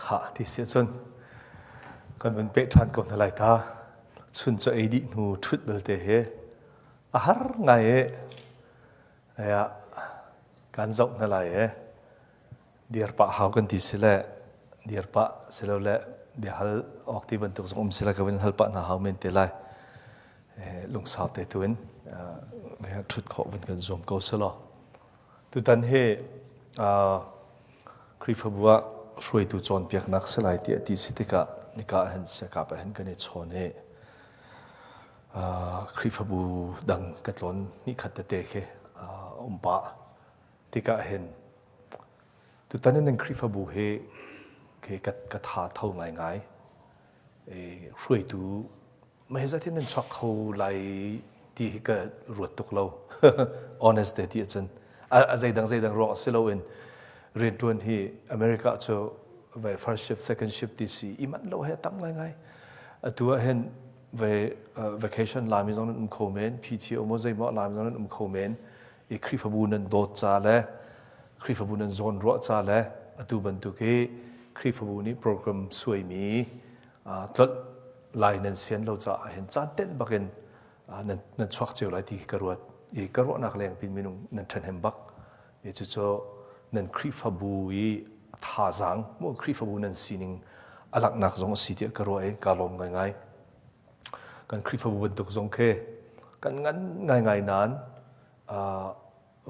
Khah ti si ahcun kan vun peh ṭhan ko hna lai ta. Chun cu ei dih hnu ṭhut belte he a har ngai e. Aya kan zoh hna lai e. Dir pah hau kan ti si le dir pah silole biahal awk ti bantuk zong um sila ka vun hal pah hna hau men te lai. Lungsau te tu in ṭhut khawh vun kan zuam ko selaw. Tutan hi Khrihfabu ah hruaitu cawnpiaknak si lai tiah ti si tikah nika ah hin siakap ah hin kan i chawn i Khrihfabu dang ka tlawn hnihkhat tete khi um pah tikah hin tutan in nan Khrihfabu hi ka tha tho ngaingai. Hruaitu Mah hi zat hin nan chuak kho lai ti hi ka ruat tuk lo. Honest te ti ahcun a zeidang zeidang ruang si loin rianṭuan hi America cu vai first shift second shift ti si i manh lo he tam ngaingai. Atu ah hin vai vacation lami zong nan um kho men, PTO maw zeimaw lami zong nan um kho men. I Khrihfabu nan dawt ca le Khrihfabu nan zawn ruah ca le atu bantuk hi Khrihfabu nih program suaimi tlolh lai nan sian lo caah hin caan tenh bakin nan nan chuak cio lai ti hi ka ruat i ka ruahnak leng pin minung nan ṭhahnem bak i cucu nan Khrihfabu i thazaang mu Khrihfabu nan sining a langhnak zong a si tiah ka ruah i ka lawm ngaingai kan Khrihfabu bantuk zong khi kan ngan ngaingai nain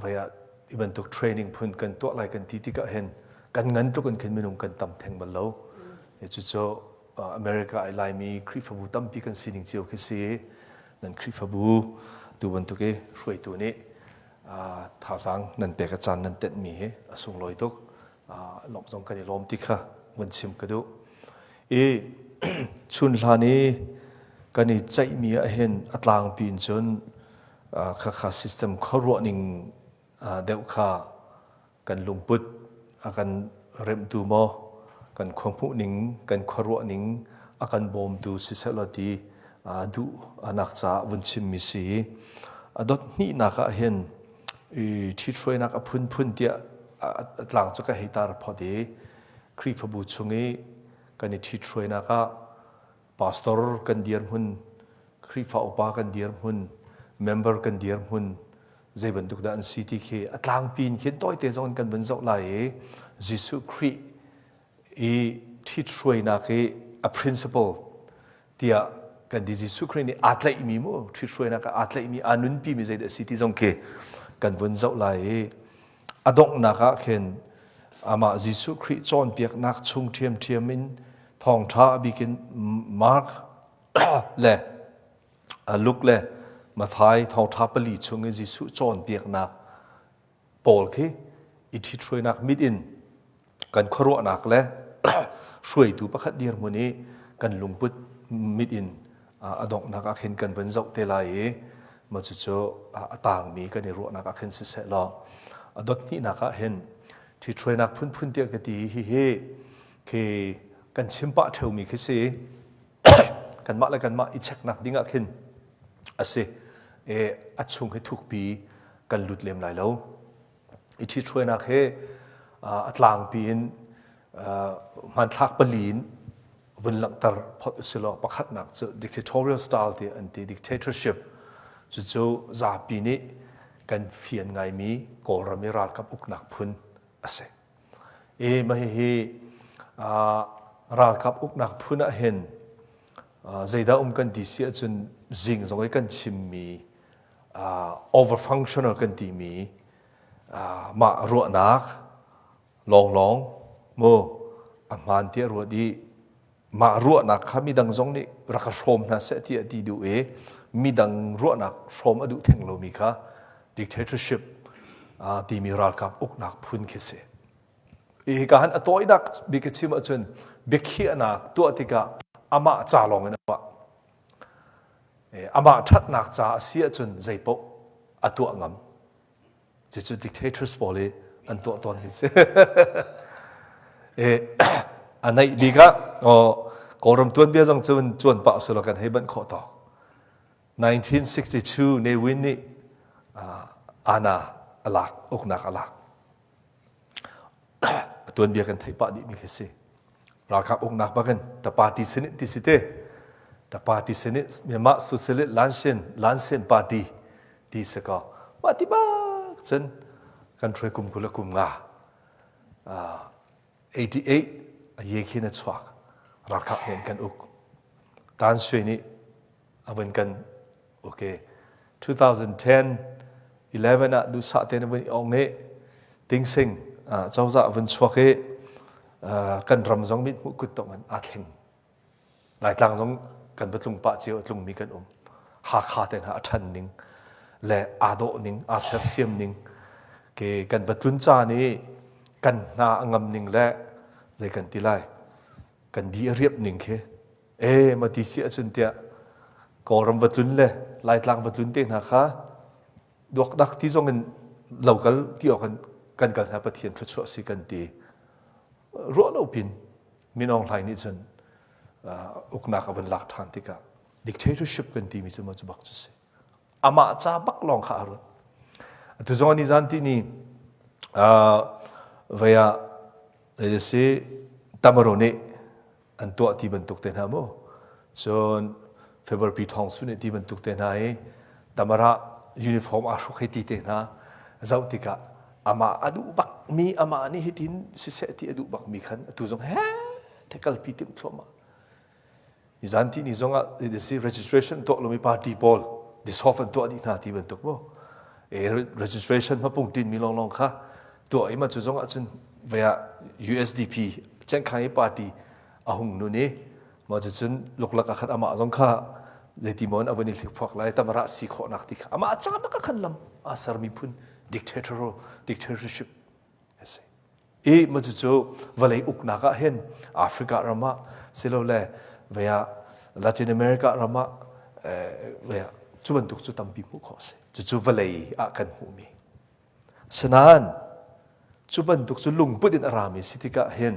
vai ah i bantuk training phun kan tuah lai kan ti tikah hin kan ngan tuk in khin minung kan tam theng bal lo. Cucu America ai Laimi Khrihfabu tampi kan sining cio khi si. Nan Khrihfabu tu bantuk i hruaitu nih thazaang nan pek a caan nan tenhmi hi a sunglawi tuk. Lawmh zong kan i lawm ti kha vun chim ka duh. I chun hlan i kan i ceihmi ah hin a tlangpi in cun khakha system khuaruah ning deuh kha kan lungput a kan remhtu maw kan khuahmuh ning kan khuaruah ning a kan bawmtu siseh law ti duh anak caah vun chimmi si a dot hnihnak ah hin i ṭhithruainak a phunphun tiah a tlang cu ka hei tar phot i Khrihfabu chung i kan i ṭhithruainak ah pastor kan dirhmun, Khrihfa upa kan dirhmun, member kan dirhmun, zei bantuk dah an si ti khi a tlangpi in khin tawite zong in kan vun zoh lai i Jesuh Khrih i ṭhithruainak i a principle tiah kan ti Jesuh Khrih nih aa tlaihmi mu ṭhithruainak ah aa tlaihmi aa nunpimi zeidah a si ti zong khi kan vun zoh lai i a donghnak ah khin amah Jesuh Khrih cawnpiaknak chung ṭhiamṭhiam in thawngṭha a bik in Mark le Luke le Matthai thawngṭha pali chung i Jesuh cawnpiaknak pawl khi i ṭhithruainak mit in kan khuaruahnak le hruaitu pakhat dirhmun i kan lungput mit in a donghnak ah khin kan vun zoh te lai i mah cucu a tangmi kan i ruahnak ah khin siseh law a dot hnihnak ah hin ṭhithruainak phunphun tiah ka ti hihi khi kan chim pah ṭheumi khi si kanmah le kanmah i checknak ding ah khin a si e a chung hi thukpi kan lut lem lai lo i ṭhithruainak hi a tlangpi in hmanthlak pali in vun langhter phot usilaw pakhatnak cu dictatorial style ti an ti dictatorship cucu zapi nih kan fian ngaimi Kawlram i ralkap uknak phun a si. I mah hihi ralkap uknak phun ah hin zeidah um kan ti si ahcun zing zong i kan chimmi overfunctional kan timi mah ruahnak lawnglawng mu a hmaan tiah ruat i mah ruahnak kha midang zong nih rak ka hrawm hna seh ti a ti duh i midang ruahnak hrawm a duh theng lomi kha dictatorship timi ralkap uknak phun khi si. Hika han a tawinak bik ka chim ahcun biakhiahnak tuah tikah amah ca lawng in a tuah. Amah ṭhatnak ca a si ahcun zeipaoh a tuah ngam. Cucu dictators pawl i an tuah tawn hi si. A naih bik ah Kawlram tuanbia zong cun cuan pah sulaw kan hei banh khawh tawk. 1962 Ne Win nih ana a lak, uknak a lak. A tuanbia kan theih pah dihmi khi si. Ralkap uknak bakin the party sinit ti si te. The party sinit Myanmar Socialist Lansin Lansin Party ti si ko. Mah ti bak cun kan hruai kum 20 le kum nga. 88 a ye khin a chuak. Ralkap nih an kan uk. Tan Sui nih a vun kan okay 2010 11 ah duhsah tein a vun i ong i tingsing cozah vun chuak i kan ram zong mit hmuh kut tong in aa thleng. Laitlang zong kan va tlung pah cio a tlungmi kan um. Hakha te hna a ṭhan ning le aa dawh ning, aa sersiam ning ke kan va tlun caan i kan hna a ngam ning le zei kan ti lai kan di a riap ning khi e ma ti si ahcun tiah Kawlram va tlun le Laitlang va tlun te hna kha duakdak ti zong in lokal ti awk kan kal hna Pathian thluachuah si kan ti ruah lo pin Min Aung Hlaing nih cun uknak a van lak ṭhan tikah dictatorship kan timi cu cu bak cu si amah ca bak lawng kha a ruat atu zong ni zan ti ni vei ah si tamaro nih an tuah ti bantuk te hna mu cun February thong su nih ti bantuk te hna i tamara uniform aa hruk hei ti te hna zoh tikah amah a duh bak mi amah nih hitin siseh ti a duh bak mi khan atu zong he te kalpi timh thluahmah Nizan ti ni zong ah si registration tuah lomi party pawl dissolve an tuah dih hna ti bantuk mu. E registration hmapung tin mi longlong kha tuah i ma cu zong ah cun vaya USDP Cengkhang i party a hung nun i ma cu cun luklak ah khan amah zong kha zeiti maw in a vun i hlikphuak lai tamara si khawhnak ti kha amah ca bak ah khan lam aa sermi phun dictatorial dictatorship a si. I ma cucu vawlei uknak ah hin Africa ram ah silole vei ah Latin America ram ah vei ah cu bantuk cu tampi hmuh khawh a si. Cucu vawlei ah kan hmuhmi. Sinain cu bantuk cu lungput in a rami si tikah hin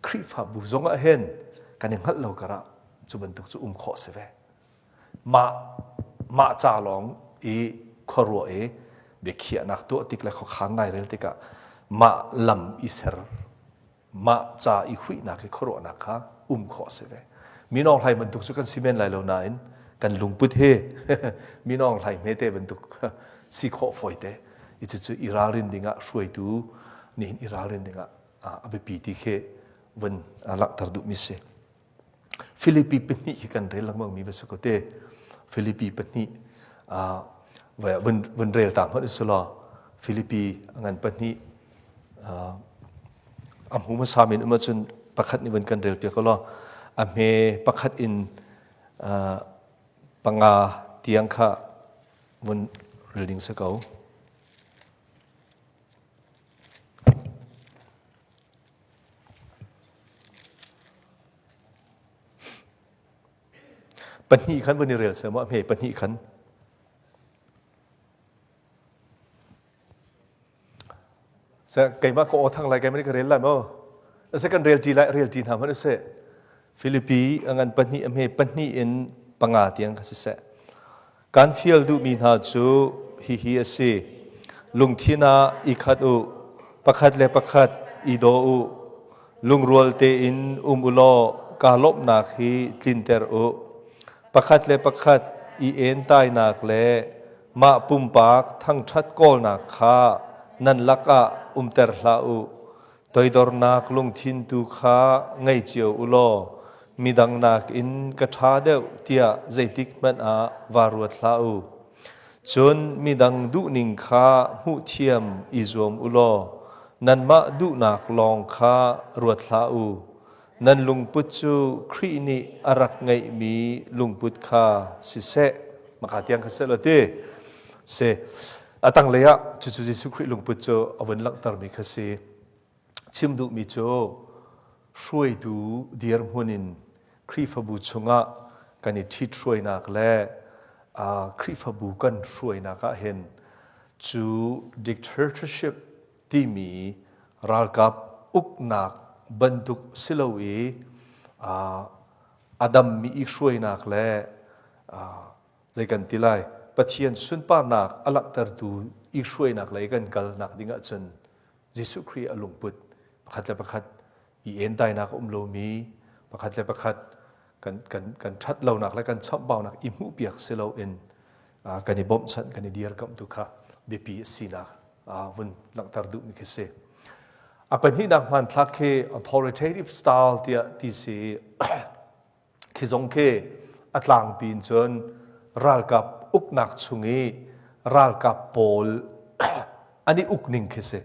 Khrihfabu zong ah hin kan i hngalh lo karah cu bantuk cu um khawh si ve. Mah mah ca lawng i khuaruah i biakhiahnak tuah tik le khuakhan lairel tikah mah lam i ser mah ca i huihnak i khuaruahnak kha um khawh a si ve. Minawng hlai bantuk cu kan si men lai lo nain kan lungput hi minawng hlai hmete bantuk si khawh fawite. I cucu i ralrin dingah hruaitu nih i ralrin dingah a biapi ti khi vun langhter duhmi si. Filipi pahnih hi kan rel lengmang mi va si ko te. Filipi pahnih vun vun rel ta hmanh usih law Filipi a ngan pahnih a hmu hmasa min um ahcun pakhat nih vun kan rel piak law a hme pakhat in panga tiang kha vun rel ding si ko. Pahnih khan vun i rel seh mu, a hme pahnih khan. Se keimah ka aw thang lai keimah nih ka rel lai maw? Ase kan rel ṭi lai rel ṭi hna hmanh usih. Filipi a ngan pahnih a hme pahnih in panga tiang kha siseh. Kan fial duhmi hna cu hihi a si. Lungthin ah i khat u, pakhat le pakhat i daw u, lungrual tein um u law kaa lawmhnak hi tlinter u. Pakhat le pakhat i entainak le mah pumpak thangṭhat kawlnak kha nan lakah umter hlah u. Toidornak lungthin tu kha ngei cio u law midang nakin ka ṭha deuh tiah zeitikhmanh ah vaa ruat hlah u. Cun midang duhning kha hmuhthiam i zuam u law nanmah duhnak lawng kha ruat hlah u. Nan lungput cu Khrih nih a rak ngeihmi lungput kha siseh. Maka tiang kha seh law ti. Si. A tanglei ah cucu Jesuh Khrih lungput cu a vun langhtermi kha si. Chim duhmi cu hruaitu dirhmun in Khrihfabu chungah kan i ṭhithruainak le Khrihfabu kan hruainak ah hin cu dictatorship timi ralkap uknak bantuk si lo i a dammi i hruainak le zei kan ti lai Pathian sunparnak a langhtertu i hruainak lei kan kalnak ding ahcun Jesuh Khrih a lungput pakhat le pakhat I entainak a um lomi pakhat le pakhat kan kan kan ṭhat lonak le kan chamhbaunak i hmuhpiak si loin kan i bawmhchanh kan i dirkamh tu kha biapi a sinak vun langhter duhmi khi si. A pahnihnak hmanthlak khi authoritative style tiah ti si khi zong khi a tlangpi in cun ralkap uknak chung i ralkap pawl an i ukning khi si.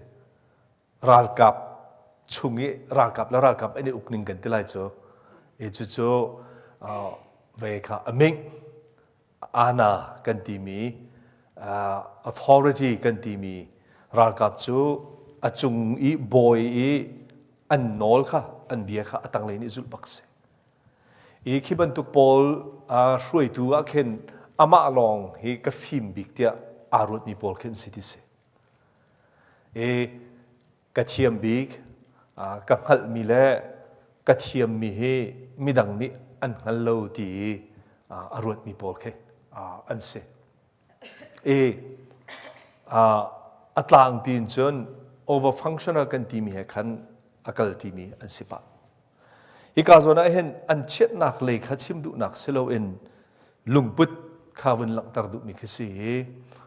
Ralkap chung i ralkap le ralkap an i ukning kan ti lai cu. E cucu ve kha a ming ana kan timi authority kan timi ralkap cu a cung i bawi i an nawl kha an bia kha a tanglei nih zulh bak si. I khi bantuk pawl hruaitu ah khin amah lawng hi ka fim bik tiah aa ruatmi pawl khin si ti si. I ka thiam bik, ka hngalhmi le ka thiammi hi midang nih an hngal lo ti i a ruatmi pawl khi an si. I a tlangpi in cun over functional kan timi he khan a kal timi an si pah. Hika zawn ah hin an chiatnak lei kha chim duhnak si loin lungput kha vun langhter duhmi khi si.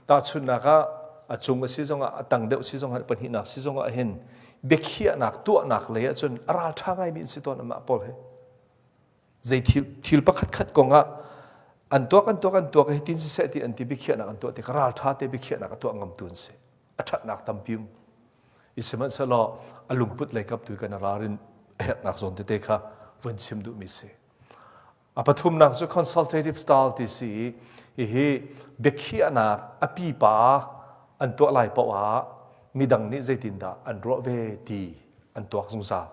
Tahchunhnak ah a cung a si zongah a tang deuh si zongah pahnihnak si zongah hin biakhiahnak tuahnak lei ahcun a ralṭha ngaimi an si tawn amah pawl hi. Zei thil, thil pakhat khat kong ah an tuak an tuak an tuak hi tin siseh ti an ti biakhiahnak an tuah tik ralṭha te biakhiahnak a tuah ngamtu an si. A ṭhatnak tampi um. I sihmanhsehlaw a lungput lei kap tu kan ralrin a herhnak zawn tete kha vun chim duhmi si. A pathumnak cu consultative style ti si i hihi biakhiahnak a pipa an tuah lai paoh ah midang nih zeitindah an ruah ve ti an tuak zungzal.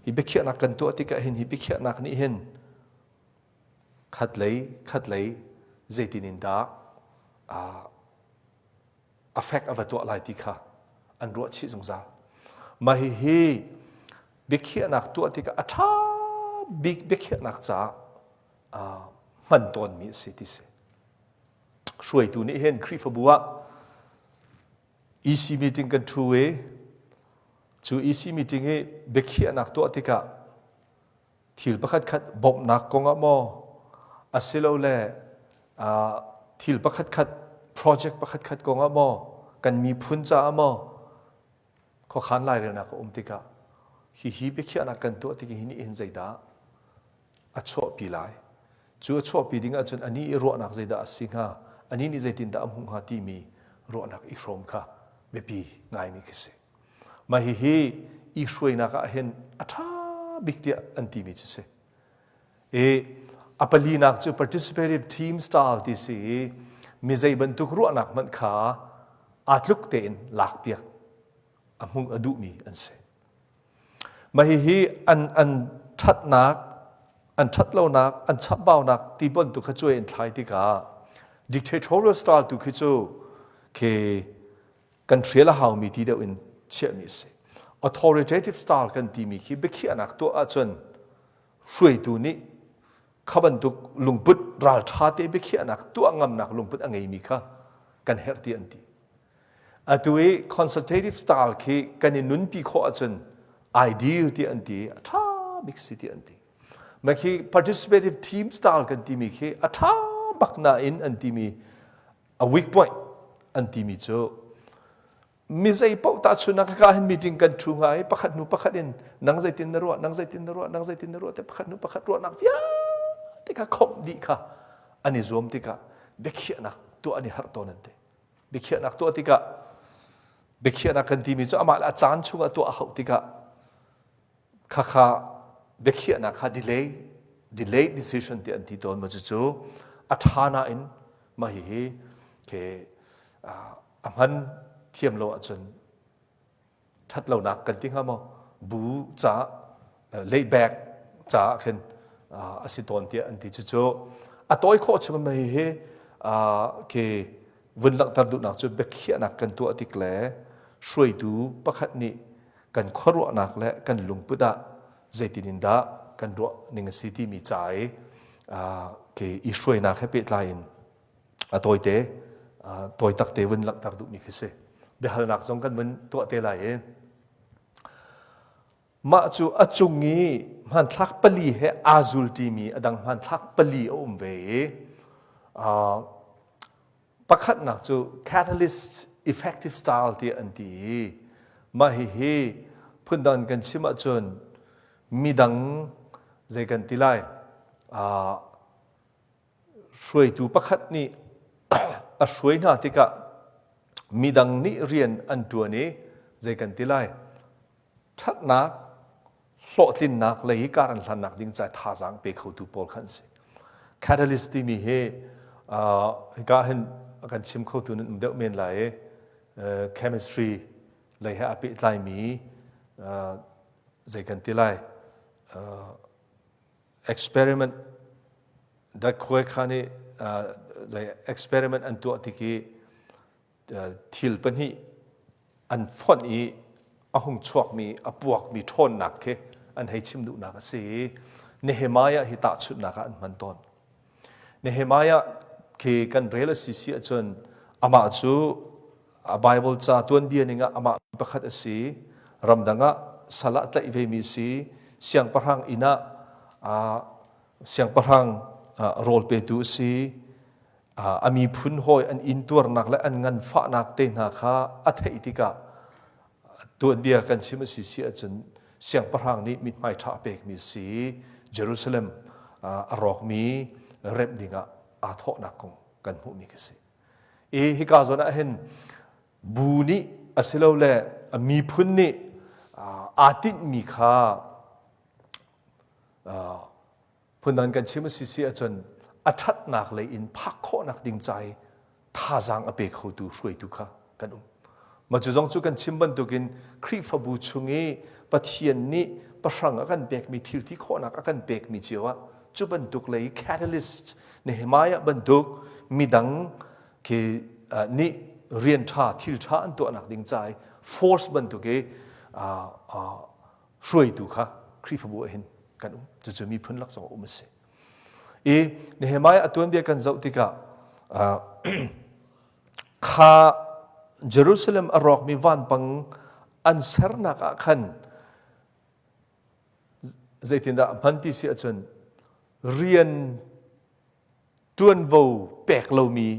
Hi biakhiahnak kan tuah tikah hin hi biakhiahnak nih hin khatlei khatlei zeitin in dah a fek a va tuah lai ti kha an ruah chih zungzal. Mah hihi biakhiahnak tuah tikah a ṭha bik biakhiahnak caah hman tawnmi a si ti si. Hruaitu nih hin Khrihfabu ah EC meeting kan ṭhu i cu EC meeting i biakhiahnak tuah tikah thil pakhatkhat bawmhnak kong ah maw asilole thil pakhatkhat project pakhatkhat kong ah maw kan miphun caah maw khuakhan lairelnak a um tikah hihi biakhiahnak kan tuah tik hi nih hin zeidah a chuahpi lai cu a chuahpi ding ahcun anih i ruahnak zeidah a si hnga anih nih zeitindah a hmuh hnga timi ruahnak i hrawm kha biapi ngaimi khi si Mah hihi i hruainak ah hin a ṭha bik tiah an timi cu si. I a palinak cu participative team style ti si i mi zei bantuk ruahnak hmanh kha aa tluk tein lakpiak a hmung a duhmi an si. Mah hihi an an ṭhatnak, an ṭhatlonak, an chambaunak ti bantuk kha cuai in thlai tikah dictatorial style tu khi cu khi kan hrial a haumi ti deuh in chiahmi a si. Authoritative style kan timi khi biakhiahnak tuah ahcun hruaitu nih kha bantuk lungput ralṭha te biakhiahnak tuah ngamnak lungput a ngeimi kha kan herh ti an ti. Atu i consultative style khi kan i nunpi khawh ahcun ideal ti an ti, a ṭha bik si ti an ti. Mah khi participative team style kan timi khi a ṭha bak nain an timi a weak point an timi cu mi zei paoh tahchunhnak ka hin meeting kan ṭhu hnga i pakhat hnu pakhat in nang zeitin na ruah nang zeitin na ruah nang zeitin na ruah te pakhat hnu pakhat ruahnak vialte kha khomh dih kha an i zuam tikah biakhiahnak tuah an i harh tawn an ti biakhiahnak tuah tikah biakhiahnak kan timi cu amah le a caan chungah tuah a hauh tikah Khakha biakhiahnak kha delay delay decision ti an ti tawn ma cucu a ṭha nain mah hihi ke a hman thiam lo ahcun ṭhat lonak kan ti hnga maw bu ca laid back caah khin a si tawn tiah an ti cucu a tawi khawh chung mah hihi ke vun langhter duhnak cu biakhiahnak kan tuah tik le hruaitu pakhat nih kan khuaruahnak le kan lungput ah zeitin in dah kan ruah ning a si timi ca i ke i hruainak he pehtlai in a tawite tawi takte vun langhter duhmi khi si biahalnak zong kan vun tuah te lai i. Mah cu a cung i hmanthlak pali he aa zulṭimi a dang hmanthlak pali a um ve i pakhatnak cu catalyst effective style tiah an ti i mah hihi phundang kan chim ahcun midang zei kan ti lai hruaitu pakhat nih a hruai hna tikah midang nih rian an ṭuan i zei kan ti lai ṭhatnak hlawhtlinnak lei i kar an hlannak ding ca thazaang pe khotu pawl kha an si. Catalyst timi hi hika hin a kan chim khotu nan um deuh men lai i chemistry lei he aa pehtlaimi zei kan ti lai experiment dakhuai kha nih zei experiment an tuah tik i thil pahnih an fonh i a hung chuakmi a puakmi ṭhawnnak khi an hei chim duhnak a si i Nehemiah hi tahchunhnak ah an hman tawn. Nehemiah khi kan rel a si si ahcun amah cu a Bible ca tuanbia ning ah amah pakhat a si. Ramdang ah sal ah tlaih vemi a si. Siangpahrang inn ah siangpahrang rawl petu a si. A miphun hawi an intuarnak le an nganfahnak te hna kha a theih tikah tuanbia kan chim a si si ahcun siangpahrang nih mithmai ṭha a pekmi a si. Jerusalem a rawkmi remh dingah aa thawhnak kong kan hmuhmi khi si. I hika zawn ah hin bu nih asilole miphun nih aa tinhmi kha phundang kan chim a si si ahcun a ṭhatnak lei in phak khawhnak ding ca i thazaang a pe khotu hruaitu kha kan um. Mah cu zong cu kan chim bantukin Khrihfabu chung i Pathian nih pahrang a kan pekmi thil ti khawhnak a kan pekmi cio ah cu bantuk lei catalyst Nehemiah bantuk midang khi nih rian ṭha thil ṭha an tuahnak ding ca i force bantuk i hruaitu kha Khrihfabu ah hin kan um. Cucu miphun lak zong um a si. I Nehemiah a tuanbia kan zoh tikah kha Jerusalem a rawkmi vanpang an sernak ah khan zeitindah a hman ti si ahcun rian ṭuanvo pek lomi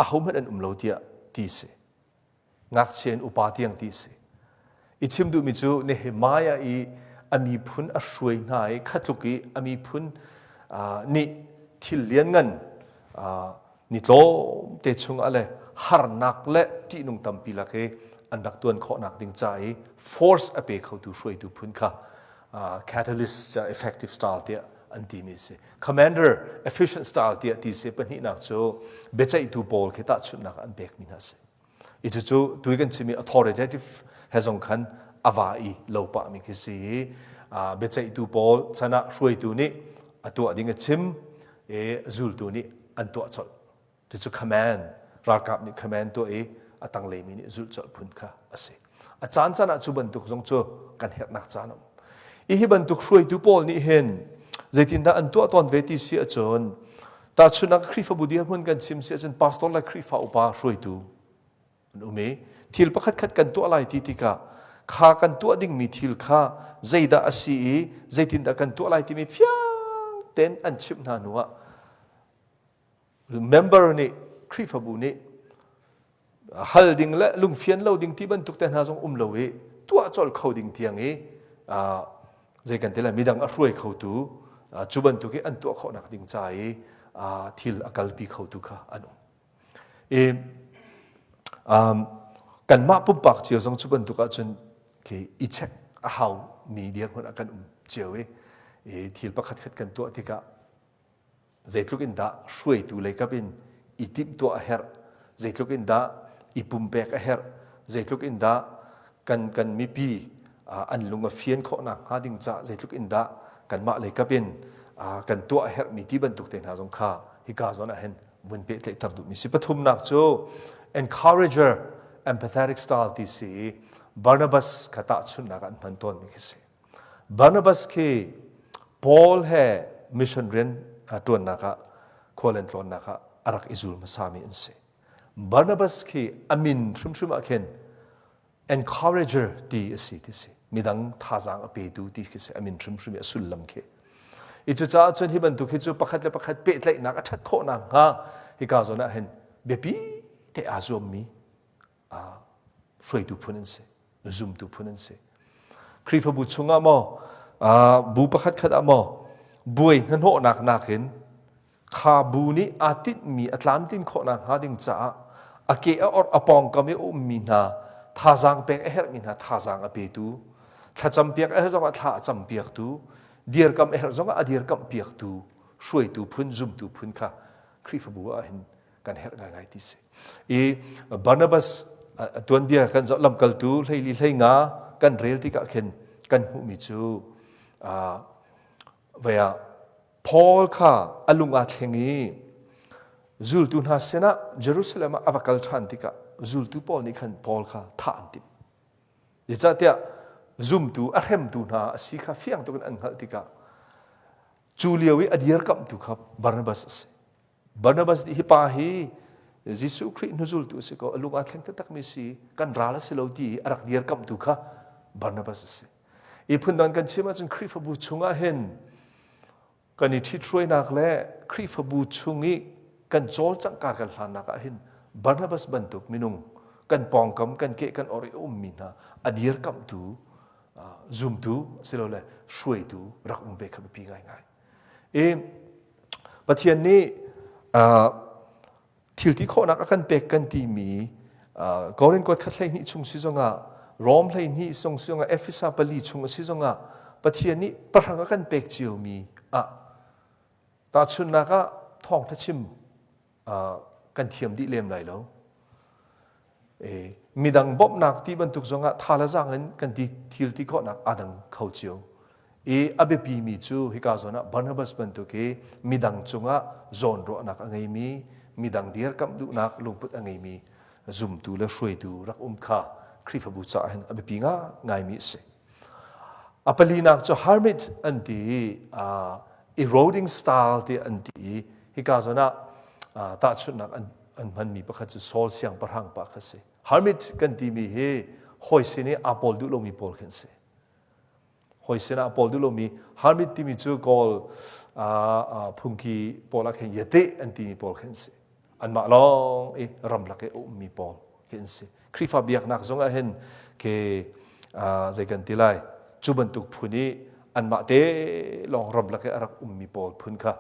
ahohmanh an um lo tiah ti si. Ngakchia in upa tiang ti si. I chim duhmi cu Nehemiah i a miphun a hruai hna i khatluk i a miphun nih thil lianngan ni tlawmte chungah le harnak le ṭihnung tampi lak i an rak tuan khawhnak ding ca i force a pe khotu hruaitu phun kha catalyst effective style tiah an timi a si. Commander efficient style tiah ti si pahnihnak cu biaceihtu pawl khi tahchunhnak an pekmi hna a si. I cucu tui kan chimmi authoritative he zong khan a va i lo pahmi khi si i biaceihtu pawl chan ah hruaitu nih a tuah ding a chim i zultu nih an tuah colh. Cucu command ralkap nih command tuah i a tangleimi nih zulh colh phun kha a si. A caan caan ah cu bantuk zong cu kan herhnak caan a um. I hi bantuk hruaitu pawl nih hin zeitindah an tuah tawn ve ti si ahcun tahchunhnak Khrihfabu dirhmun kan chim si ahcun pastor le Khrihfa upa hruaitu an um i thil pakhat khat kan tuah lai ti tikah kha kan tuah dingmi thil kha zeidah a si i zeitindah kan tuah lai timi fiang tein an chimh hna hnuah member nih Khrihfabu nih hal ding le lungfian lo ding ti bantuk te hna zong um lo i tuah colh kho ding tiang i zei kan ti lai midang a hruai khotu cu bantuk i an tuah khawhnak ding ca i thil a kalpi khotu kha an um. I kanmah pumpak cio zong cu bantuk ahcun khi i check a hau mi dirhmun ah kan um cio i thil pakhat khat kan tuah tikah Zeitluk in dah hruaitu leikap in i timhtuah a herh, zeitluk in dah i pumpek a herh, zeitluk in dah kan, kan mipi an lung a fian khawhnak hnga ding caah zeitluk in dah kanmah leikap in kan tuah a herhmi ti bantuk te hna zong kha hika zawn ah hin vun pehtlaihter duhmi si. Pathumnak cu encourager empathetic style ti si i Barnabas kha tahchunhnak ah an hman tawnmi khi si. Barnabas khi Paul he mission rian ṭuannak ah khual an tlawnnak ah a rak i zul hmasami an si. Barnabas khi a min hrimhrim ah khin encourager ti a si ti si. Midang thazaang a petu ti khi si a min hrimhrim i a sullam khi. I cucaah cun hi bantuk hi cu pakhat le pakhat pehtlaihnak a ṭhat khawh nakhnga hika zawn ah hin biapi te aa zuammi hruaitu phun an si, zumtu phun an si. Khrihfabu chungah maw, bu pakhat khat ah maw, buai hnahnawhnak nakin kha bu nih aa tinhmi a tlamtlin khawh nakhnga ding caah a ke a orh a pawngkam i a ummi hna thazaang pek a herhmi hna thazaang a petu thlacampiak a herh zongah thla a campiaktu dirkamh a herh zongah a dirkamh piaktu hruaitu phun zumtu phun kha Khrihfabu ah hin kan herh ngaingai ti si. I Barnabas tuanbia kan zoh lamkaltu hleili hleinga kan rel tikah khin kan hmuhmi cu vei ah Paul kha a lung aa thleng i zultu hna sinah Jerusalem ah a va kal ṭhan tikah zultu pawl nih khan Paul kha thah an timh. Zeicahtiah zumtu a hremtu hna a si kha fiang tuk in an hngalh tikah cu lio i a dirkamhtu kha Barnabas a si. Barnabas nih hi pa hi Jesuh Khrih hnuzultu a si ko, a lung aa thleng taktakmi si, kan ral a si lo ti a rak dirkamhtu kha Barnabas a si. I phundang kan chim ahcun Khrihfabu chungah hin kan i ṭhithruainak le Khrihfabu chung i kan cawlcangh kar kan hlannak ah hin Barnabas bantuk minung kan pawngkam kan keh kan or i a ummi hna a dirkamhtu zumtu silole hruaitu rak um ve kha biapi ngaingai. I Pathian nih thil ti khawhnak a kan pek kan timi Korin kuat khat 12 chung si zongah Rom 12 song si zongah Efesa pali chung a si zongah Pathian nih pahrang a kan pek ciomi ah tahchunhnak ah thawngtha chim kan thiam dih lem lai lo. Midang bawmhnak ti bantuk zongah tha le zaang in kan ti thil ti khawhnak aa dang kho cio. I a biapimi cu hika zawn ah Barnabas bantuk hi midang cungah zawnruahnak a ngeimi, midang dirkamh duhnak lungput a ngeimi zumtu le hruaitu rak um kha Khrihfabu caah hin a biapi ngaimi a si. A palinak cu hermit an ti i eroding style ti an ti i hika zawn ah tahchunhnak an an hmanmi pakhat cu Saul siangpahrang pa kha si. Hermit kan timi hi hawi sin i aa pawl duh lomi pawl khin si. Hawi sin ah pawl duh lomi hermit timi cu Kawl phungki pawl ah khin yate an timi pawl khin si. Anmah lawng i ramlak i a ummi pawl khi an si. Khrihfa biaknak zong ah hin ke zei kan ti lai cu bantuk phun i anmah te lawng ramlak i a rak ummi pawl phun kha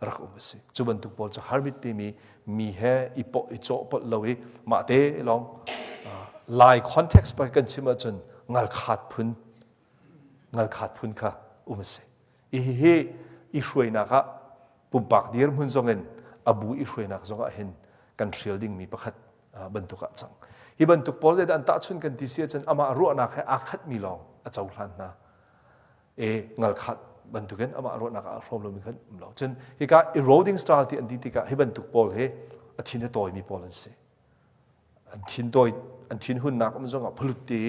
rak um a si. Cu bantuk pawl cu hermit timi mi he i pawh i cawh polh lo i mah te lawng Lai context pa kan chim ahcun ngalkhat phun ngalkhat phun kha um a si. I hihi i hruainak ah pumpak dirhmun zong in a bu i hruainak zong ah hin kan hrial dingmi pakhat bantuk ah cang. Hi bantuk pawl zeidah an tahchun kan ti si ahcun amah ruahnak he aa khatmi lawng a cohlan hna. E ngalkhat bantukin amah ruahnak ah hrawm lomi khan um lo. Cun hika eroding style ti an ti tikah hi bantuk pawl hi a thin a tawimi pawl an si. An thin tawi an thin hunnak um zongah phalut te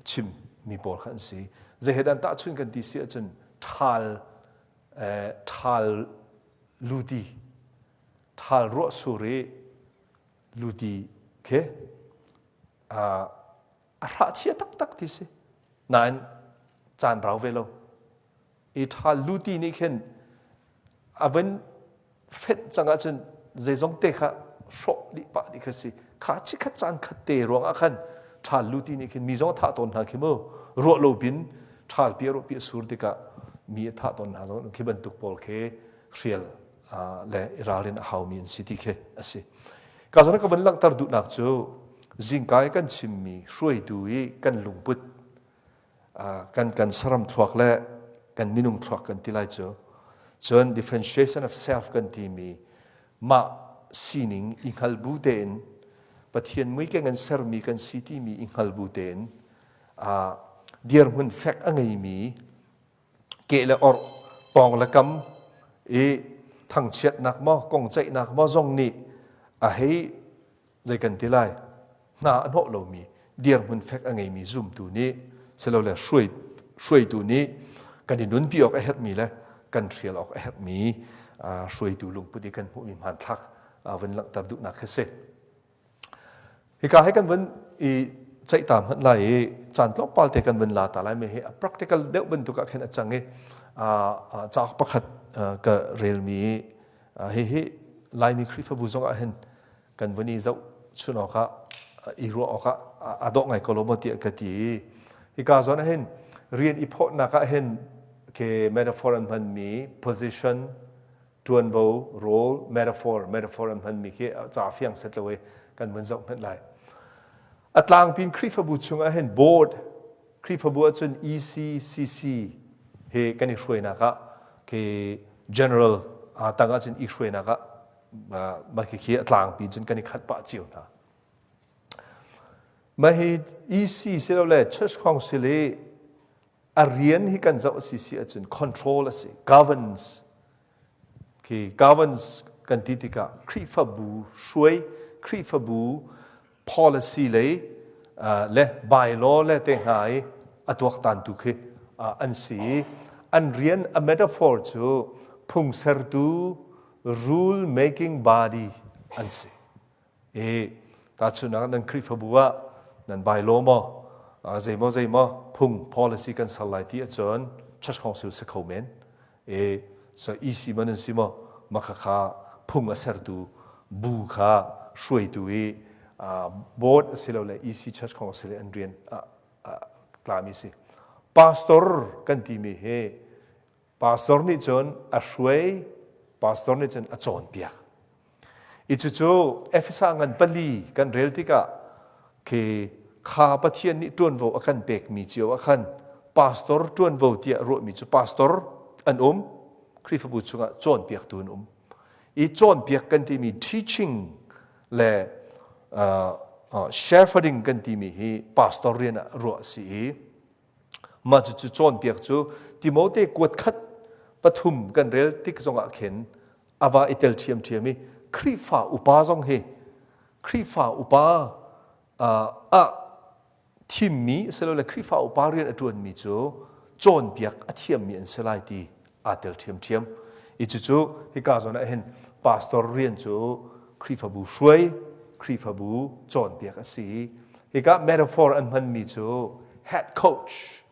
chim mi pawl kha an si. Zei he dan tahchun kan ti si ahcun ṭhal ṭhal luti ṭhal ruah sur i luti khi a hrah chia taktak ti si nain caan rau ve lo i ṭhal luti nih khin a van fenh cang ahcun zeizong te kha hrawh dih pah dih kha si kha chikhat caan khat te ruang ah khan ṭhal luti nih khin mi zong a thah tawn hna khi mu ruah lo pin ṭhal pi a ruah pi a sur tikah mi a thah tawn hna zong khi bantuk pawl khi hrial le i ralrin a haumi an si ti khi a si. Ka zawn ka van langhter duhnak cu zingka i kan chimmi hruaitu i kan lungput kan kan saram thluak le kan minung thluak kan ti lai cu cun differentiation of self kan timi mah sining i hngal bu tein Pathian muikeng an sermi kan si timi i hngal bu tein dirhmun fek a ngeimi keh le orh pawng le kam i thangchiatnak maw kong ceihnak maw zong nih a hei zei kan ti lai hna a hnawh lomi dirhmun fek a ngeimi zumtu nih silole hruai hruaitu nih kan i nunpi awk a herhmi le kan hrial awk a herhmi hruaitu lungput i kan hmuhmi hmanthlak vun langhter duhnak khi si. Hika he kan vun i ceih ta hmanh lai i caan tlawmpal te kan vun la ta lai mi hi a practical deuh bantuk ah khin a cang i cauk pakhat ka relmi hihi Laimi Khrihfabu zong ah hin kan vun i zoh chun awkah i ruah awkah a dawh ngai ko lo maw tiah ka ti i hika zawn ah hin rian i phawtnak ah hin ke metaphor an hmanmi position ṭuanvo role metaphor metaphor an hmanmi khi ca fiang set lo i kan vun zoh hmanh lai. A tlangpi in Khrihfabu chungah hin board Khrihfabu ahcun ECCC he kan i hruainak ah ke general tang ahcun i hruainak ah mah khi a tlangpi cun kan i khat pah cio hna. Mah hi EC silole Church Council i a rian hi kan zoh a si si ahcun control a si governance khi governance kan ti tikah Khrihfabu hruai Khrihfabu policy lei le bylaw le te hna i a tuaktan tu khi an si i an rian a metaphor cu phungsertu rule making body an si. I tahchunhnak nan Khrihfabu ah nan bylaw maw zeimaw zeimaw phung policy kan ser lai ti ahcun church council si kho men. E so EC man an si maw makhakha phung a sertu bu kha hruaitu i board asilole EC church council an rian tlami si. Pastor kan timi hi Pastor nih cun a hruai, pastor nih cun a cawnpiak. I cucu Efesa ngan pali kan rel tikah khi kha Pathian nih ṭuanvo a kan pekmi cio ah khan pastor ṭuanvo tiah ruahmi cu pastor an um, Khrihfabu chungah cawnpiaktu an um. I cawnpiak kan timi teaching le uh, uh, shepherding kan timi hi pastor rian ah ruah a si i Mah cucu cawnpiak cu Timote kuat khat pathum kan rel tik zongah khin a va i tel ṭhiamṭhiam i Khrihfa upa zong hi Khrihfa upa ah thimmi silole Khrihfa upa rian a ṭuanmi cu cawnpiak a thiammi an si lai ti aa tel ṭhiamṭhiam. I cucu hika zawn ah hin pastor rian cu Khrihfabu hruai, Khrihfabu cawnpiak a si i hika metaphor an hmanmi cu head coach,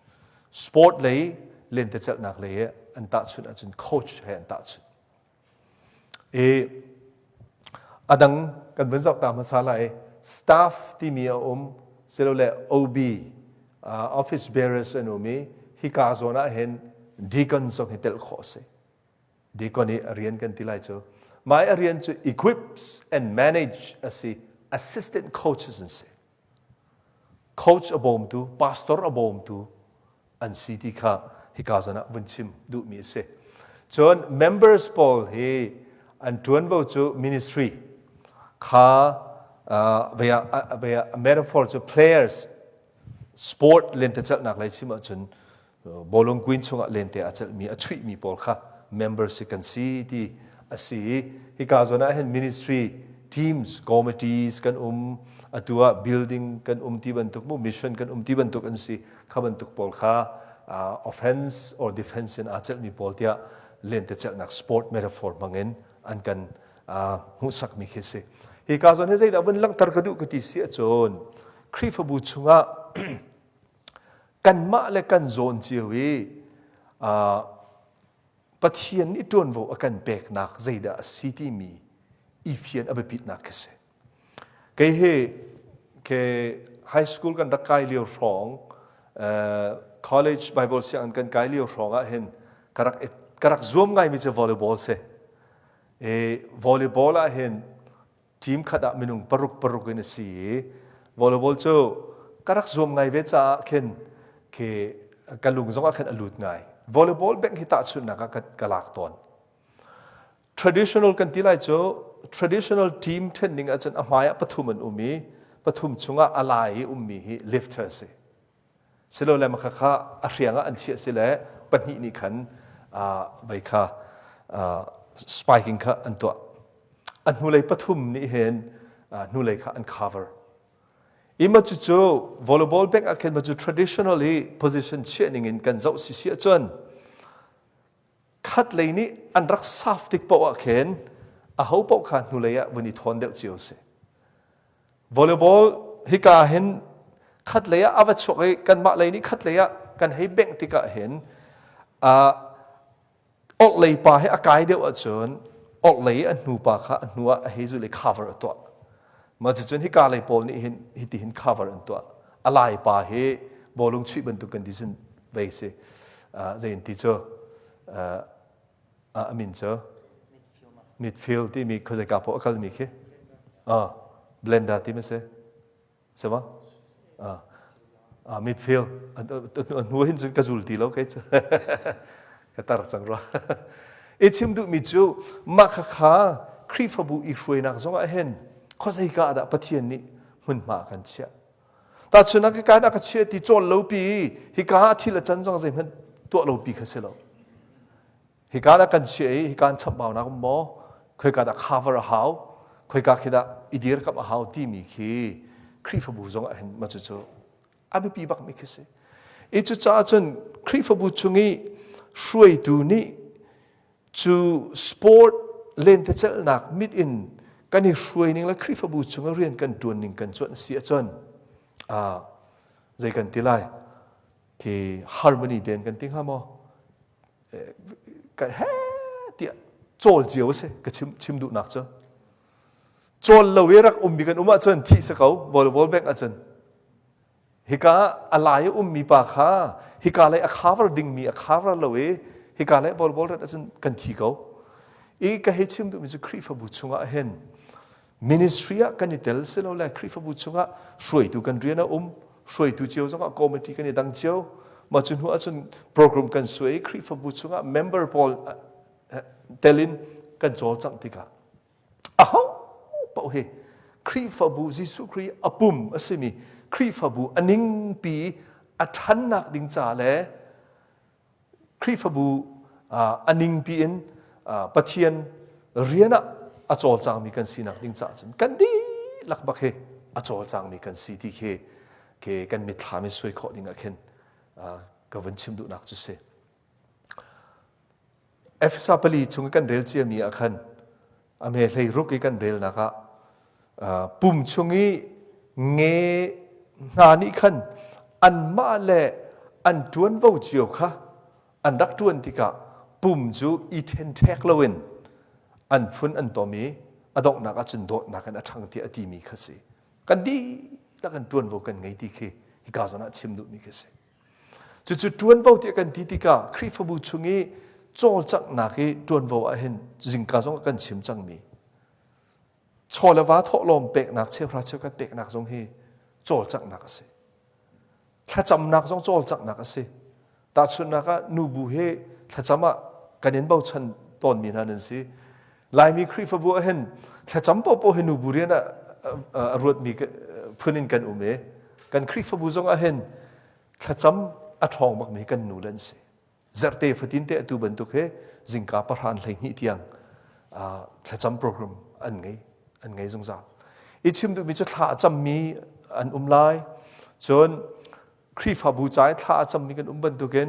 sport lei lentecelhnak lei an tahchunh ahcun coach he an tahchunh. I a dang kan vun zoh ta hmasa lai staff timi a um silole OB uh, office bearers an um i hika zawn ah hin deacon zong hi telh khawh a si. Deacon i a rian kan ti lai cu mai a rian cu equips and manage a si assistant coaches an si. Coach a bawmtu, pastor a bawmtu an si ti kha hika zan ah vun chim duhmi a si. Cun members pawl hi an ṭuanvo cu ministry kha uh, vea, vea, metaphor cu players sport lentecelhnak lei chim ahcun bawlung queen chungah lente a celhmi a chuihmi pawl kha member si kan si ti a si i hika zawn ah hin ministry teams committees kan um atu ah building kan um ti bantuk mu mission kan um ti bantuk an si kha bantuk pawl kha offense or defense in aa celhmi pawl tiah lente celhnak sport metaphor hmangin an kan hmuhsakmi khi si hika zawn hi zeidah vun langhter ka duh ka ti si ahcun Khrihfabu chungah kanmah le kan zawn cio i Pathian nih ṭuanvo a kan peknak zeidah a si timi i fian a biapitnak khi si. Kei hi ke high school kan rak kai lio hrawng college Bible sianginn kan kai lio hrawng ah hin ka rak ka rak zuam ngaimi cu volleyball si. E, volleyball ah hin team khat ah minung paruk paruk in a si i volleyball cu ka rak zuam ngai ve caah khin khi ka lung zong ah khan a lut ngai. Volleyball bengh hi tahchunhnak ah ka, ka lak tawn. Traditional kan ti lai cu traditional team then ning ahcun a hmai ah pathum an um i pathum chungah a lai i ummi hi lifter a si. Silole makha kha a hriang ah an chiah si le pahnih nih khan vei kha spiking kha an tuah. A hnulei pathum nih hin hnulei kha an cover. Ima cucu volleyball bengh ah khin ma cu traditional i position chiah ning in kan zoh si si ahcun khat lei nih an rak saf tik paoh ah khin aho paoh kha hnulei ah vun i thawn deuh cio si. Volleyball hika hin Khat lei ah a va chuak i kanmah lei nih khat lei ah kan hei bengh tikah hin orhlei pa he a kai deuh ahcun orhlei a hnu pa kha a hnu ah a hei zul i cover a tuah. Mah cucun hika lei pawl nih hin hiti hin cover an tuah. A lai pa hi bawlung chuih bantuk kan ti cun vei si. Zei in ti cu a min cu midfield timi khuazei ka poh a kalmi khi blender ti ma si si ma midfield a hnu hin cun ka zul ti lo kei cu ka tar cang rua i chim duhmi cu mah kha kha Khrihfabu i hruainak zongah hin khuazei ka dah Pathian nih hmunhma kan chiah Tahchunhnak hika in a ka chiah ti cawl lo pi hika ah thil a can zong zeihmanh tuah lo pi kha si lo. Hika dah kan chiah i hika an chamhbaunak um maw? Khoika dah cover a hau? Khoika khi dah i dirkamh a hau timi khi Khrihfabu zong ah hin mah cucu a biapi bakmi khi si. I cucaah cun Khrihfabu chung i hruaitu nih cu sport lentecelhnak mit in kan i hruai ning le Khrihfabu chung i rian kan ṭuan ning kan cuanh si ahcun zei kan ti lai khi harmony den kan ti hnga maw ka he tiah cawl cio a si ka chim chim duhnak cu cawl lo i rak ummi kan um ahcun thih si ko volleyball bank ahcun Hika a lai i ummi pa kha hika lei a cover dingmi a cover lo i hika lei volleyball rat ahcun kan thi ko. I ka hei chim duhmi cu Khrihfabu chungah hin ministry ah kan i tel silole Khrihfabu chungah hruaitu kan rian a um, hruaitu cio zongah committee kan i dang cio. Mah cu hnu ahcun program kan suai i Khrihfabu chungah member pawl tel in kan cawlcangh tikah Aho paoh hi Khrihfabu Jesuh Khrih a pum a simi Khrihfabu a ningpi a ṭhannak ding ca le Khrihfabu a ningpi in Pathian rian ah a cawlcangmi kan sinak ding caah cun kan dihlak bak hi a cawlcangmi kan si ti khi khi kan mitthlam in suai khawh ding ah khin ka vun chim duhnak cu si. Efesa pali chung i kan rel ciami ah khan a hme hlei ruk i kan relnak ah pum chung i nge hna nih khan anmah le an ṭuanvo cio kha an rak ṭuan tikah pum cu i ṭhenṭhek loin an phun an tom i a donghnak ah cun dawtnak in a ṭhang tiah a timi kha si. Kan dihlak in ṭuanvo kan ngei ti khi hika zawn ah chim duhmi khi si. Cucu ṭuanvo tiah kan ti tikah Khrihfabu chung i cawlcanghnak i ṭuanvo ah hin zingka zong kan chim cangmi chaw le va thawhlawm peknak cheuhra cheukhat peknak zong hi cawlcanghnak a si. Thlacamnak zong cawlcanghnak a si. Tahchunhnak ah nubu he thlacam ah kan in bochan tawnmi hna nan si. Laimi Khrihfabu ah hin thlacam paohpaoh hi nubu rian ah a ruatmi phun in kan um i kan Khrihfabu zong ah hin thlacam a ṭhawng bakmi kan nu le an si. Zarhte fatin te atu bantuk hi zingka pahra 12 tiang thlacam program an ngei an ngei zungzal. I chim duhmi cu thla a cammi an um lai. Cun Khrihfabu ca i thla a cammi kan um bantukin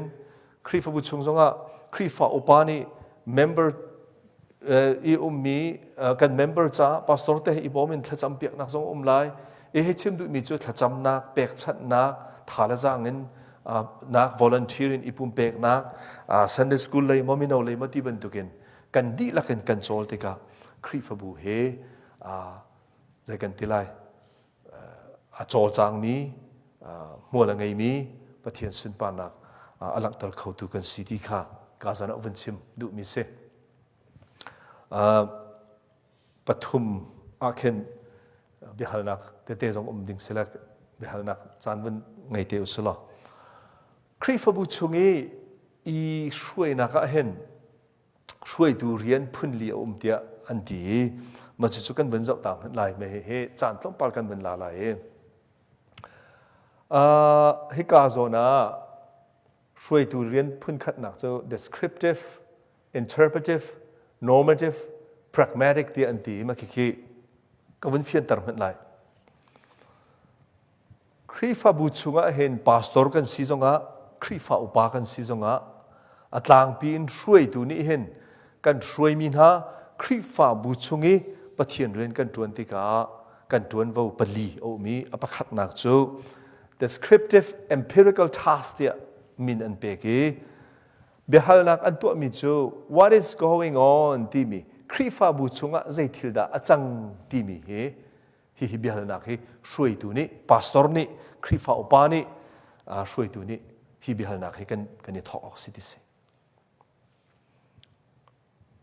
Khrihfabu chung zongah Khrihfa upa nih member i ummi kan member ca pastor te he i bawm in thlacam piaknak zong um lai. I hi chim duhmi cu thlacamnak, pekchanhnak, tha le zaang in nak volunteer in i pumpeknak, Sunday school lei maw mino lei maw ti bantukin kan dihlak in kan cawl tikah Khrihfabu he zei kan ti lai a cawlcangmi hmual a ngeimi Pathian sunparnak a langhter khotu kan si ti kha ka zan ah vun chim duhmi si. Pathum ah khin biahalnak tete zong um ding si le biahalnak caan vun ngei te usih law. Khrihfabu chung i i hruainak ah hin hruaitu rian phunli a um tiah an ti i mah cucu kan vun zoh ta hmanh lai me he caan tlawmpal kan vun la lai i hika zawn ah hruaitu rian phunkhatnak cu descriptive interpretive normative pragmatic tiah an ti i mah khikhi ka vun fianter hmanh lai Khrihfabu chungah hin pastor kan si zongah Khrihfa upa kan si zongah a tlangpi in hruaitu nih hin kan hruaimi hna Khrihfabu chung i Pathian rian kan ṭuan tikah kan ṭuanvo pali a um i a pakhatnak cu Descriptive empirical task tiah min an pek i biahalnak an tuahmi cu what is going on timi Khrihfabu chungah zei thil dah a cang timi hi hihi biahalnak hi hruaitu nih pastor nih Khrihfa upa nih hruaitu nih hi biahalnak hi kan kan i thawk awk si ti si.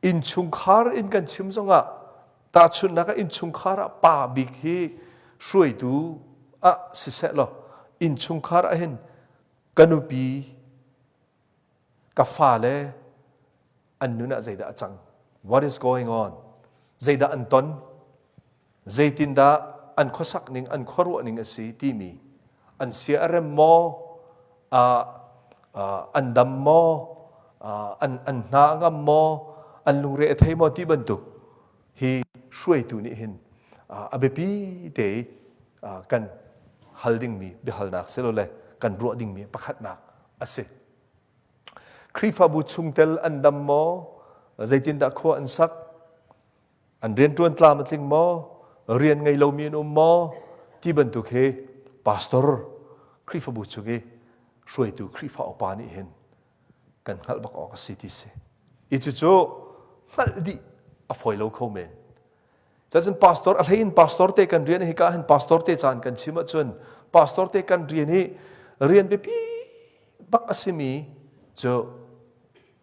Innchungkhar in kan chim zongah tahchunhnak ah innchungkhar ah pa bik hi hruaitu ah siseh law innchungkhar ah hin ka nupi ka fale an nun ah zeidah a cang? What is going on? Zeidah an ton? Zeitindah an khuasak ning, an khuaruah ning a si timi an sia a rem maw? Uh, uh, an dam maw? Uh, an, an hna a ngam maw? An lungre a thei maw? Ti bantuk hi hruaitu nih hin uh, a biapi te uh, kan hal dingmi biahalnak silole kan ruah dingmi pakhatnak a si. Khrihfabu chungtel an dam maw? Zeitindah khua an sak? An rianṭuan tlam a tling maw? Rian ngei lomi an um maw? Ti bantuk hi pastor Khrihfabu chung i hruaitu Khrihfa upa nih hin kan hngalh bak awk a si ti si. I cucu hngalh dih a fawi lo kho men. Cacun pastor a hlei in pastor te kan rian hi ka hin pastor te caan kan chim ahcun pastor te kan rian hi rian biapi bak a simi cu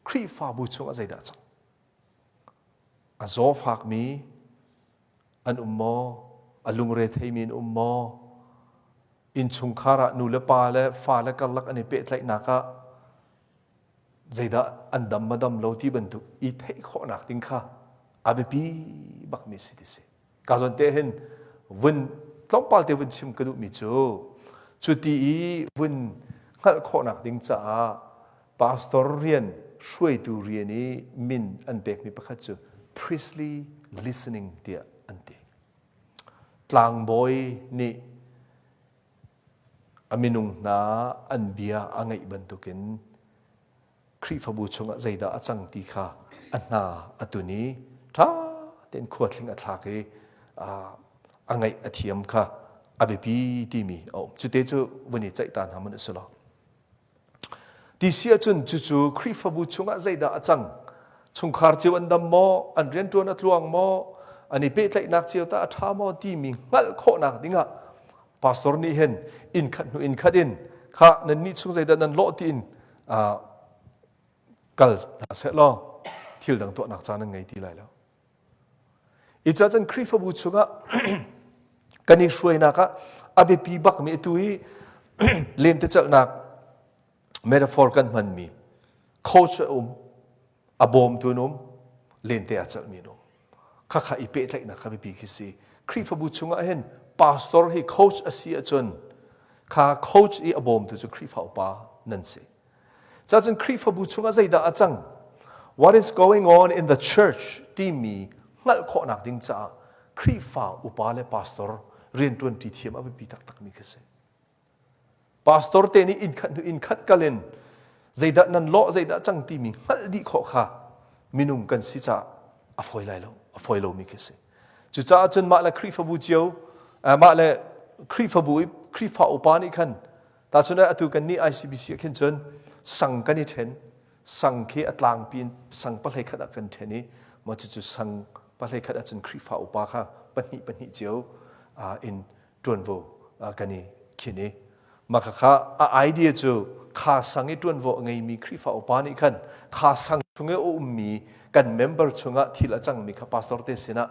Khrihfabu chungah zeidah a cang? A zaw fakmi an um maw? A lungre theimi an um maw? Innchungkhar ah nu le pa le fa le karlak an i pehtlaihnak ah zeidah an dam ma dam lo ti bantuk i theih khawhnak ding kha a biapi bakmi si ti si. Ka zawn te hin vun tlawmpal te vun chim ka duhmi cu cuti i vun hngalh khawhnak ding caah pastor rian hruaitu rian i min an pekmi pakhat cu priestly listening tiah an ti. Tlangbawi nih a minung hna an bia a ngaih bantukin Khrihfabu chungah zeidah a cang ti kha a hna a tun i ṭha tein khuathling a thlak i a ngaih a thiam kha a biapi timi a um. Cute cu vun i ceih ta hna mun a si lo. Ti si ahcun cucu Khrihfabu chungah zeidah a cang? Chungkhar cio an dam maw? An rianṭuan a tluang maw? An i pehtlaihnak cio tah a ṭha maw? timi hngalh khawhnak dingah pastor nih hin inn khat hnu inn khat in kha nannih chung zeidah nan lawh tiin kal hna seh law thil dang tuahnak caan an ngei ti lai lo. I cun Khrihfabu chungah kan i hruainak ah a biapi bakmi atu hi lentecelhnak metaphor kan hmanmi coach a um a bawmtu an um lente aa celhmi an um khakha i pehtlaihnak kha biapi khi si Khrihfabu chungah hin pastor hi coach a si ahcun kha coach i a bawmtu cu Khrihfa upa nan si Cacun Khrihfabu chungah zeidah a cang? What is going on in the church timi hngalh khawhnak ding caah Khrihfa upa le pastor rianṭuanṭi thiam a biapi taktakmi khi si. Pastor te nih inn khat hnu inn khat kal in zeidah nan lawh zeidah cang timi hngalh dih khawh kha minung kan si caah a fawi lai lo, a fawi lomi khi si. Cucaah cun mah le Khrihfabu cio, mah le Khrihfabu i Khrihfa upa nih khan Tahchun ah atu kan nih ICBC ah khin cun sang kan i ṭhen. Sang khi a tlangpi in sang pahlei khat ah kan ṭhen i mah cucu sang pahlei khat ahcun Khrihfa upa kha pahnih pahnih cio in ṭuanvo kan i khin i mah khakha a idea cu kha sang i ṭuanvo a ngeimi Khrihfa upa nih khan kha sang chung i a ummi kan member chungah thil a cangmi kha pastor te sinah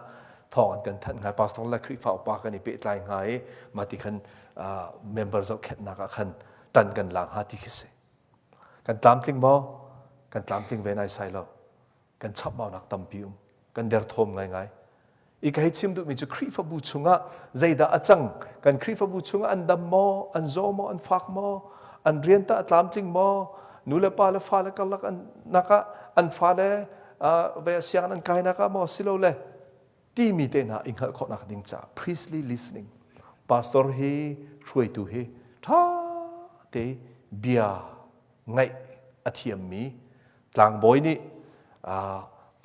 thawng an kan thanh hnga pastor le Khrihfa upa kan i pehtlai hnga i mah ti khan member zohkhenhnak ah khan tan kan la hnga ti khi si. Kan tlamtling maw? Kan tlamtling ve nai sai lo. Kan chapmaunak tampi um. Kan derthawm ngaingai. I ka hei chim duhmi cu Khrihfabu chungah zeidah a cang? Kan Khrihfabu chungah an dam maw? An zaw maw? An fak maw? An rian tah a tlamtling maw? Nu le pa le fa le karlak an nak ah an fale ve sianginn an kainak ah maw silole timi te hna i hngalh khawhnak ding caah priestly listening pastor hi hruaitu hi ṭha te bia ngaih a thiammi tlangbawi nih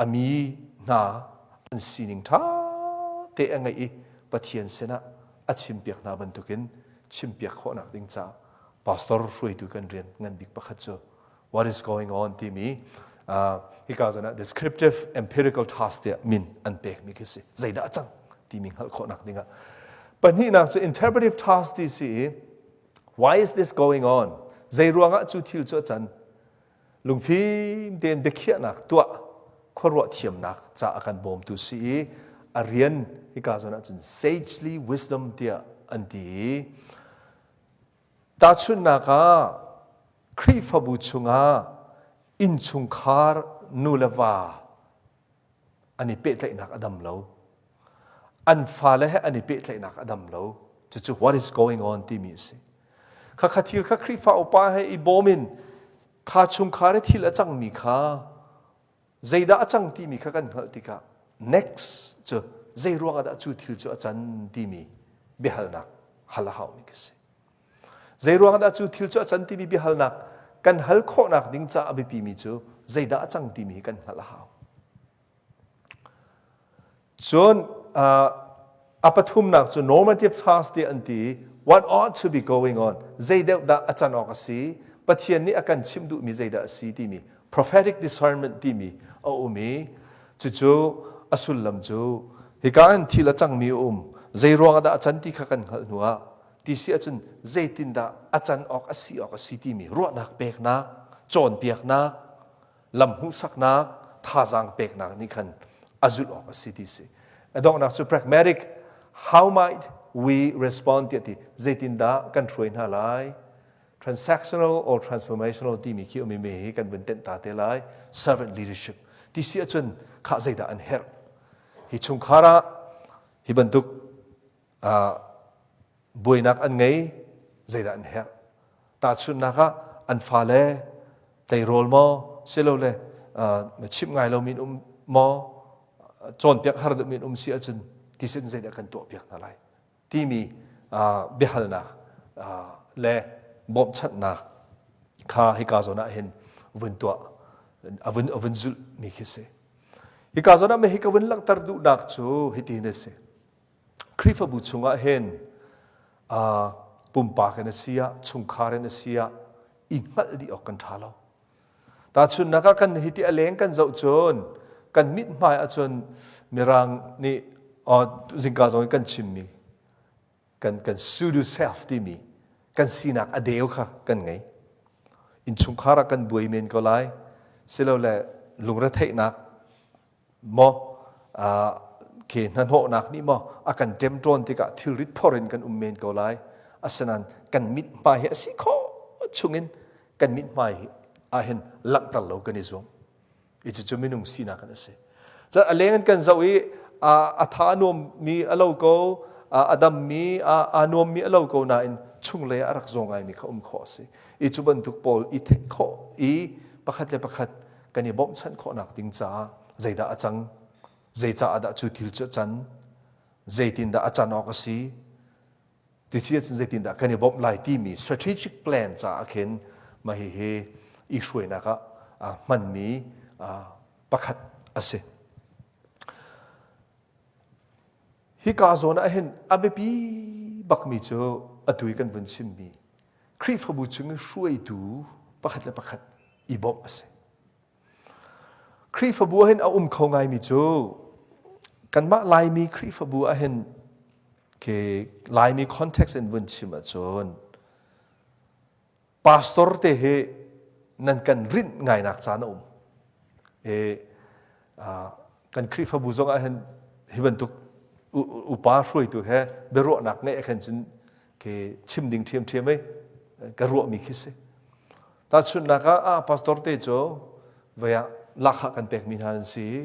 a mi hna an sining ṭha te a ngaih i Pathian sinah a chimpiak hna bantukin. chimpiak khawhnak ding caah pastor hruaitu kan rian ngan bik pakhat cu what is going on timi hika zawn ah descriptive empirical task tiah min an pekmi khi si. Zeidah a cang timi hngalh khawhnak dingah. Pahnihnak cu interpretive task ti si i why is this going on? Zei ruangah cu thil cu a can? Lungfim tein biakhiahnak tuah khuaruah thiamnak ca a kan bawmtu si i a rian hika zawn ahcun sagely wisdom tiah an ti i tahchunhnak ah Khrihfabu chungah innchungkhar nu le va an i pehtlaihnak a dam lo. An fale he an i pehtlaihnak a dam lo. Cucu what is going on timi a si. Khakha thil kha Khrihfa upa he i bawm in kha chungkhar i thil a cangmi kha zeidah a cang timi kha kan hngalh tikah next cu zei ruangah dah cu thil cu a can timi biahalnak hal a haumi ka si. Zei ruangah dah cu thil cu a can timi biahalnak kan hal khawhnak ding caah a biapimi cu zeidah a cang timi hi kan hngalh a hau. Cun a pathumnak cu normative task tiah an ti what ought to be going on zei deuh dah a can awk a si Pathian nih a kan chimh duhmi zeidah a si timi prophetic discernment timi a um i cucu a sullam cu hika in thil a cangmi a um zei ruangah dah a can ti kha kan hngalh hnuah ti si ahcun zeitindah a can awk a si awk a si timi ruahnak peknak cawnpiaknak lam hmuhsaknak thazaang peknak nih khan a zulh awk a si ti si a donghnak cu pragmatic how might we respond tiah ti zeitindah kan hruai hna lai transactional or transformational timi khi umi me hi kan vun tenh ta te lai servant leadership ti si ahcun khah zeidah an herh hi chungkhar ah hi bantuk buainak an ngei zeidah an herh tahchunhnak ah an fale tleirawl maw silole chimh ngai lomi um maw cawnpiak har deuhmi um si ahcun tisin zeidah kan tuahpiak hna lai timi biahalnak le bawmhchanhnak kha hika zawn ah hin vun tuah a vun a vun zulh mi khi si hika zawn ah hi ka vun langhter duhnak cu hitihin a si Khrihfabu chungah hin pumpak in a si ah chungkhar in a si ah i hngalh dih awk kan ṭha lo. Tahchunhnak ah kan hiti a leng kan zoh cun kan mithmai ahcun Mirang nih zingka zong in kan chimmi kan kan pseudo self timi kan sinak a deu kha kan ngei. Innchungkhar ah kan buai men ko lai silole lungretheihnak maw ke hnahnawhnak nih maw a kan ṭemṭawn tikah thilrit phor in kan um men ko lai asinain kan mithmai hi a si khawh chungin kan mithmai ah hin langhter lo kan i zuam i cucu minung sinak an a si cun a leng in kan zoh i a tha a nuammi a lo ko a dammi a nuammi a lo ko nain chunglei ah a rak zaw ngaimi kha um khawh a si i cu bantuk pawl i theih khawh i pakhat le pakhat kan i bawmhchanh khawhnak ding caah zeidah a cang zeicaah dah cu thil cu a can zeitindah a can awk a si tici ahcun zeitindah kan i bawmh lai timi strategic plan caah khin mah hihi i hruainak ah hmanmi pakhat a si. Hika zawn ah hin a biapi bakmi cu atu i kan vun chimmi Khrihfabu chung i hruaitu pakhat le pakhat i bawmh a si. Khrihfabu ah hin a um kho ngaimi cu kanmah Laimi Khrihfabu ah hin ke Laimi context in vun chim ahcun pastor te hi nan kan rinh ngainak caan a um. E, kan Khrihfabu zong ah hin hi bantuk upa hruaitu he biaruahnak ngeih khan cun ke chim ding ṭhiamṭhiam ei ka ruahmi khi si. Tahchunhnak ah ah pastor te cu vei ah lakhah kan pekmi hna an si i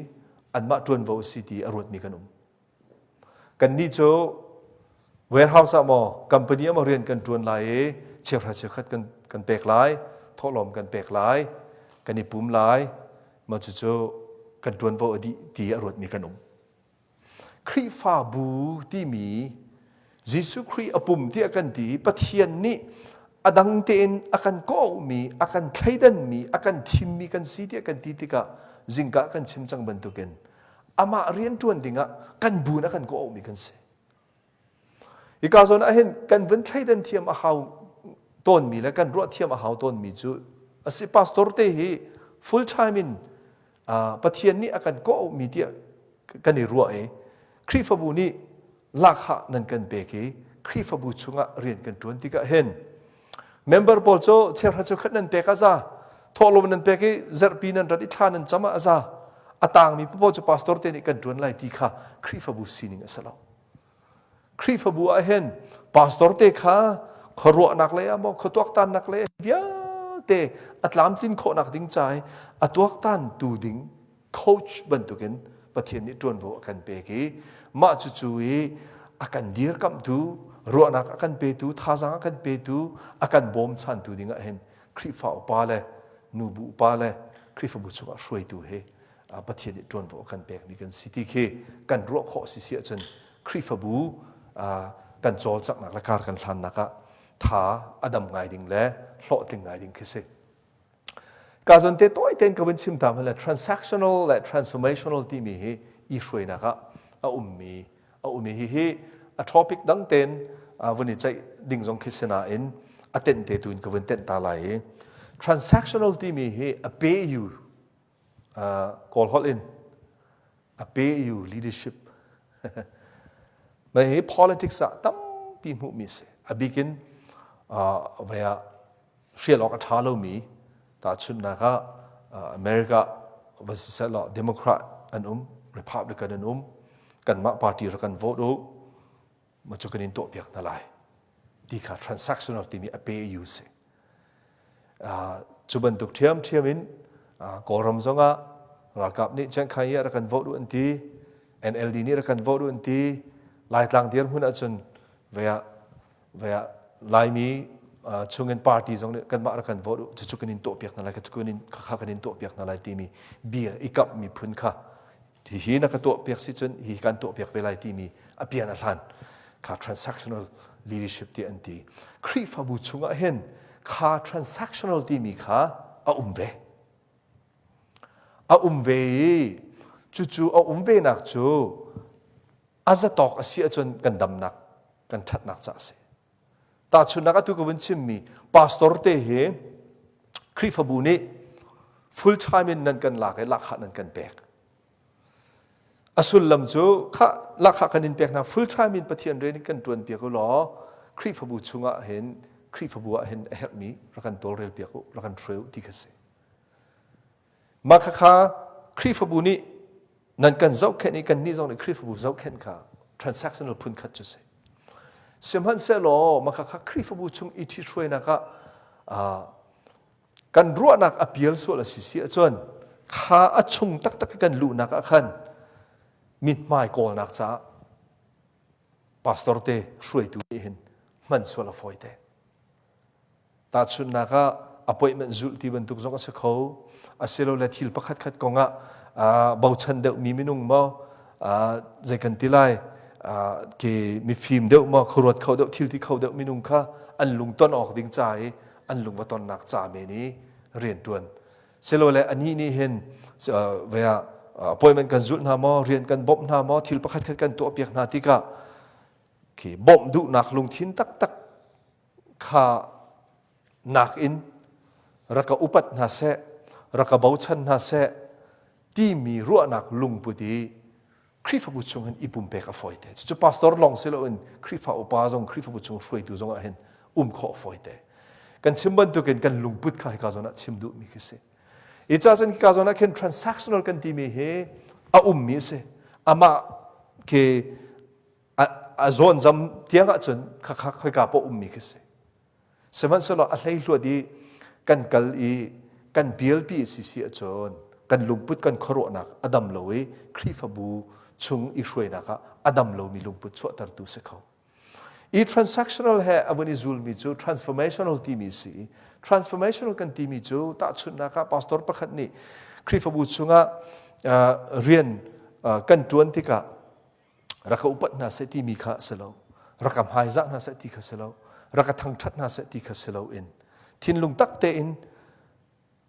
anmah ṭuanvo a si ti a ruatmi kan um. Kannih cu warehouse ah maw company ah maw rian kan ṭuan lai i cheuhra cheukhat kan kan pek lai, thawhlawm kan pek lai, kan i pum lai, mah cucu kan ṭuanvo a dih ti a ruatmi kan um. Khrihfabu timi Jesuh Khrih a pum tiah kan ti Pathian nih a dang tein a kan kawhmi, a kan thleidanmi, a kan thimmi kan si tiah kan ti tikah zingka kan chim cang bantukin amah rianṭuan dingah kan bu in a kan kawhmi kan si. Hika zawn ah hin kan vun thleidan thiam a hau tawnmi le kan ruah thiam a hau tawnmi cu a si pastor te hi full time in Pathian nih a kan kawhmi tiah kan i ruah i Khrihfabu nih lakhah nan kan pek i Khrihfabu chungah rian kan ṭuan tikah hin member pawl cu cheuhra cheukhat nan pek a za thawhlawm nan pek i zarhpi nan rat i thla nan cam ah a za a tangmi paoh cu pastor te nih kan ṭuan lai ti kha Khrihfabu sining a si lo. Khrihfabu ah hin pastor te kha khuaruahnak lei ah maw khuatuaktannak lei vialte a tlamtlin khawhnak ding ca i a tuaktan tu ding coach bantukin Pathian nih ṭuanvo a kan pek i mah cucu i a kan dirkamhtu ruahnak a kan petu thazaang a kan petu a kan bawmchantu ding ah hin Khrihfa upa le nubu upa le Khrihfabu chungah hruaitu hi Pathian nih ṭuanvo a kan pekmi kan si ti khi kan ruah khawh si si ahcun Khrihfabu kan cawlcanghnak le kar kan hlannak ah tha a dam ngai ding le hlawhtling ngai ding khi si. Ka zawn te tawi tein ka vun chim ta le transactional le transformational timi hi i hruainak ah a ummi a um i hihi a topic dang tein vun i ceih ding zong khi si nain a tenh te tu in ka vun tenh ta lai i transactional timi hi a pay you Kawl holh in a pay you leadership Mei hi politics ah tampi hmuhmi si. A bik in vei ah hrial awk a ṭha lomi tahchunhnak ah America va si seh law Democrat an um, Republican an um, kanmah party rak kan vote u, ma cu kan in tuahpiak hna lai ti kha transactional timi a pay you si. Cu bantuk ṭhiamṭhiam in Kawlram zongah ralkap nih Chiangkhai hi rak kan vote u an ti, NLD nih rak kan vote u an ti, Laitlang dirhmun ahcun vei ah vei ah Laimi chungin party zong nih kanmah rak kan vote u cucu kan in tuahpiak hna lai cucu kan in khakha kan in tuahpiak hna lai timi bia i kamh miphun kha hihi na ka tuahpiak si cun hihi kan tuahpiak ve lai timi a pian a hlan kha transactional leadership ti an ti. Khrihfabu chungah hin kha transactional timi kha a um ve. A um ve i cucu a um ve nak cu a zatawk a si ahcun kan damnak kan ṭhatnak ca a si. Tahchunhnak atu ka vun chimmi pastor te hi Khrihfabu nih full time in nan kan lak i lakhah nan kan pek. A sullam cu khah lakhah kan in pek hna full time in Pathian rian kan ṭuan piak u law Khrihfabu chungah hin Khrihfabu ah hin a herhmi rak kan tawlrel piak u rak kan hruai u ti kha si. Mah khakha Khrihfabu nih nan kan zohkhenh i kannih zong nih Khrihfabu zohkhenh kha transactional phun khat cu si. Sihmanhsehlaw mah khakha Khrihfabu chung i ṭhithruainak ah kan ruahnak a pial sual a si si ahcun kha a chung taktak i kan luhnak ah khan mithmai kawlnak caah pastor te hruaitu nih hin hman sual a fawi te. Tahchunhnak ah appointment zulh ti bantuk zong a si kho. Asilole thil pakhatkhat kong ah bochan deuhmi minung maw zei kan ti lai ke mifim deuh maw khuaruat kho deuh thil ti kho deuh minung kha an lung ton awk ding ca i an lung va tonnak ca men i rian ṭuan. Silole anih nih hin ve ah appointment kan zulh hna maw rian kan bawmh hna maw thil pakhatkhat kan tuahpiak hna tikah khi bawmh duhnak lungthin taktak kha nakin rak ka upat hna seh, rak ka bochan hna seh timi ruahnak lungput i Khrihfabu chung hin i pumpek a fawite. Cucu pastor lawng si loin Khrihfa upa zong Khrihfabu chung hruaitu zong ah hin um khawh a fawite. Kan chim bantukin kan lungput kha hika zawn ah chim duhmi khi si. I ca cun hika zawn ah khin transactional kan timi hi a ummi a si. Amah khi a zawnzam tiang ahcun khakha khoika paoh ummi khi si. Sihmanhsehlaw a hleihluat i kan kal i kan pialpi a si si ahcun kan lungput kan khuaruahnak a dam lo i Khrihfabu chung i hruainak ah a dam lomi lungput chuahtertu si kho. I transactional he a vun i zulmi cu transformational timi si. Transformational kan timi cu tahchunhnak ah pastor pakhat nih Khrihfabu chungah rian kan ṭuan tikah rak ka upat hna seh timi kha a si lo rak ka hmaizah hna seh ti kha si lo rak ka thangṭhat hna seh ti kha si lo in thinlung tak tein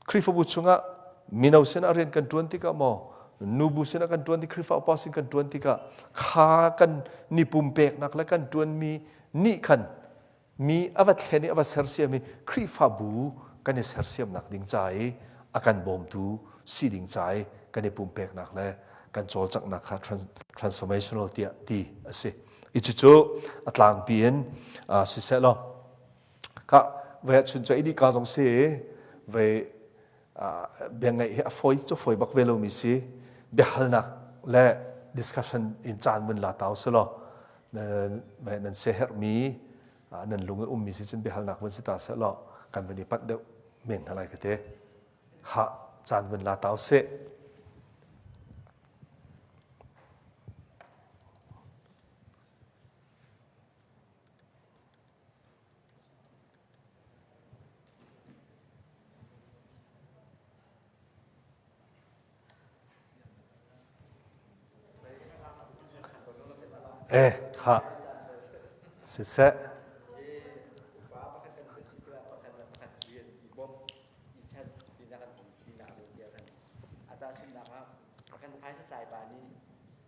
Khrihfabu chungah mino sinah rian kan ṭuan tikah maw Nubu sinah kan ṭuan tik, Khrihfa upa sin kan ṭuan tikah kha kan ni pumpeknak le kan ṭuanmi nih khan mi a va thlen i a va sersiam i Khrihfabu kan i sersiamnak ding ca i a kan bawmtu si ding ca i kan i pumpeknak le kan cawlcanghnak kha transformational tiah ti a si. I cucu a tlangpi in siseh law ka ve chun cu idi ka zong si ve bia ngaih hi a fawi cu fawi bak ve lomi si biahalnak le discussion in caan vun la tau si law nan siaherhmi nan lung i ummi si cun biahalnak vun si ta seh law kan vun i panh deuh men hna lai ka te ha caan vun la tau seh. Eh, kha. Siseh.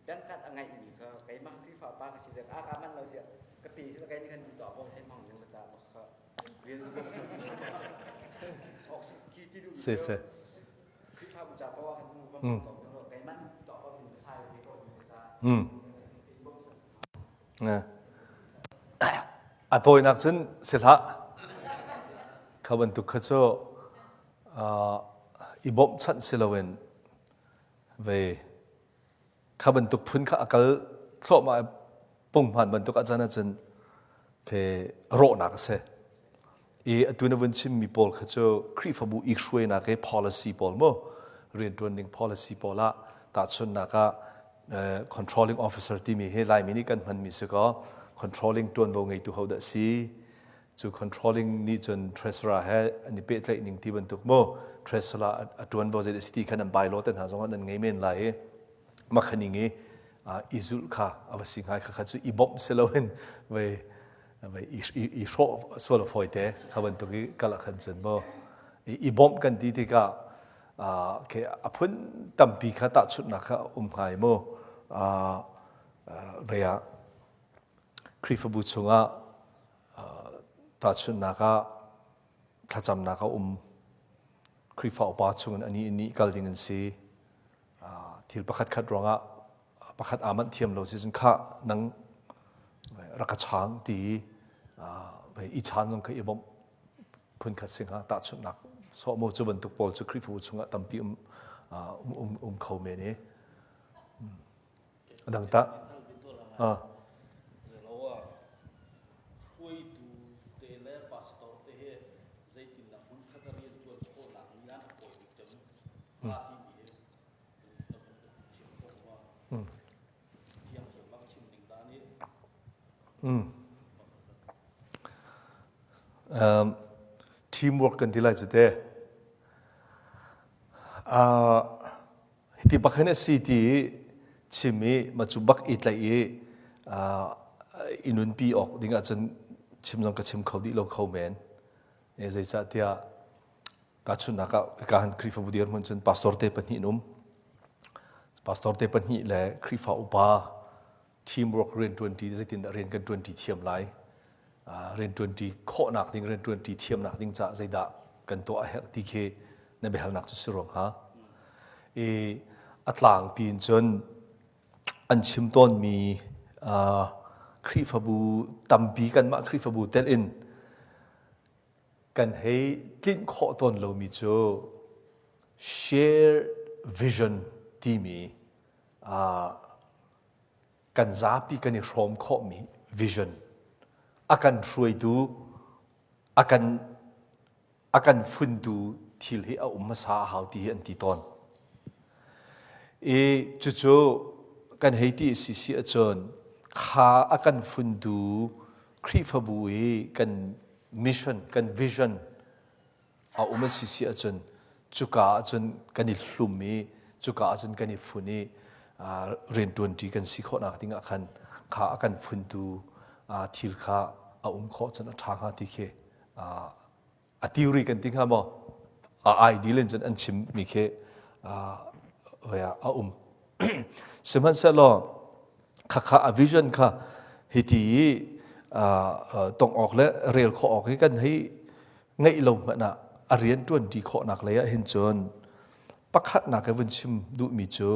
Dangkat a ngeihmi kha keimah Khrihfa pa ka si dek a ka man lo tiah ka pe sila kai nih khan ti to bom thei mang ning ta kha rian bom Si si. Khrihfabu ca paoh ah khan mu bom ko keimah nih to bom in sai ve ko ta. Mm. A tawinak cun si hlah. Kha bantuk kha cu i bawmhchanh si loin ve Kha bantuk phun kha a kal thluahmah i punghman bantuk a can ahcun khi rawhnak a si. I atu na vun chimmi pawl kha cu Khrihfabu i hruainak i policy pawl mu rianṭuan ding policy pawl ah tahchunhnak ah controlling officer timi hi Laimi nih kan hmanmi si kaw controlling ṭuanvo ngeitu ho dah si cu controlling nih cun treasurer he an i pehtlaih ning ti bantuk mu treasurer a ṭuanvo zei si ti khan an bylaw te hna zong ah nan ngei men lai i makhaning i i zulh kha a va si ngai kha kha cu i bawmh si loin vei vei i hrawh sual a fawi te kha bantuk i kal ah khan cun mu i bawmh kan ti tikah ke a phun tampi kha tahchunhnak kha um hngai mu vei ah Khrihfabu chungah tahchunhnak ah thlacamnak a um. Khrihfa upa chungin ani in nih kal ding an si. Thil pakhat khat ruangah pakhat aa manh thiam lo si cun khah nang rak ka chaang ti i chaan zong kha i bawmh phunkhat si hnga tahchunhnak sawh mu cu bantuk pawl cu Khrihfabu chungah tampi um um um kho men i A dang tah? Ah. Hruaitu te le pastor te he zeitindah hmunkhat a rian ṭuan khawhnak ning ah a fawi bik cem hnga timi hi na vun chim khawh ma? Fiang bak chim ding dah nih. Um, teamwork kan ti lai cu te. Uh, Hiti bak hin a si ti i chim i mah cu bak i tlaih i i nunpi awk ding ahcun chim zong ka chim kho dih lo kho men. Zeicahtiah tahchunhnak ah ka han Khrihfabu dirhmun cun pastor te pahnih an um. Pastor te pahnih le Khrihfa upa teamwork rianṭuanṭi zeitindah rian kan ṭuanṭi thiam lai rianṭuanṭi khawhnak ding rianṭuanṭi thiamnak ding caah zeidah kan tuah a herh ti khi na biahalnak cu si ruang hnga i a tlangpi in cun an chim tawnmi Khrihfabu tampi kanmah Khrihfabu tel in kan hei tlinh khawh tawn lomi cu shared vision timi kan zapi kan i hrawm khawhmi vision a kan hruaitu a kan a kan funtu thil hi a um hmasa a hau ti hi an ti tawn i cucu kan hei ti si si ahcun kha a kan funtu Khrihfabu i kan mission kan vision a um a si si ahcun cuka ahcun kan i hlum i cuka ahcun kan i fun i rianṭuanṭi kan si khawhnak ding ah khan kha a kan funtu thil kha a um khawh cun a ṭha hnga ti khi a theory kan ti hnga maw a ideal in cun an chimmi khi. a um. Sihmanhsehlaw khakha a vision kha hiti i tong awk le rel khawh awk hi kan hei ngeih lo hmanh ah a rian ṭuan ṭi khawhnak lei ah hin cun pakhatnak i vun chim duhmi cu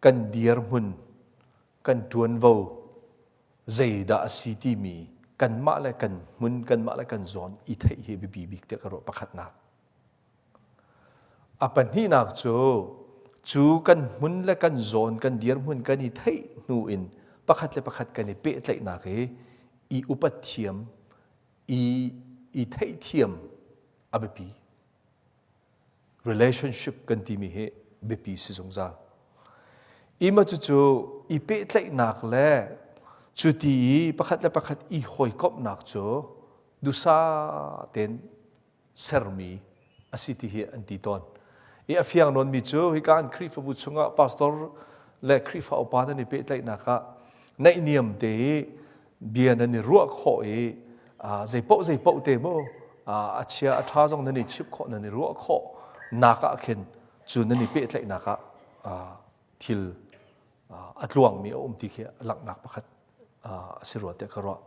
kan dirhmun kan ṭuanvo zeidah a si timi kanmah le kan hmun kanmah le kan zawn i theih hi biapi bik tiah ka ruah pakhatnak. A pahnihnak cu cu kan hmun le kan zawn kan dirhmun kan i theih hnu in pakhat le pakhat kan i pehtlaihnak hi i upat thiam i i theihthiam a biapi. Relationship kan timi hi biapi si zungzal. Ima cucu i pehtlaihnak le cu ti i pakhat le pakhat i hawikomhnak cu dusa tein sermi a si ti hi an ti tawn. I a fiang nawnmi cu hika an Khrihfabu chungah pastor le Khrihfa upa nan i pehtlaihnak ah naihniam te i bia nan i ruah khawh i zeipaoh zeipaoh te mu a chia a ṭha zong nan i chimh khawh nan i ruah khawh nak ah khin cu nan i pehtlaihnak ah thil a tluangmi a um ti khi langhnak pakhat a si rua tiah ka ruah.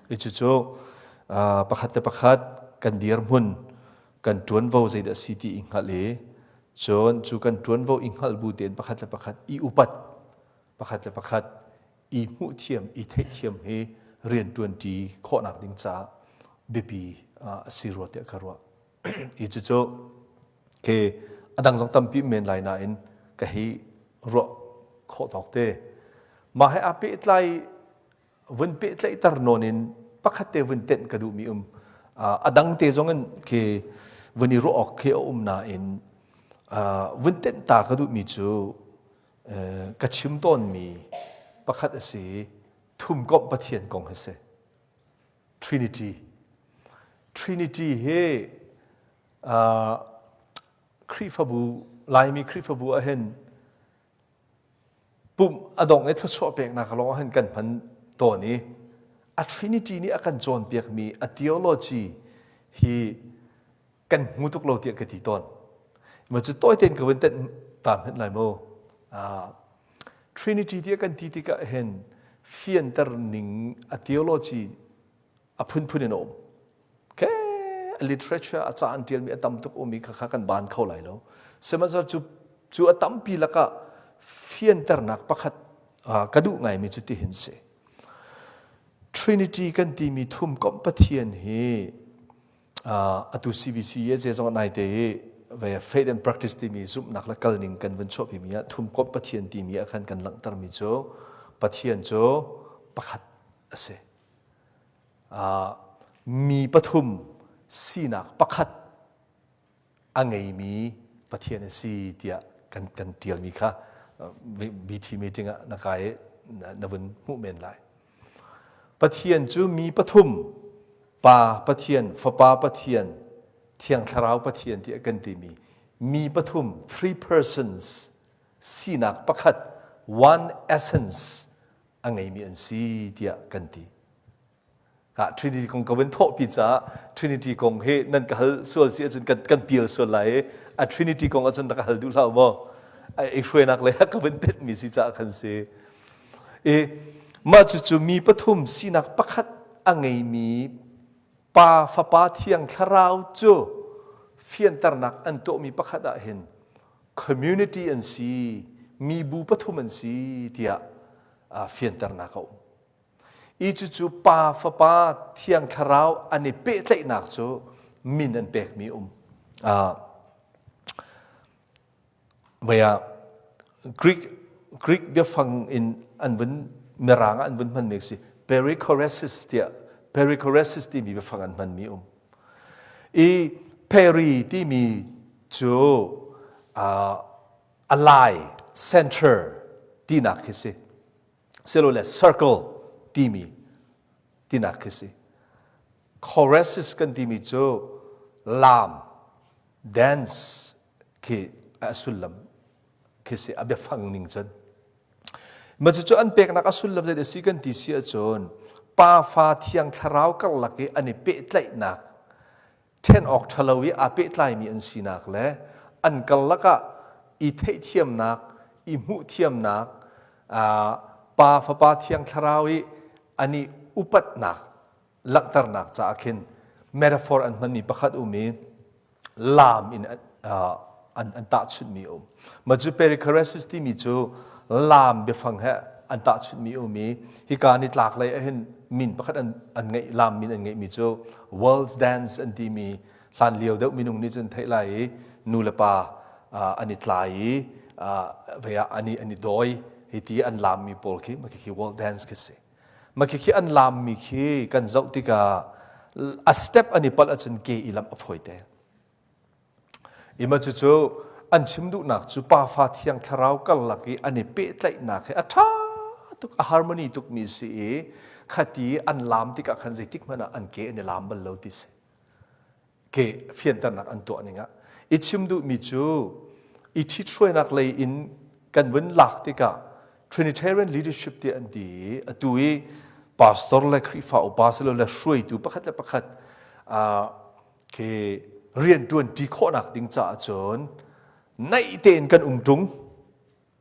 I cucu pakhat le pakhat kan dirhmun kan ṭuanvo zeidah si ti i hngalh i cun cu kan ṭuanvo i hngalh bu tein pakhat le pakhat i upat pakhat le pakhat i hmuhthiam i theihthiam hi rian ṭuanṭi khawhnak ding caah biapi a si rua tiah ka ruah. I cucu ke a dang zong tampi men lai nain ka hi ruah khawh tawk te. Mah he aa pehtlai vun pehtlaihter nawn in pakhat te vun tenh ka duhmi um. A dang te zong in ke vun i ruah awk khi a um nain vun tenh ta ka duhmi cu ka chim tawnmi pakhat a si thumkomh Pathian kong hi si. Trinity. Trinity hi Khrihfabu Laimi Khrihfabu ahhin pumh a dong i thluachuah peknak lawng ahhin kan hman tawn i a Trinity nih a kan cawnpiakmi a theology hi kan hmu tuk lo tiah ka ti tawn. Ma cu tawi tein ka vun tenh ta hmenh lai mu. Trinity tiah kan ti tikah hin fianter ning a theology a phunphun in a um. Ke a literature a ca an tialmi a tam tuk umi kha kha kan ban kho lai lo. Sihmanhsehlaw cu cu a tampi lakah fianternak pakhat ka duh ngaimi cu tihin si. Trinity kan timi thumkomh Pathian hi atu CBC i zeizong nai te hi ve faith and practice timi zumhnak le kalning kan vun chuahpi mi ah thumkomh Pathian timi ah khan kan langhter mi cu Pathian cu pakhat a si. Mi pathum sinak pakhat a ngeimi Pathian a si tiah kan kan tialmi kha BT meeting ah na kai na vun hmuh men lai. Pathian cu mi pathum Pa Pathian, Fapa Pathian, Thiang Thlarau Pathian tiah kan timi mi pathum three persons sinak pakhat one essence a ngeimi an si tiah kan ti. Ka Trinity kong ka vun thawhpi caah Trinity kong hi nan ka hal sual si ahcun kan, kan pial sual lai i a Trinity kong ahcun na ka hal duh hlah maw? I hruainak lei ah ka vun tetmi si caah khan si. I mah cucu mi pathum sinak pakhat a ngeimi Pa Fapa Thiang Thlarau cu fianternak an tuahmi pakhat ah hin community an si, mibu pathum an si tiah fianternak a um. I cucu Pa, Fapa, Thiang Thlarau an i pehtlaihnak cu min an pekmi um. Vei ah Greek Greek biafang in an vun mirang ah an vun hmanmi a si. Perichoresis tiah perichoresis timi biafang an hmanmi um. I peri timi cu a lai center tinak khi si. Silole circle timi tinak khi si. Choresis kan timi cu laam dance khi a sullam khi si a biafang ning cun. Ma cucu an peknak a sullam zei a si kan ti si ahcun pa fa thiang thlarau karlak i an i pehtlaihnak ṭhen awk ṭhalo i aa pehtlaimi an sinak le an karlak ah. i theihthiamnak, i hmuhthiamnak, Pa Fapa Thiang Thlarau i an i upatnak langhternak caah khin metaphor an hmanmi pakhat um i laam in an tahchunhmi a um. Mah cu perichoresis timi cu laam biafang he an tahchunhmi a um i hika nitlak lei ahhin min pakhat an ngeih laam min an ngeihmi cu world's dance an timi hlan lio deuh minung nih cun theih lai i nu le pa an i tlai i vei ah an i an i dawi hi ti an laammi pawl khi mah khi world dance khi si. Mah khi an laammi khi kan zoh tikah a step an i palh ahcun ke i lamh a fawi te. Ima cucu an chim duhnak cu pafa thiang thlarau karlak i an i pehtlaihnak hi a ṭha tuk a harmony tukmi si i khati an laam tikah khan zeitik hmanh ah an ke an i laam bal lo ti si. Ke fianternak an tuah ning ah i chim duhmi cu i ṭhithruainak lei in kan vun lak tikah Trinitarian leadership ti an ti i atu i pastor le Khrihfa upa silole hruaitu pakhat le pakhat khi rian ṭuan ṭi khawhnak ding caah cun naih tein kan um ṭung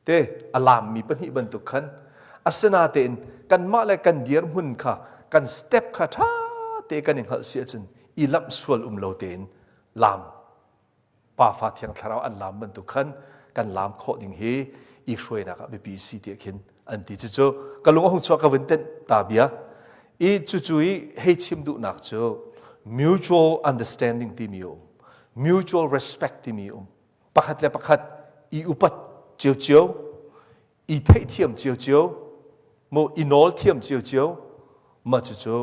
te a laammi pahnih bantuk khan asinatein kanmah le kan dirhmun kha kan step kha ṭha te kan i hngalh si ahcun i lamh sual um lo tein laam pafa thiang thlarau an laam bantuk khan kan laam khawh ding hi i hruainak ah biapi si tiah khin an ti cucu ka lung a hung chuak ka vun tenh ta bia i cucu i hei chim duhnak cu mutual understanding timi um mutual respect timi um pakhat le pakhat i upat ciocio i theihthiam ciocio mu i nawl thiam ciocio mah cucu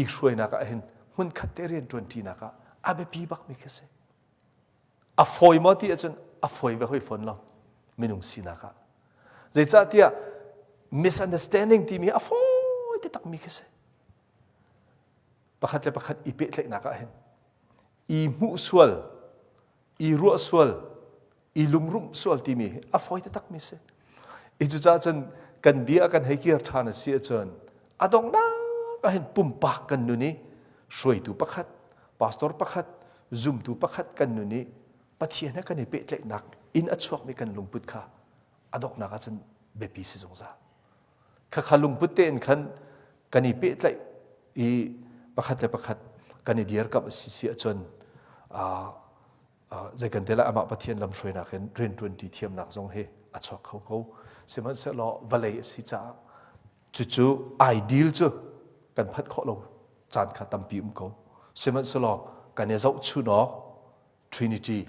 i hruainak ah hin hmunkhat te rian ṭuanṭinak ah a biapi bakmi khi si a fawi maw ti ahcun a fawi ve hoi fawn lo minung sinak ah zeicahtiah misunderstanding timi a fawi te takmi khi si pakhat le pakhat i pehtlaihnak ah hin i hmuh sual i ruah sual i lungrumh sual timi hi a fawi takmi si i cucaah cun kan bia kan hei kir ṭhan a si ahcun a donghnak ah hin pumpak kan nun i hruaitu pakhat pastor pakhat zumtu pakhat kan nun i Pathian he kan i pehtlaihnak in a chuakmi kan lungput kha a donghnak ah cun biapi si zungzal khakha lungput tein khan kan i pehtlaih i pakhat le pakhat kan i dirkamh a si si ahcun zei kan te lai amah Pathian lamhruainak in rianṭuanṭi thiamnak zong hi a chuak kho ko sihmanhsehlaw vawlei a si caah cucu ideal cu kan phanh khawh lo caan kha tampi um ko sihmanhsehlaw kan i zohchun awk Trinity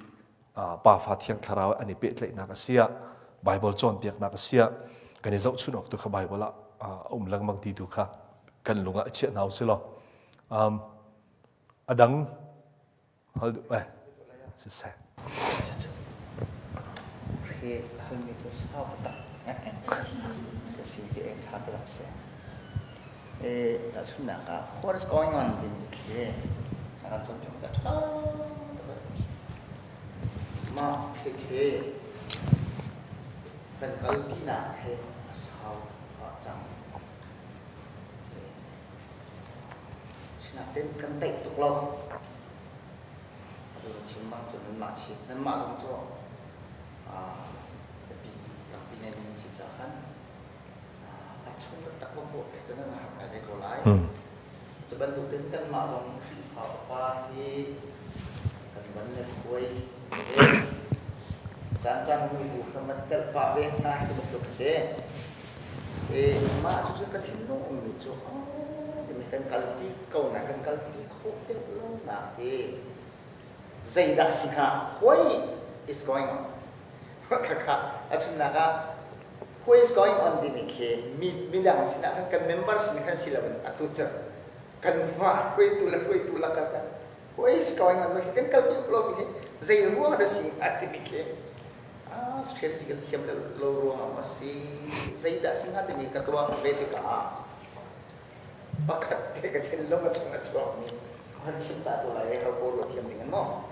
Pa Fa Thiang Thlarau an i pehtlaihnak a si ah Bible cawnpiaknak a si ah kan i zohchun awk tu kha Bible ah a um lengmang ti tu kha kan lung ah chiah hna usih law a dang hal duh eh siseh Hi halmi cu sau taktak ka si ti eng ṭha ka rak si. Tahchunhnak ah what is going on timi khi a kan cawnpiak tikah ṭha tuk Mah khikhi kan kalpinak he a sau cang. Sinain kan teih tuk lo. Atu na chim bang cun nanmah chim nanmah zong cu biapi tampi ngei nan si caah khan a chung taktak va bawh khi cu nan har ngai ve ko lai. Cu bantuk tein kanmah zong Khrihfa upa hi kan van le khuai caan caan mibu kha van telh pah ve hna hi bantuk a si. Mah cucu ka thinlung ummi cu timi kan kalpi ko na kan kalpi khawh deuh lonak hi zeidah si hnga what is going on khakha a chunnak ah what is going on timi khi mi midang sinah khan kan member sin khan si loin atu cu kan mah hruaitu le hruaitu lakah kan what is going on kan kalpi khawh lomi hi zei ruang dah si hnga timi khi strategy kan thiam lo ruangah maw si zeidah si hnga timi ka tuah ve tikah pakhat te ka thinlung a chung a chuakmi han chim ta ko lai ho ko ruah thiam ding an maw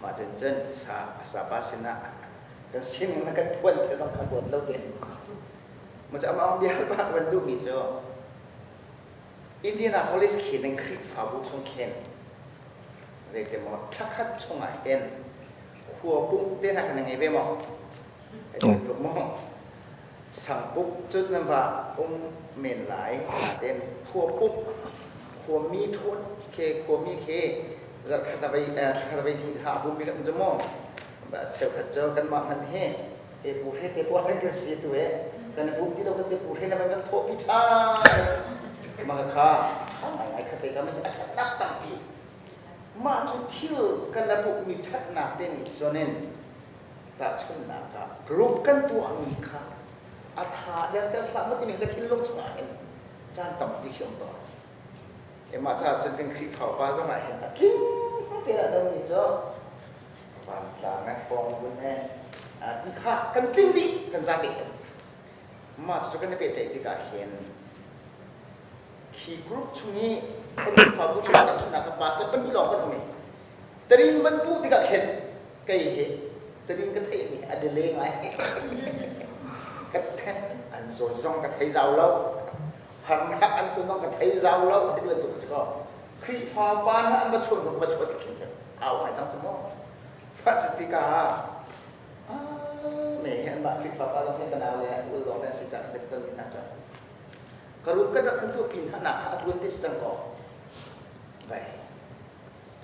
mah cun cun sa sapa sinah kan sin na kan phuan thil bang kha ruat lo te mu cu amah bia hal pa ka van duhmi cu Indianapolis khin in Khrihfabu chung khin zeiti maw thlakhat chungah hin. Khua pumh te hna kha na ngei ve maw? Bantuk maw? Sang pumh cu nan va um men lai. Nain khua pumh, khuami ṭhawn khi khuami khi zarhkhat a vei thlakhat a vei hnih hlah a pummi kan um cu maw? Cheukhat cu kanmah hmanh hi he pu hre te pawl kan si tu he kan i pum ti lo kan te pu hre na kan thawhpi ṭha mah kha ṭha ngaingai kha te ka a ṭhatnak tampi mah cu thil kan la pummi ṭhatnak te nih cun in tahchunhnak ah group kan tuahmi kha a tha deuh ter hlah maw timi ka thinlung chungah hin caan tampi khi um tawn. Mah caah cun kan Khrihfa upa zong ah hin a tling te ah lomi cu vantlang eh pawng vun eh ti kha kan tling dih kan zate hin mah cu kan i pehtlaih tikah hin khi group chung i kan Khrihfabu chung tahchunhnak ka pastor pahnih lawng kan um i taring van puh tikah khin kei hi taring ka theihmi a delay ngai ka an zawn zong ka thei zau lo harnak an ton zong ka thei zau lo ti bantuk si ko Khrihfa pa hna an va chuah hnu va chuah tik khin cun au ngai cang cu mu fa cu tikah me hi anmah Khrihfa pa zong hi ka nau le ul lawng an si cang kan ton hna cu ka rup ka rak an tuahpi hna nak kha a tuan te si cang ko vai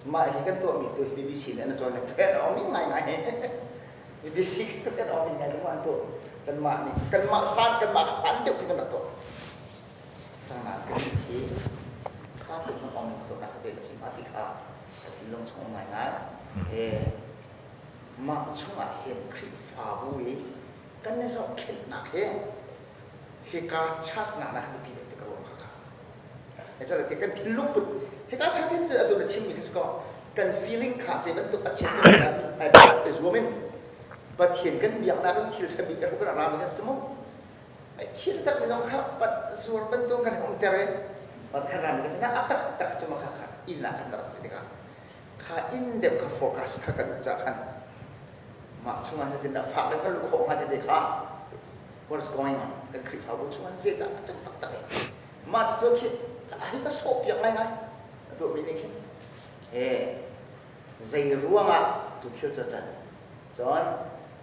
mah hi kan tuahmi tu hi BBC nih an cawn le tuan awm in ngai ngai BBC tuan awm in ngai an tuah kanmah nih kanmah hlan kanmah hlan deuh pi kan rak tuah cangnak kan hi kha tuk na awm in nak zei na sim ti kha ka thinlung chung ngai ngai e mah chungah hin Khrihfabu i kan i zohkhenhnak hi hika charge nak na biapi deuh ti ka ruah kha kha kan thinlung put hika chat hin atu na chimmi khi ko kan feeling kha zei bantuk a chiat ai te zuam in Pathian kan biaknak kan thil ṭha bik a hruk rami kan si mu ai thil tak mi zong kha pat zuar bantuk kan um ter i pat khan rami kan si na a tak tak cu ma kha kha inn ah kan rak si tikah kha inn deuh kha focus kha kan ca khan mah chungah hin a fak deuh kan luh khawh hnga te kha what is going on kan Khrihfabu chungah zeidah a cang taktak i mah cu khi hi ka sawh piak ngaingai a tuahmi nih khin he zei ruangah tu thil cu a can cun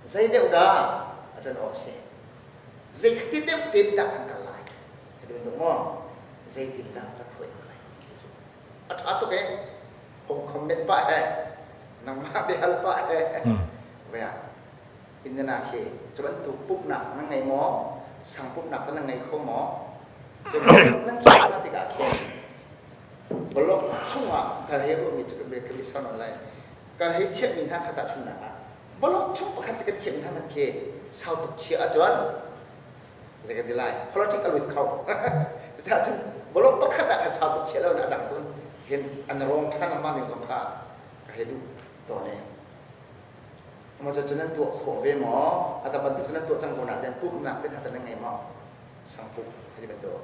zei deuh dah a can awk si zei khati deuh tein dah kan kal lai ka ti bantuk maw zeitin dah kan hruai hna lai ti khi cu a ṭha tuk e hong comment pah he nangmah biahal pah he vea Indiana khi cu bantuk pumhnak na ngei maw? Sang pumhnak na ngei kho maw? Cu nan khiah tikah khin blog chungah ka hei ruahmi cu ka bi sau nawn lai. Ka hei chiahmi hna kha tahchunhnak ah blog chung pakhat kan chiahmi hna khi sau tuk chia ahcun zei kan ti lai politic a lut kho. Cucaah cun blog pakhat ah khan sau tuk chia lo na a dang tun hin an rawng ṭhan lengmang ding zong kha ka hei duh tawn i Maw cu nan tuah khawh ve maw? A bantuk cu nan tuah cang ko nain pumhnak te hna nan ngei maw? Sang pumh hei ti bantuk.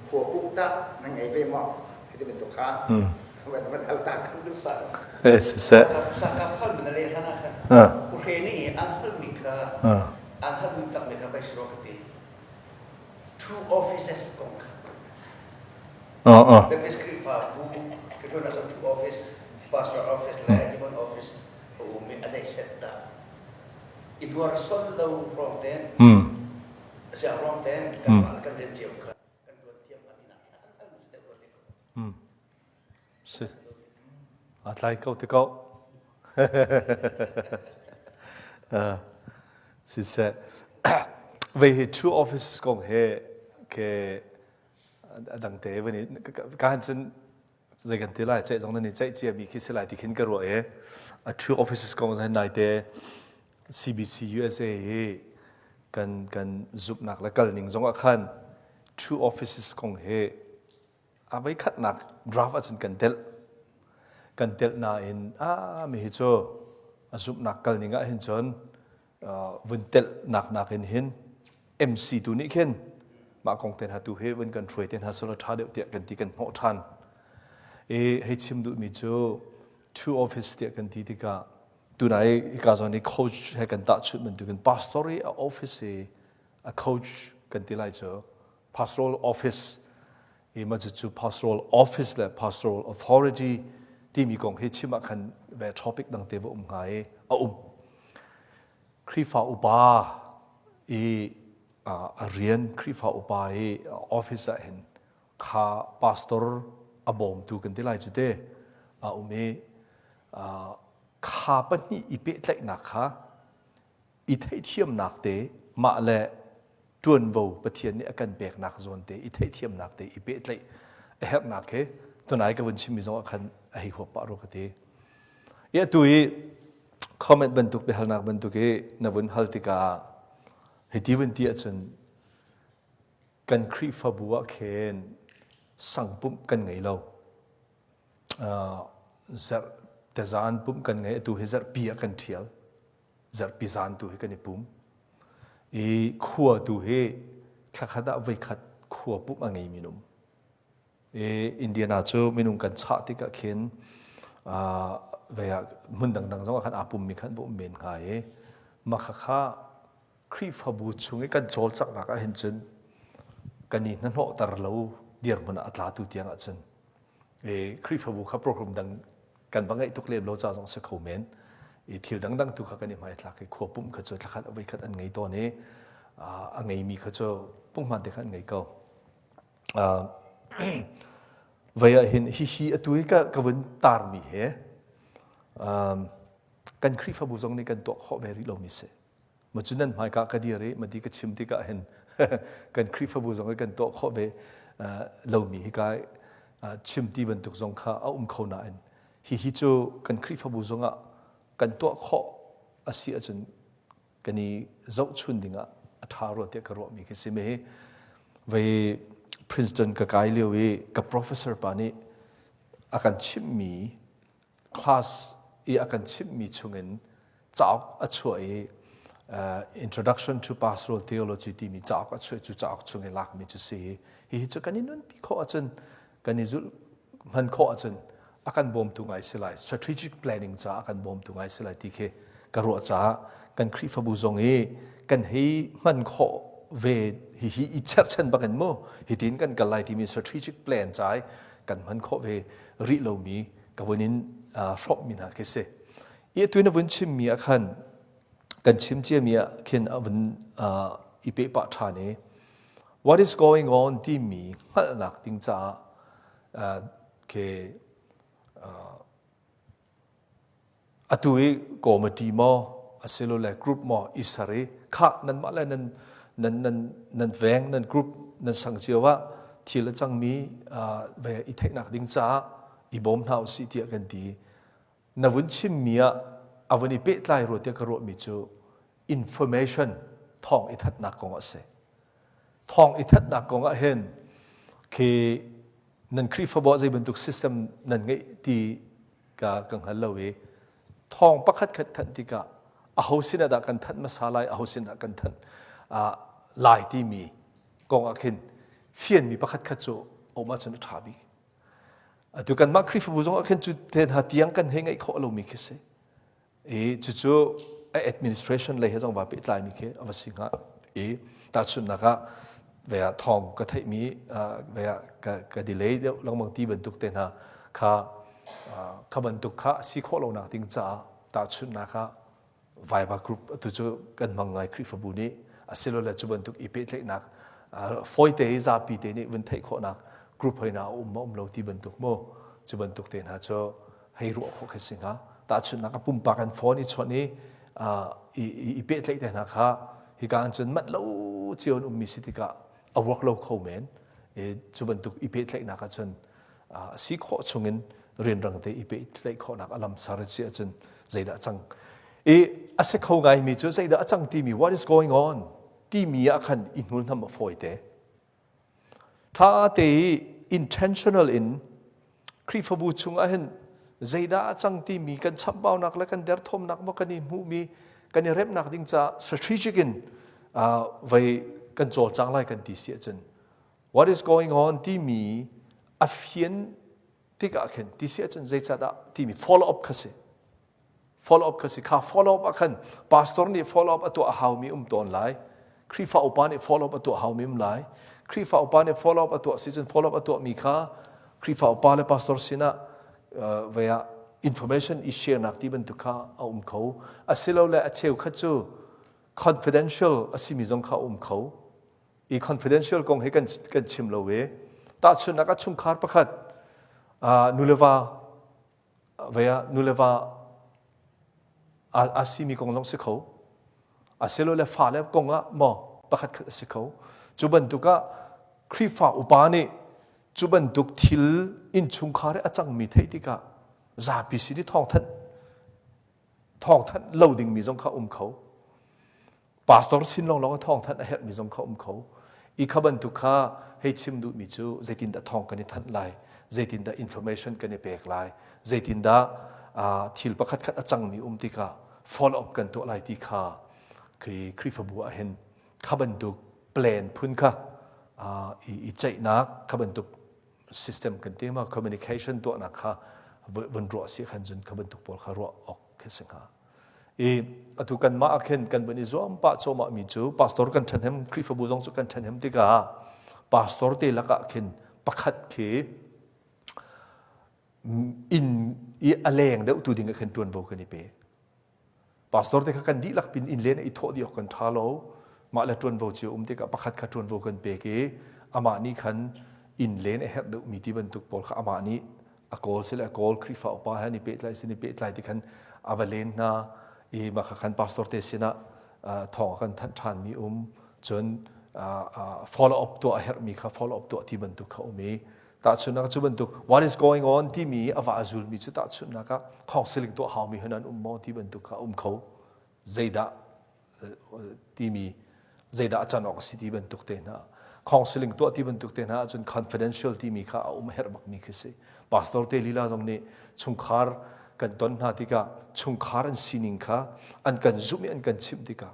Khua pumh tah nan ngei ve maw? Hei ti bantuk kha. Van van hal ta kan duh pa. Eh siseh. Saka phal mi na le hana kha. U hre ni an hal mi kha an hal mi tak mi kha bai sro ka ti. Two offices kong kha. Baptist Khrihfabu ka two office pastor office le Demon office a um i a zei set dah i tuarson lo hrawng ten siang hrawng ten kanmah le kan rian cio kha kan tuan thiam a tinak an an deuh rua te ko. Si. A tlai ko te ko. Siseh. Vei hi two offices kong he ke adang te vani ka han cun zei kan ti lai ceih zong nan i ceih ciami khi si lai ti khin ka ruah i a two offices kong zan nai te CBC USA hi kan kan zumhnak le kal ning zong ah khan two offices kong hi a voi khatnak draft ahcun kan telh kan telh nain a mi hi cu a zumhnak kal ning ah hin cun vun telh nak nakin hin MC tu nih khin mah kong te hna tu hi vun kan hruai te hna selaw ṭha deuh tiah kan ti kan hnawh ṭhan. I hei chim duhmi cu two office tiah kan ti tikah tunai hika zawn i coach he kan tahchunh bantukin pastor i a office i a coach kan ti lai cu pastoral office i mah cucu pastoral office le pastoral authority timi kong hi chim ah khan ve topic dang te va um hnga i a um. Khrihfa upa i a rian Khrihfa upa i office ah hin kha pastor a bawmtu kan ti lai cu te a um i kha pahnih i pehtlaihnak kha i theihthiamnak te mah le ṭuanvo Pathian nih a kan peknak zawn te i theihthiamnak te i pehtlaih a herhnak he tunai ka vun chimmi zong ah khan a hei huap pah rua ka ti. I atu i comment bantuk biahalnak bantuk i na vun hal tikah hiti vun ti ahcun kan Khrihfabu ah khin sangpumh kan ngei lo. Zarh tezaan pumh kan ngei atu hi zarhpi ah kan ṭhial. Zarhpi zan tu hi kan i pum. I khua tu hi thlakhat ah voikhat khua pumh a ngeimi an um. I Indiana cu minung kan chah tikah khin vei ah hmun dangdang zong ah khan aa pummi khan va um men hnga i mah khakha Khrihfabu chung i kan cawlcanghnak ah hin cun kan i hnahnawhter lo dirhmun ah a tlatu tiang ah cun i Khrihfabu kha program dang kan va ngeih tuk lem lo ca zong si kho men i thil dangdang tu kha kan i hmaithlak i khua pumh kha cu thlakhat voikhat an ngei tawn i a ngeimi kha cu punghman te kha an ngei ko. Vei ah hin hihi atu i ka, ka vun tarmi he kan Khrihfabu zong nih kan tuah khawh ve rih lomi si. Ma cu nan hmaika ka dir i mati ka chim tikah hin kan Khrihfabu zong i kan tuah khawh ve lomi hi ka chim ti bantuk zong kha a um kho nain hihi cu kan Khrihfabu zongah kan tuah khawh a si ahcun kan i zohchun dingah a ṭha rua tiah ka ruahmi khi si. Me vei Princeton ka kai lio i ka professor pa nih a kan chimhmi class i a kan chimhmi chungin cauk a chuah i uh, Introduction to Pastoral Theology timi cauk a chuah cu cauk chung i lakmi cu si hihi cu kan i nunpi khawh ahcun kan i zulh hman khawh ahcun a kan bawmtu ngai si lai strategic planning caah a kan bawmtu ngai si lai ti khi ka ruah caah kan Khrihfabu zong i kan hei hman khawh ve hihi i cherhchan bakin mu hitin kan kal lai timi strategic plan ca i kan hman khawh ve rih lomi ka vun in hrawmhmi hna khi si. I atu na vun chimmi ah khan kan chim ciami ah khin a vun i peh pah ṭhan i what is going on timi hngalhnak ding caah ke atu i committee maw asilole group maw i ser i khah nanmah le nan nan nan nan veng nan group nan sang cio ah thil a cangmi ve i theihnak ding caah i bawm hna usih tiah kan ti na vun chimmi ah a vun i pehtlai rua tiah ka ruahmi cu information thawng i thatnak kong a si thawng i thatnak kong ah hin khi nan Khrihfabu ah zei bantuk system nan ngeih ti ka ka hngal lo i thawng pakhat khat thanh tikah aho sin ah dah kan thanh hmasa lai aho sin ah kan thanh lai timi kong ah khin fianmi pakhat khat cu um ahcun a ṭha bik atu kanmah Khrihfabu zong ah khin cu te hna tiang kan hei ngeih khawh lomi khi si I cucu a administration lei he zong va pehtlaimi khi a va si hnga. I tahchunhnak ah ve ah thawng ka theihmi ve ah ka, ka delay deuh lengmang ti bantuk te hna kha kha bantuk kha a si khawh lonak ding caah tahchunhnak ah Viber group atu cu kan hmang ngai Khrihfabu nih asilole cu bantuk i pehtlaihnak fawite i zapi te nih vun theih khawhnak group hoi na um ma um lo ti bantuk mu cu bantuk te hna cu hei ruah khawh khi si hnga tahchunhnak a pumpak an phone i chawnh i i pehtlaih te hna kha hika an cun manh lo cio an ummi si tikah a work lo kho men i cu bantuk i pehtlaihnak ahcun a si khawh chungin rianrang te i pehtlaih khawhnak a lam sar si ahcun zeidah a cang i a si kho ngaimi cu zeidah a cang timi what is going on timi ah khan i hnul hnam a fawi te Ṭha te i intentional in Khrihfabu chungah hin zeidah a cang timi kan chamhbaunak le kan derthawmnak maw kan i hmuhmi kan i remhnak ding caah strategic in uh, vei kan cawlcang lai kan ti si ahcun what is going on timi a fian tikah khin ti si ahcun zeicahdah timi follow up kha si follow up kha si kha follow up ah khan pastor nih follow up a tuah a haumi um tawn lai Khrihfa upa nih follow up a tuah haumi um lai Khrihfa upa nih follow up a tuah si cun follow up a tuahmi kha Khrihfa upa le pastor sinah uh, vei ah information i share nak ti bantuk kha a um kho asilole a cheukhat cu. Confidential a simi zong kha um kho. I confidential kong hi kan kan chim lo i tahchunhnak ah chungkhar pakhat nu le va vei ah nu le va a simi kong zong si kho. Asilole fale kong ah maw pakhat khat a si kho. Cu bantuk ah Khrihfa upa nih cu bantuk thil innchungkhar i a cangmi theih tikah zapi sin i thawngthanh thawngthanh lo dingmi zong kha um kho. Pastor sin lawnglawng i thawngthanh a herhmi zong kha um kho. I kha bantuk kha hei chim duhmi cu zeitindah thawng kan i thanh lai, zeitindah information kan i pek lai, zeitindah thil pakhat khat a cangmi um tikah follow up kan tuah lai ti kha khi Khrihfabu ah hin kha bantuk plan phun kha i ceihnak kha bantuk system kan ti ma communication tuahnak kha vun ruah si khan cun kha bantuk pawl kha ruah awk khi si hnga. I atu kanmah ah khin kan vun i zuam pah cuahmah mi cu pastor kan ṭhahnem Khrihfabu zong cu kan ṭhahnem tikah pastor te lakah khin pakhat khi inn i a leng deuh tu ding ah khin ṭuanvo kan i pe. Pastor te kha kan dihlak pin inn len i thawh dih awk kan ṭha lo. Mah le ṭuanvo cio um tikah pakhat kha ṭuanvo kan pek i amah nih khan inn len a herh deuhmi ti bantuk pawl kha amah nih a kawl sile a kawl Khrihfa upa he an i pehtlai sin i pehtlai ti khan a va len hna i mah kha khan pastor te sinah thawng a kan thanh ṭhanmi um cun follow up tuah a herhmi kha follow up tuah ti bantuk kha um i tahchunhnak cu bantuk what is going on timi a va a zulmi cu tahchunhnak ah counseling tuah haumi hun an um maw ti bantuk kha um kho zeidah timi zeidah a can awk a si ti bantuk te hna counseling tuah ti bantuk te hna ahcun confidential timi kha a um herh bakmi khi si. Pastor te lila zong nih chungkhar kan ton hna tikah chungkhar an sining kha an kan zumh i an kan chimh tikah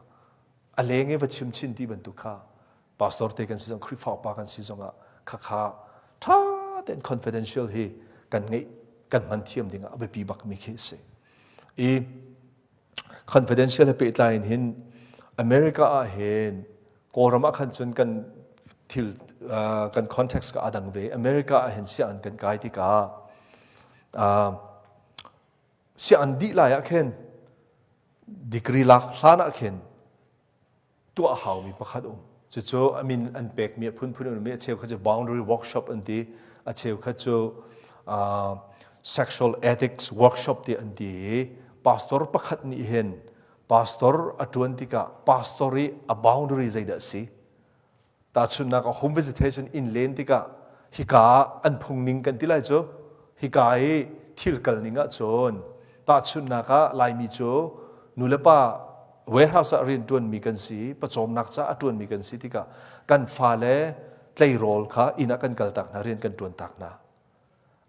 a leng i va chim chin ti bantuk kha pastor te kan si zong Khrihfa upa kan si zongah khakha tha tein confidential hi kan ngeih kan hman thiam dingah a biapi bakmi khi a si. I confidential he pehtlai in hin America ah hin Kawlram ah khan cun kan thil kan context ka adang ve. America ah hin sianginn kan kai tikah sianginn dih lai ah khin degree lak hlan ah khin tuah a haumi pakhat um. Cucu a min an pekmi a phunphun an um i a cheukhat cu boundary workshop an ti, a cheukhat cu sexual ethics workshop ti an ti i pastor pakhat nih hin pastor a ṭuan tikah pastor i a boundary zeidah a si? Tahchunhnak ah home visitation inn len tikah hika an phungning kan ti lai cu hika i thil kal ning ahcun tahchunhnak ah Laimi cu nulepa warehouse ah rian ṭuanmi kan si pawcawmnak caah a ṭuanmi kan si tikah kan fale tleirawl kha inn ah kan kaltak hna rian kan ṭuan tak hna.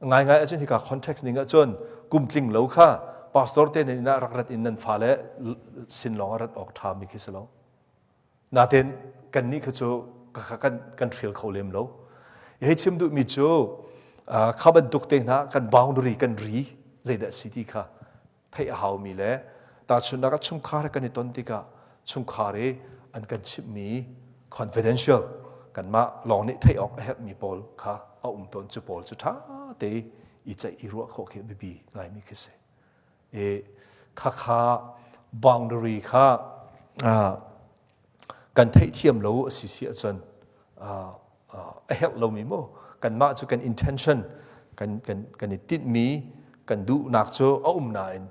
Ngaingai ahcun hika context ning ahcun kum tling lo kha pastor te nan inn ah rak rat in nan fale sin lawng ah rat awk ṭhami khi si lo. Nain kannih kha cu kan, kan hrial kho lem lo. Hei chim duhmi cu kha bantuk te hna kan boundary kan ri zeidah si ti kha theih a haumi le tahchunhnak ah chungkhar kan i ton tikah chungkhar i an kan chimhmi confidential kanmah lawng nih theih awk a herhmi pawl kha a um tawn cu pawl cu ṭha te i ceih i ruah khawh khi biapi ngaimi khi si. I khakha boundary kha kan theihthiam lo a si si ahcun a herh lomi mu kanmah cu kan intention kan kan kan i tinhmi kan duhnak cu a um nain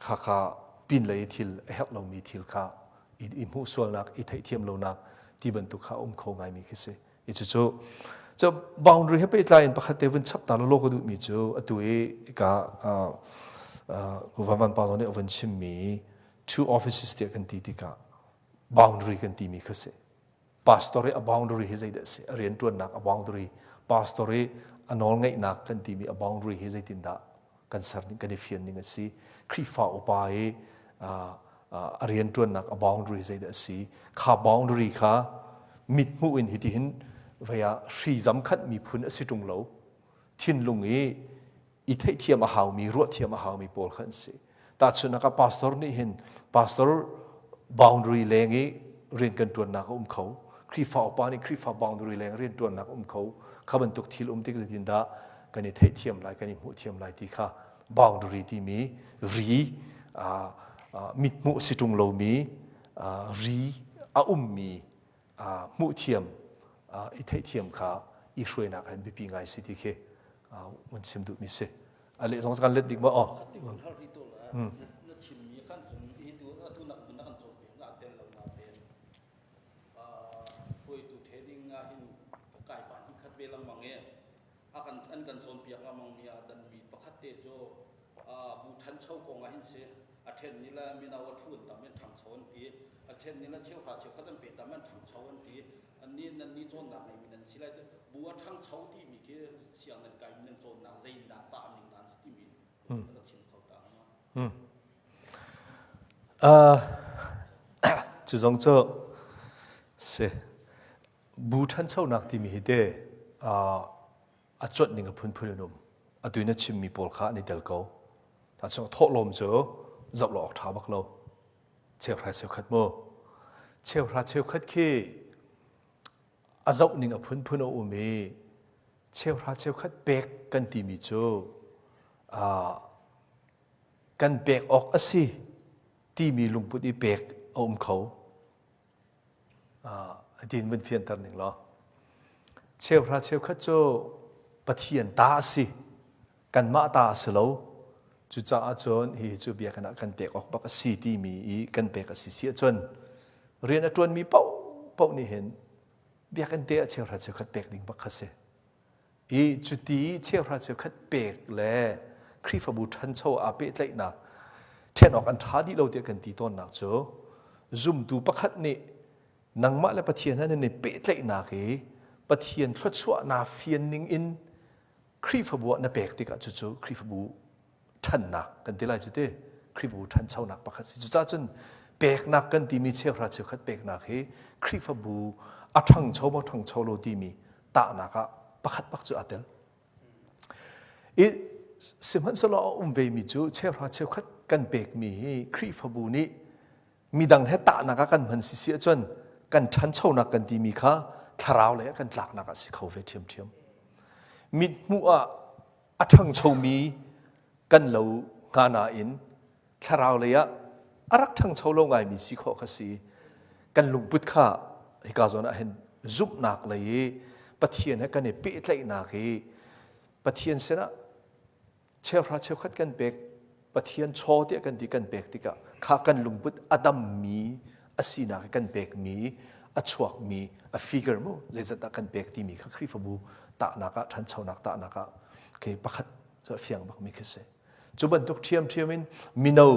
khakha pinlei thil a herh lomi thil kha i hmuh sualnak i theihthiam lonak ti bantuk kha a um kho ngaimi khi si. I cucu cu boundary he pehtlai in pakhat te vun chap ta law ka duhmi cu atu i ka Van Van Pa zong nih a vun chimmi two offices tiah kan ti tikah boundary kan timi kha si. Pastor i a boundary hi zeidah a si? A rianṭuannak a boundary. Pastor i a nawlngeihnak kan timi a boundary hi zeitindah kan ser ning kan i fian ning a si Khrihfa upa i a rianṭuannak a boundary zeidah a si kha boundary kha mithmuh in hitihin vei ah hri zam khat miphun a si ṭung lo thinlung i i theihthiam a haumi ruahthiam a haumi pawl kha an si tahchunhnak ah pastor nih hin pastor boundary leng i rian kan ṭuannak a um kho Khrihfa upa nih Khrihfa boundary leng rian ṭuannak a um kho kha bantuk thil um tik zeitindah kan i theihthiam lai kan i hmuhthiam lai ti kha boundary timi ri mithmuh si ṭung lomi. ri a ummi hmuh thiam i theihthiam kha i hruainak hin biapi ngai si ti khi mun chim duhmi si. A leh zong kan let dik ma aw. Na chimmi khan cun hi tu atu nak mun na kan cawnpiak na tel lo na ten hruaitu training ah hin ka kai pa hnih khat ve lengmang i a kan an kan cawnpiak lengmang mi ah danmi pakhat te cu bu ṭhancho kong ah hin si a ṭhen ni le mino a ṭhu an tam in ṭhangcho an ti a ṭhen ni le cheuhra cheukhat an pe tam an ṭhangcho an ti annih nan nih cawnnak ngeimi nan si lai bu a ṭhangcho timi khi siang nan kaimi nan cawnnak zei in dah tah ning dan si timi na chim kho ta ma Cu zong cu si bu ṭhanchonak timi hi te a cuanh ning a phunphun an um. Atu na chimmi pawl kha an i tel ko. Tahchung thawhlawm cu zoh lo awk ṭha bak lo. Cheuhra cheukhat mu. Cheuhra cheukhat khi a zoh ning a phunphun a um i cheuhra cheukhat pek kan timi cu kan pek awk a si timi lungput i pek a um kho. Tiin vun fianter ning law. Cheuhra cheukhat cu Pathian ta a si. Kanmah ta a si lo. Cucaah cun hihi cu biakinn ah kan pek awk bak a si timi i kan pek a si si ahcun rian a ṭuanmi paohpaoh nih hin biakinn te ah cheuhra cheukhat pek ding bak kha si. I cuti cheuhra cheukhat pek le Khrihfabu ṭhancho aa pehtlaihnak ṭhen awk an ṭha dih lo tiah kan ti tawnnak cu zumtu pakhat nih nangmah le Pathian he nan i pehtlaihnak i Pathian thluachuah naa fian ning in Khrihfabu ah na pek tikah cucu Khrihfabu ṭhannak kan ti lai cu ti Khrihfabu ṭhanchonak pakhat si. Cucaah cun peknak kan timi cheuhra cheukhat peknak hi Khrihfabu a ṭhangcho maw ṭhangcho lo timi tahnak ah pakhat bak cu aa tel. I sihmanhsehlaw a um vemi cu cheuhra cheukhat kan pekmi hi Khrihfabu nih midang he tahnak ah kan hman si si ahcun kan ṭhanchonak kan timi kha thlarau lei ah kan tlaknak ah si kho ve ṭhiamṭhiam. Mithmuh ah a ṭhangchomi kan lo hnga nain thlarau lei ah a rak ṭhangcho lo ngaimi si khawh kha si. Kan lungput kha hika zawn ah hin zumhnak lei i Pathian he kan i pehtlaihnak hi Pathian sinah cheuhra cheukhat kan pek Pathian chaw tiah kan ti kan pek tikah kha kan lungput a dammi a sinak i kan pekmi a chuakmi a figure mu zeizat dah kan pek timi kha Khrihfabu tahnak ah ṭhanchonak tahnak ah khi pakhat cu a fiang bakmi khi si. Cu bantuk ṭhiamṭhiam in mino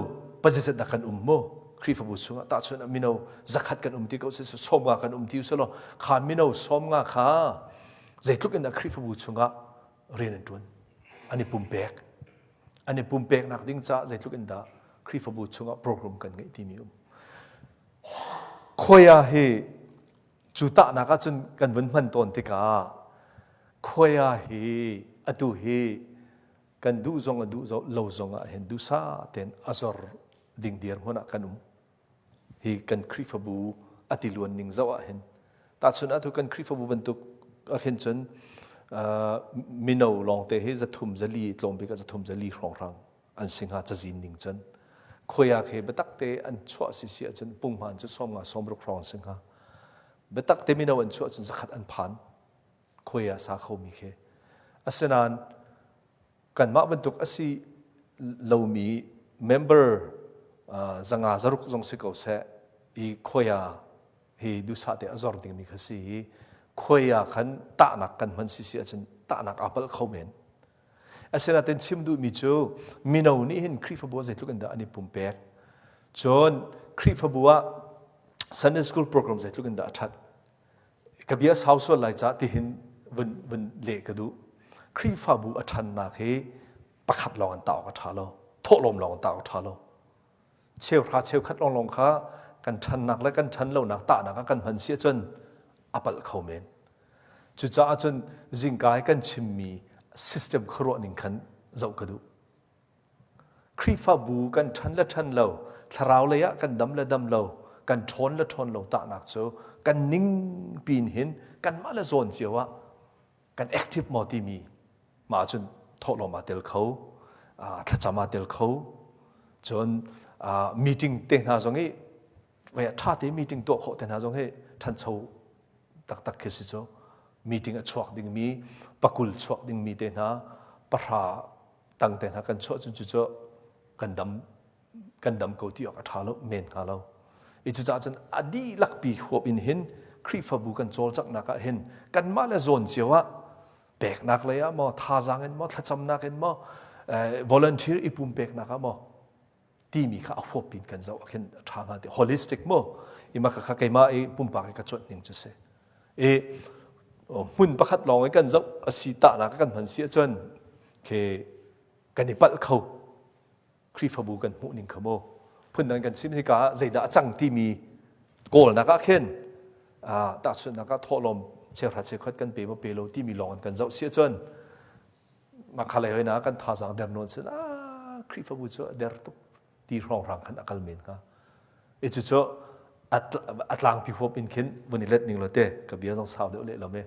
pazeizat dah kan um mu Khrihfabu chungah tahchunh ah mino zakhat kan um ti ko si 50 kan um ti usalaw kha mino 50 kha zeitluk in dah Khrihfabu chungah rian an ṭuan an i pumpek an i pumpeknak ding caah zeitluk in dah Khrihfabu chungah program kan ngeih timi um Khuaia hi cu tahnak ahcun kan vun hman tawn tikah khuaia hi atu hi kan duh zong a duh lo zong ah hin duhsah tein a zor ding dirhmun ah kan um. Hi kan Khrihfabu a tiluan ning zoh ah hin tahchun atu kan Khrihfabu bantuk ah khin cun mino lawngte hi zathum zali tlawm bik ah zathum zali hrawnghrang an si hnga cazin ning cun khuaia khi biatak te an chuah si si ahcun punghman cu 50 60 hrawng si hnga biatak te mino an chuah cun zakhat an phan khuaia sa khomi khi asinain kanmah bantuk a si lomi member zanga zaruk zong si ko seh i khuaia hi duhsah te a zor dingmi kha si i khuaia khan tahnak kan hman si si ahcun tahnak aa palh kho men Asinain chim duhmi cu mino nih hin Khrihfabu ah zeitluk in dah an i pumpek. Cun Khrihfabu ah Sunday school program zeitluk in dah a ṭhat. Ka bia sau sual lai caah tihin vun, vun leh ka duh. Khrihfabu a ṭhannak hi pakhat lawng an tah awk a ṭha lo. Thawhlawm lawng an tah awk a ṭha lo. Cheuhra cheukhat lawnglawng kha kan ṭhannak le kan ṭhan lonak tahnak ah kan hman si ahcun a palh kho men. Cucaah cun zingka i kan chimmi system khuaruah ning khan zoh ka duh. Khrihfabu kan ṭhan le ṭhan lo, thlarau lei ah kan dam le dam lo, kan ṭhawn le ṭhawn lo tahnak cu kan ning pin hin kanmah le zawn cio ah kan active maw timi mah cun thawhlawm aa tel kho, thlacam aa tel kho, cun meeting te hna zong i Vai ṭha te meeting tuah khawh te hna zong hi ṭhancho taktak khi si cu. Meeting a chuak dingmi, pakul chuak dingmi te hna, pahra tang te hna kan chuah cun cucu kan dam kan dam ko ti awk a ṭha lo men hnga lo. I cucaah cun a dihlak pi huap in hin Khrihfabu kan cawlcanghnak ah hin kanmah le zawn cio ah peknak lei ah maw thazaang in maw thlacamnak in maw volunteer i pumpeknak ah maw timi kha a huap in kan zoh ah khin a ṭha hnga ti holistic mu ima kha keimah i pumpak i ka cuanh ning cu si i hmun pakhat lawng i kan zoh a si tahnak kan hman si ahcun khi kan i palh kho Khrihfabu kan hmuh ning kha mu phundang kan sim hika ah zeidah a cang timi kawlnak ah khin tahchunhnak ah thawhlawm cheuhra cheukhat kan pe maw pe lo timi lawng in kan zoh si ahcun Makhalei hoi na kan thazaang der nawn sin ah Khrihfabu cu a der tuk ti hrawnghrang khan a kal men hnga. I cu cu a tlangpi huap in khin vun i let ning lo te ka bia zong sau deuh leh lo me.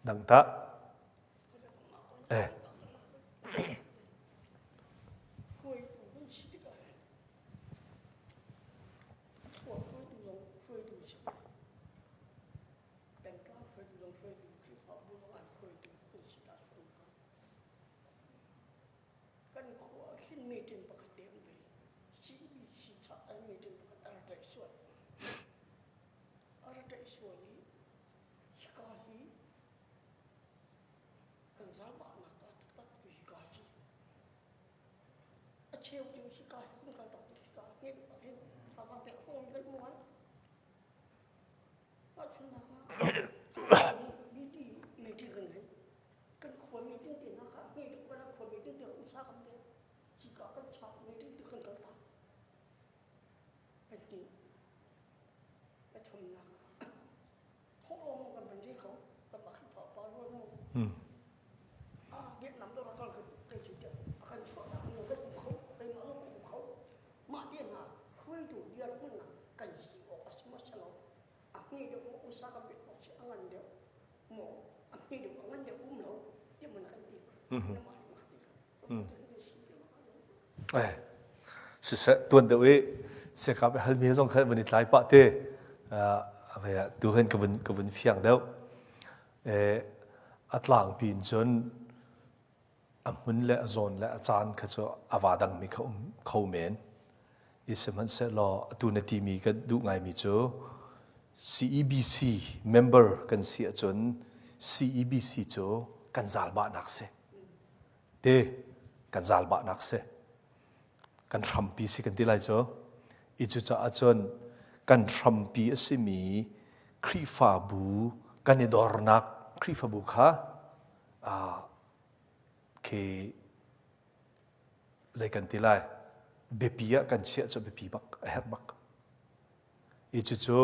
Dang ta. Eh. Pengtlang hruaitu zong hruaitu, Khrihfabu zong an hruaitu kan si ta fawn ko. Kan khua ah khin meeting pakhat te um ve. CBC cha an meeting pakhat a ra ṭaih sual. A ra ṭaih sual i hika hi kan zaangfahnak ah taktak tu hika si. A cheu cu hika hi kan kal tak hika hin hin thazaang pek a um kan um ngai. Tahchunhnak ah, BT meeting kan ngei. Kan khua meeting te hna kha hme deuh kan khua meeting te usa kan pek. Cika kan chak meeting te kan kal ta. Kan ti. Pathumnak ah, thawhlawm kan van ri ko. Kan mah Khrihfa pa rual mu. Ah, Vietnam do kal kan kai chu kan chuah tak mu kan um kho. Keimah zong ka um kho. Mah te hna hruaitu dirhmun ah kan si awk a si maw si lo a hme deuh maw usa kan pek awk si a ngan deuh maw a hme deuh a ngan deuh um lo ti mun kan ti Eh siseh tuan deuh i sekap i halmi zong kha van i tlai pah te tu hen ka vun ka vun fiang deuh eh a tlangpi in cun a hmun le a zawn le a caan kha cu a va dangmi kha um kho men. I sihmanhsehlaw atu na timi ka duh ngaimi cu CEBC member kan si ahcun CEBC cu kan zalbahnak si. Te kan zalbahnak si. Kan hrampi si kan ti lai cu. I cucaah cun kan hrampi a simi Khrihfabu kan i dornak Khrihfabu kha khi zei kan ti lai biapi ah kan chiah cu biapi bak a herh bak i cucu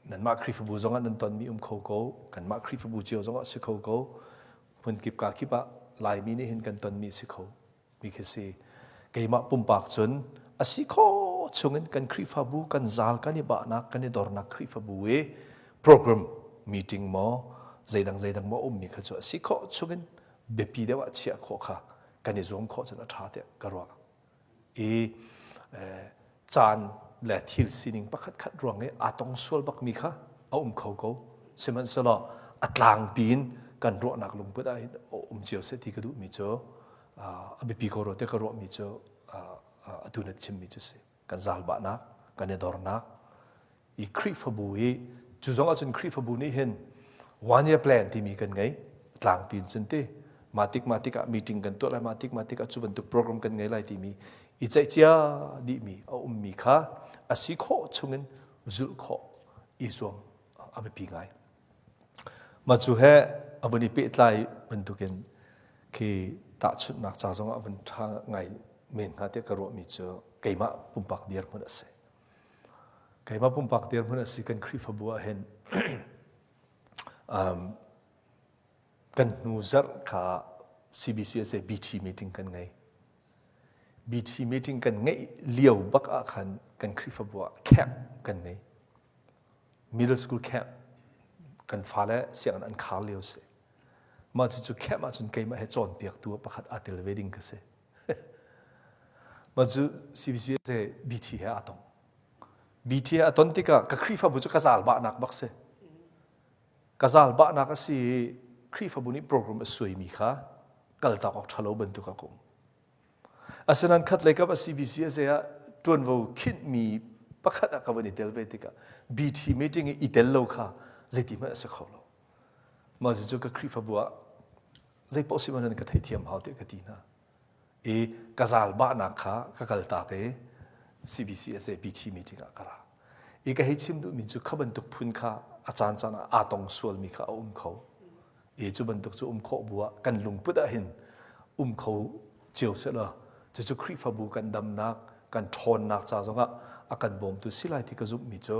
nanmah Khrihfabu zongah nan tonmi um kho ko kanmah Khrihfabu cio zongah si kho ko hmunkip ka kip ah Laimi nih hin kan tonmi si kho mi khi si. Keimah pumpak cun a si khawh chungin kan Khrihfabu kan zal kan i bahnak kan i dornak Khrihfabu i program meeting maw zeidang zeidang maw ummi kha cu a si khawh chungin biapi deuh ah chiah khawh kha kan i zuam khawh cun a ṭha tiah ka ruah. I caan le thil sining pakhat khat ruang i aa tong sual bakmi kha a um kho ko. Sihmanhsehlaw a tlangpi in kan ruahnak lungput ah hin um cio seh ti ka duhmi cu a biapi ko rua tiah ka ruahmi cu atu na chimmi cu si. Kan zalbahnak, kan i dornak, i Khrihfabu i cu zong ahcun Khrihfabu nih hin one year plan timi kan ngei tlangpi in cun ti mah tik mah tik ah meeting kan tuah lai mah tik mah tik ah cu bantuk program kan ngei lai timi i ceih cia dihmi a ummi kha a si khawh chungin zulh khawh i zuam a biapi ngai mah cu he a vun i pehtlai bantukin khi tahchunhnak ca zong ah vun ṭha ngai men hnga tiah ka ruahmi cu keimah pumpak dirhmun a si Keimah pumpak dirhmun a si kan Khrihfabu ah hin um, kan hnu zarh kha CBCSA BT meeting kan ngei. BT meeting kan ngeih lio bak ah khan kan Khrihfabu ah camp kan ngei. Middle school camp kan fale sianginn an khar lio si. Mah cucu camp ahcun keimah he cawnpiaktu pakhat aa tel ve ding ka si. Mah cu CBCSA BT he aa tong. BT a ton tikah ka Khrihfabu cu ka zaalbahnak bak si. Ka zaalbahnak a si i Khrihfabu nih program a suaimi kha kaltak awk ṭhalo bantuk a um. Asinain khat lei kap a CBC a zei ah ṭuanvo khinhmi pakhat ah ka van i tel ve tikah BT meeting i i tel lo kha zeiti hmanh a si kho lo. Mah cu ka Khrihfabu ah zei paoh si hmanh ka theithiam hau tiah ka ti hna. I ka zaalbahnak kha ka kaltak i CBCSA BT meeting ah ka ra. I ka hei chim duhmi cu kha bantuk phun kha a caancaan ah aa tong sualmi kha a um kho. I cu bantuk cu um khawh bu ah kan lungput ah hin um kho cio sehlaw cucu Khrihfabu kan damnak, kan ṭhawnnak ca zongah a kan bawmtu si lai ti ka zumhmi cu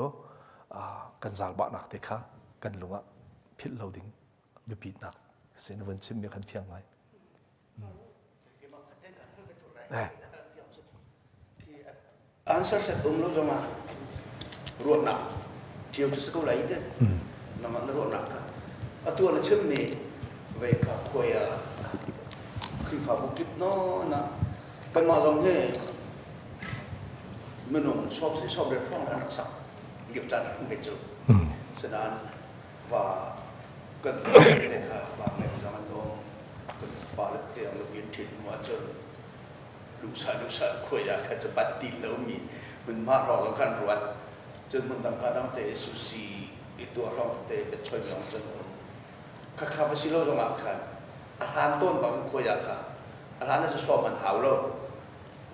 kan zaalbahnak te kha kan lung ah philh lo ding biapitnak si na vun chimmi kan fiang ngai. Answer set um lo zongah ruahnak cio cu si ko lai te nangmah na ruahnak kha atu na chimmi vei kha khuai ah Khrihfabu kip no na kanmah zong hi minung sawm si sawm riat hrawng an rak sak lio caan ve cu sinain va kan te kha va mem zong an um kan pa le te ang in ṭhit hnu ahcun lusa lusa khuai ah khan cu bat ti lomi hmunhma hrawng zong khan ruat cun hmun dang ka dang te susi i tuah hrawng te bet choi zong cun um khakha va si lo zong ah khan a hlan tawn bang in khuai ah kha a hlan ah cu sawm an hau lo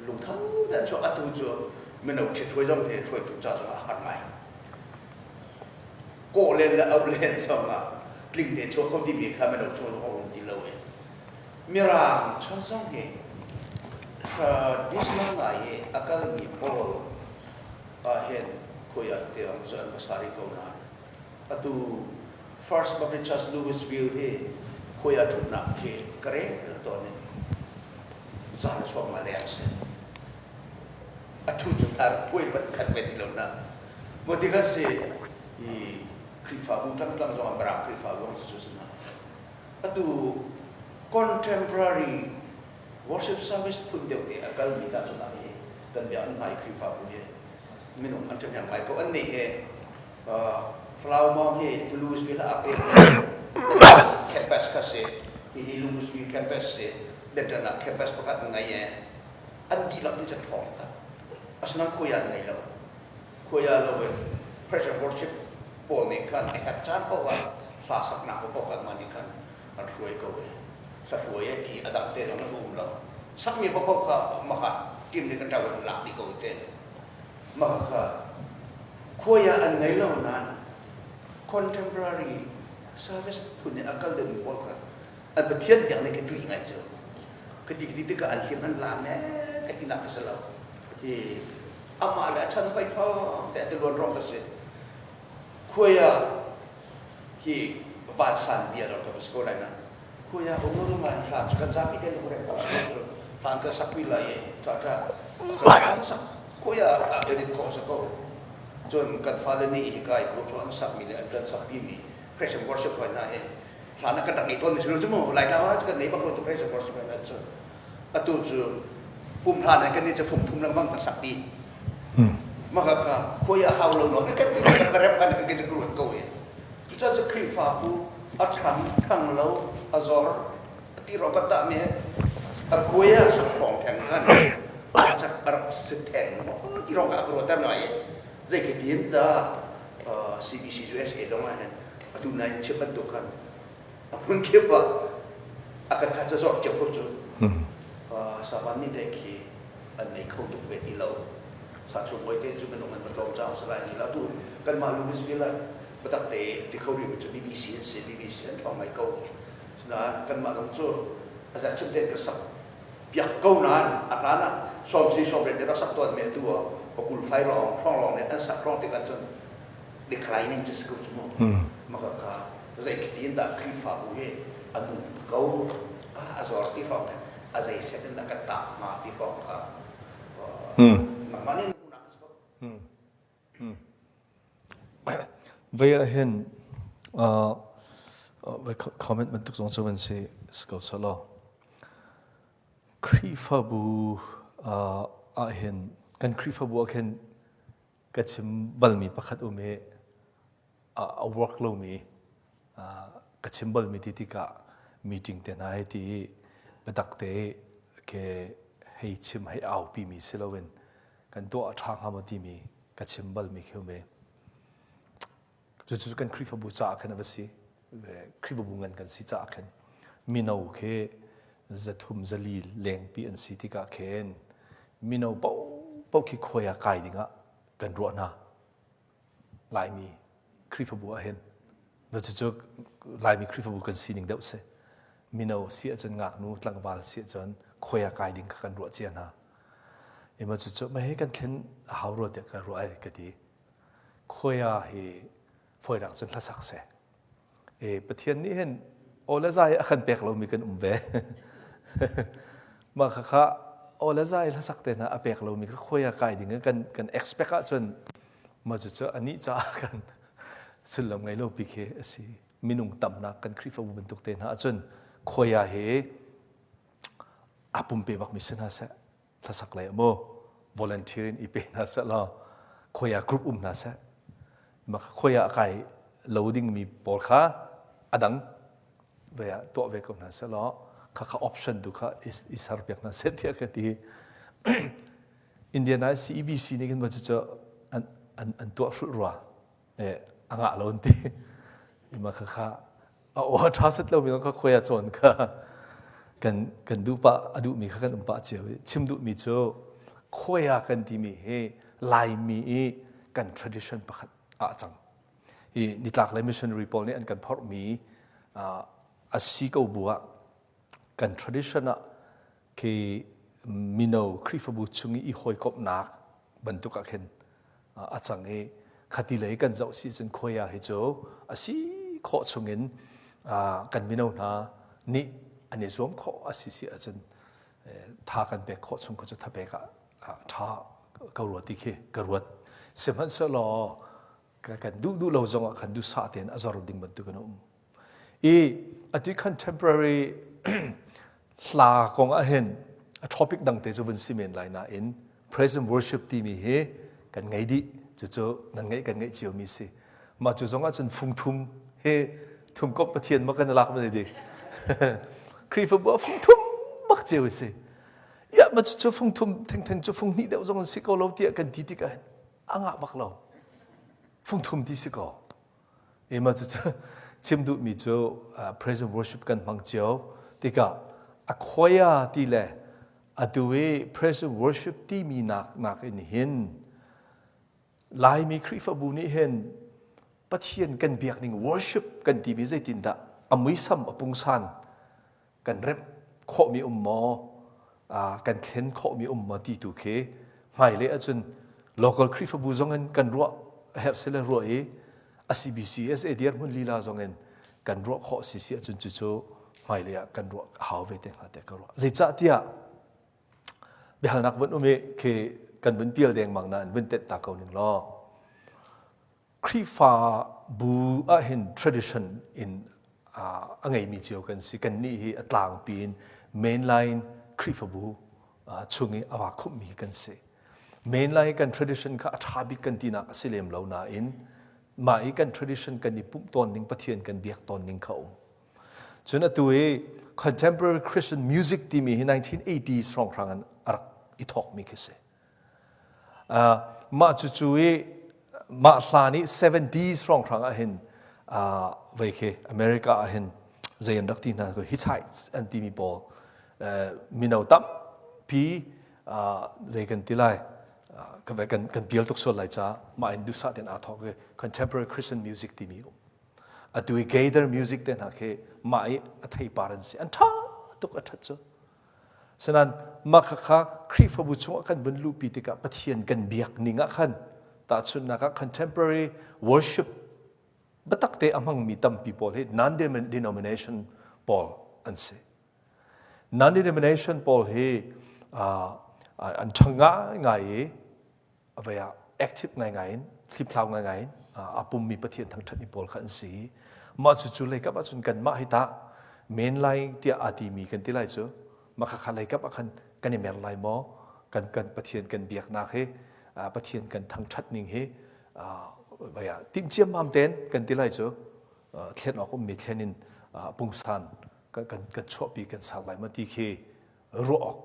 lungtho dan chu atu cu mino ṭhit hruai zong hi hruaitu ca zong ah har ngai kawh len le auh len zong ah tling te chuak kho timi kha mino chung zong a um ti lo i mirang chan zong hi traditional ngai i a kalmi pawl ah hin khui ah tiang cu an va sari ko nain atu First Baptist Church Louisville hi khui ah ṭhutnak khi ka rel tawn i zan a chuak nga leng si a thu cu tar puai bat khat ve ti lo na Maw ti kha si i Khrihfabu tlangtlang zong ah Mirang Khrihfabu zong cu si na. Atu contemporary worship service phun deuh te a kalmi ta cu hi kan biakinn hmai Khrihfabu hi minung an ṭhahnem ngai ko. Annih hi Flower Mound hi Louisville ah a pek campus kha si. Hihi Louisville campus si. Denton ah campus pakhat an ngei i an dihlak ti cu ṭhawng tak. Asinain khuai ah an ngei lo. Khuai lo in pressure worship pawl nih khan a herh caan paoh ah hla saknak paoh khan mah nih khan an hruai ko i hla hruai e ti a dang te zong an um lo. Sakmi paohpaoh kha mah team nih kan ṭau in lak dih ko te. Mah kha khuai ah an ngei lo nain contemporary service phun in a kal deuhmi pawl kha an Pathian biak nih ka tui ngai cu. Ka ti ka ti tikah an hlim an laam ee ka tinak ka si lo. Hi amah le a chan hoi thawng te ti luan rong ka si khuai ah hi vansan bia lo ka ko lai na khuai ah um ngai hlan cu kan zapi te lu reng ko cu hlan ka sak pi lai tha tha kan sak khuai ah edit khawh sa ko cun kan fale nih hi kai group an sak mi le an kan sak pi mi praise and worship hoi na he hlan ah kan rak nei tawn mi si lo cu mu lai tlang ah kan nei bak lo cu praise and worship hoi na cu atu cu pum hlan ah kan nih cu fung thum lengmang kan sak ti mah kha khuai a hau lo no kan ti kan rep kan kan cu ruat ko e cucaah cu Khrihfabu a ṭhang ṭhang lo a zor ti ro kan dah mi a khuai a sak thong theng khan a chak a rak si theng ti ro ka ruat ter ngai zei khi tin ta CBC USA zong ah hin atu nai chim bantuk khan a phun kip ah a kan kha ca zawr cio ko cu savan nih te khi an nei kho tuk ve ti lo sa chung oi te cu minung an va tlawm caang salai ni la tu kanmah Louisville ah biatak te ti kho rih cu BBC an si BBC an ṭhawng ngai ko sinain kanmah zong cu a zat chim te ka sak piak ko nain a hlan ah sawm si sawm riat rak sak tawn me tu ah pakul fai lawng hrawng lawng nih an sak hrawng tikah cun declining cu si ko cu mu maka kha zeitin in dah Khrihfabu hi a nung ko a zor ti hrawng a zei set in dah kan tah hnga ti hrawng kha nangmah nih na ko Vei ah hin comment bantuk zong cu van si ko selaw Khrihfabu ah hin kan Khrihfabu ah khin. Ka chim balmi pakhat um i a work lomi ka chim balmi ti tikah meeting te hna hei ti i biatak te ke hei chim hei aupi mi si loin kan tuah a ṭha hnga maw timi ka chim balmi khi um i cucu kan Khrihfabu caah khan a va si. Khrihfabu ngan kan si caah khan mino khi zathum zali lengpi an si tikah khin mino paohpaoh khi khuai ah kai dingah kan ruah hna. Laimi Khrihfabu ah hin cucu Laimi Khrihfabu kan sining deuh si. Mino si ahcun ngaknu tlangval si ahcun khuai ah kai ding kha kan ruah cia hna. Ima cucu mah hi kan thlen a hau rua tiah ka ruah ai ka ti. Khuai ah hi fawinak cun hlasak seh. E, Pathian nih hin aw le zai a kan pek lomi kan um ve. Mah khakha aw le zai hlasak te hna a pek lomi kha khuai ah kai ding kan kan expect ahcun mah cucu anih caah kan sullam ngei lo pi khi a si. Minung tamnak kan Khrihfabu bantuk te hna ahcun khuai ah hi a pumpe bakmi si hna seh. Hlasak lei maw volunteer in i pe hna seh law khuai ah group um hna seh. Mah khuai ah kai lo dingmi pawl kha a dang ve ah tuah ve ko hna seh law khakha option tu kha i ser piak hna seh tiah ka ti. Indian ah CEBC nih khin cucu an an an tuah hrulh rua eh a ngah lo an ti. Mah khakha a aw ṭha set lomi kha khuai ah cawn kha kan kan duh pah a duhmi kha kan um pah cio i chim duhmi cu khuai ah kan timi hi Laimi i kan tradition pakhat ah a cang. Hi nitlak lei missionary pawl nih an kan phorhmi a si ko bu ah kan tradition ah khi mino Khrihfabu chung i i hawikomhnak bantuk ah khin a cang i khati lei kan zoh si cun khuai hi cu a si khawh chungin kan mino hna nih an i zuam khawh a si si ahcun tha kan pek khawh chung kha cu thapek ah ṭha ka ruat ti khi ka ruat. Sihmanhsehlaw kan duh duh lo zong ah khan duhsah tein a zor ding bantuk in a um. I atu contemporary hla kong ah hin a topic dang te cu vun si men lai nain praise and worship timi hi kan ngei dih cucu nan ngeih kan ngeih cio mi si mah cu zong ah cun fung thum he thum kop pathian ma kan lak ma di Khrihfabu ah fung thum bak cio si ya ma cu fung thum theng theng cu fung hnih deuh zong si ko lo tiah kan ti tikah a ngah bak lo fung thum ti si ko Ema cu chim duhmi cu praise and worship kan hmang cio tikah a choir ti le atu i praise and worship timi nak nak in hin Laimi Khrihfabu nih hin Pathian kan biak ning worship kan timi zeitindah a muisam a pungsan kan remh khawhmi um maw kan thlen khawhmi um maw ti tu khi hmailei ahcun local Khrihfabu zong in kan ruah a herh si le ruah i a CBC SA dirhmun lila zong in kan ruah khawh si si ahcun cucu hmailei ah kan ruah a hau ve te hnga tiah ka ruah. Zeicah tiah biahalnak vun um i khi kan vun pial dengmang nain vun tenh ta ko ning law Khrihfabu ahhin tradition in a ngeimi cio kan si. Kannih hi a tlangpi in mainline Khrihfabu chung i a va khumhmi kan si. Mainline kan tradition kha a ṭha bik kan tinak a si lem lo nain mah i kan tradition kan i pumh tawn ning Pathian kan biak tawn ning kha um. Cun atu i contemporary Christian music timi hi 1980s hrawnghrang in a rak i thawkmi khi si. Mah cucu i mah hlan i 70s hrawnghrang ah hin vei khi America ah hin zei an rak ti hna hitchhikes an timi pawl mino tampi zei kan ti lai kan kan pial tuk sual lai ca mah in duhsah tein aa thawk i contemporary Christian music timi um atu i gaither music te hna khi mah i a theipar an si an ṭha tuk a ṭhat cu Sinain mah khakha Khrihfabu chungah kan vun luhpi tikah Pathian kan biak ning ah khan tahchunhnak ah contemporary worship biatak te a hmangmi tampi pawl hi non-denomination pawl an si. Non-denomination pawl hi an ṭhang ngaingai i a vei ah active ngaingai in hliphlau ngaingai in a pummi Pathian thangṭhatmi pawl kha an si. Mah cucu leikap ahcun kanmah hi tah mainline tiah aa timi kan ti lai cu mah khakha leikap ah khan kan i mer lai maw kan kan Pathian kan biaknak hi Pathian kan thangṭhat ning hi baya timh ciammam ten kan ti lai cu thlen awk ummi thlen in pungsan kan kan chuahpi kan sak lai ma ti khi ruah awk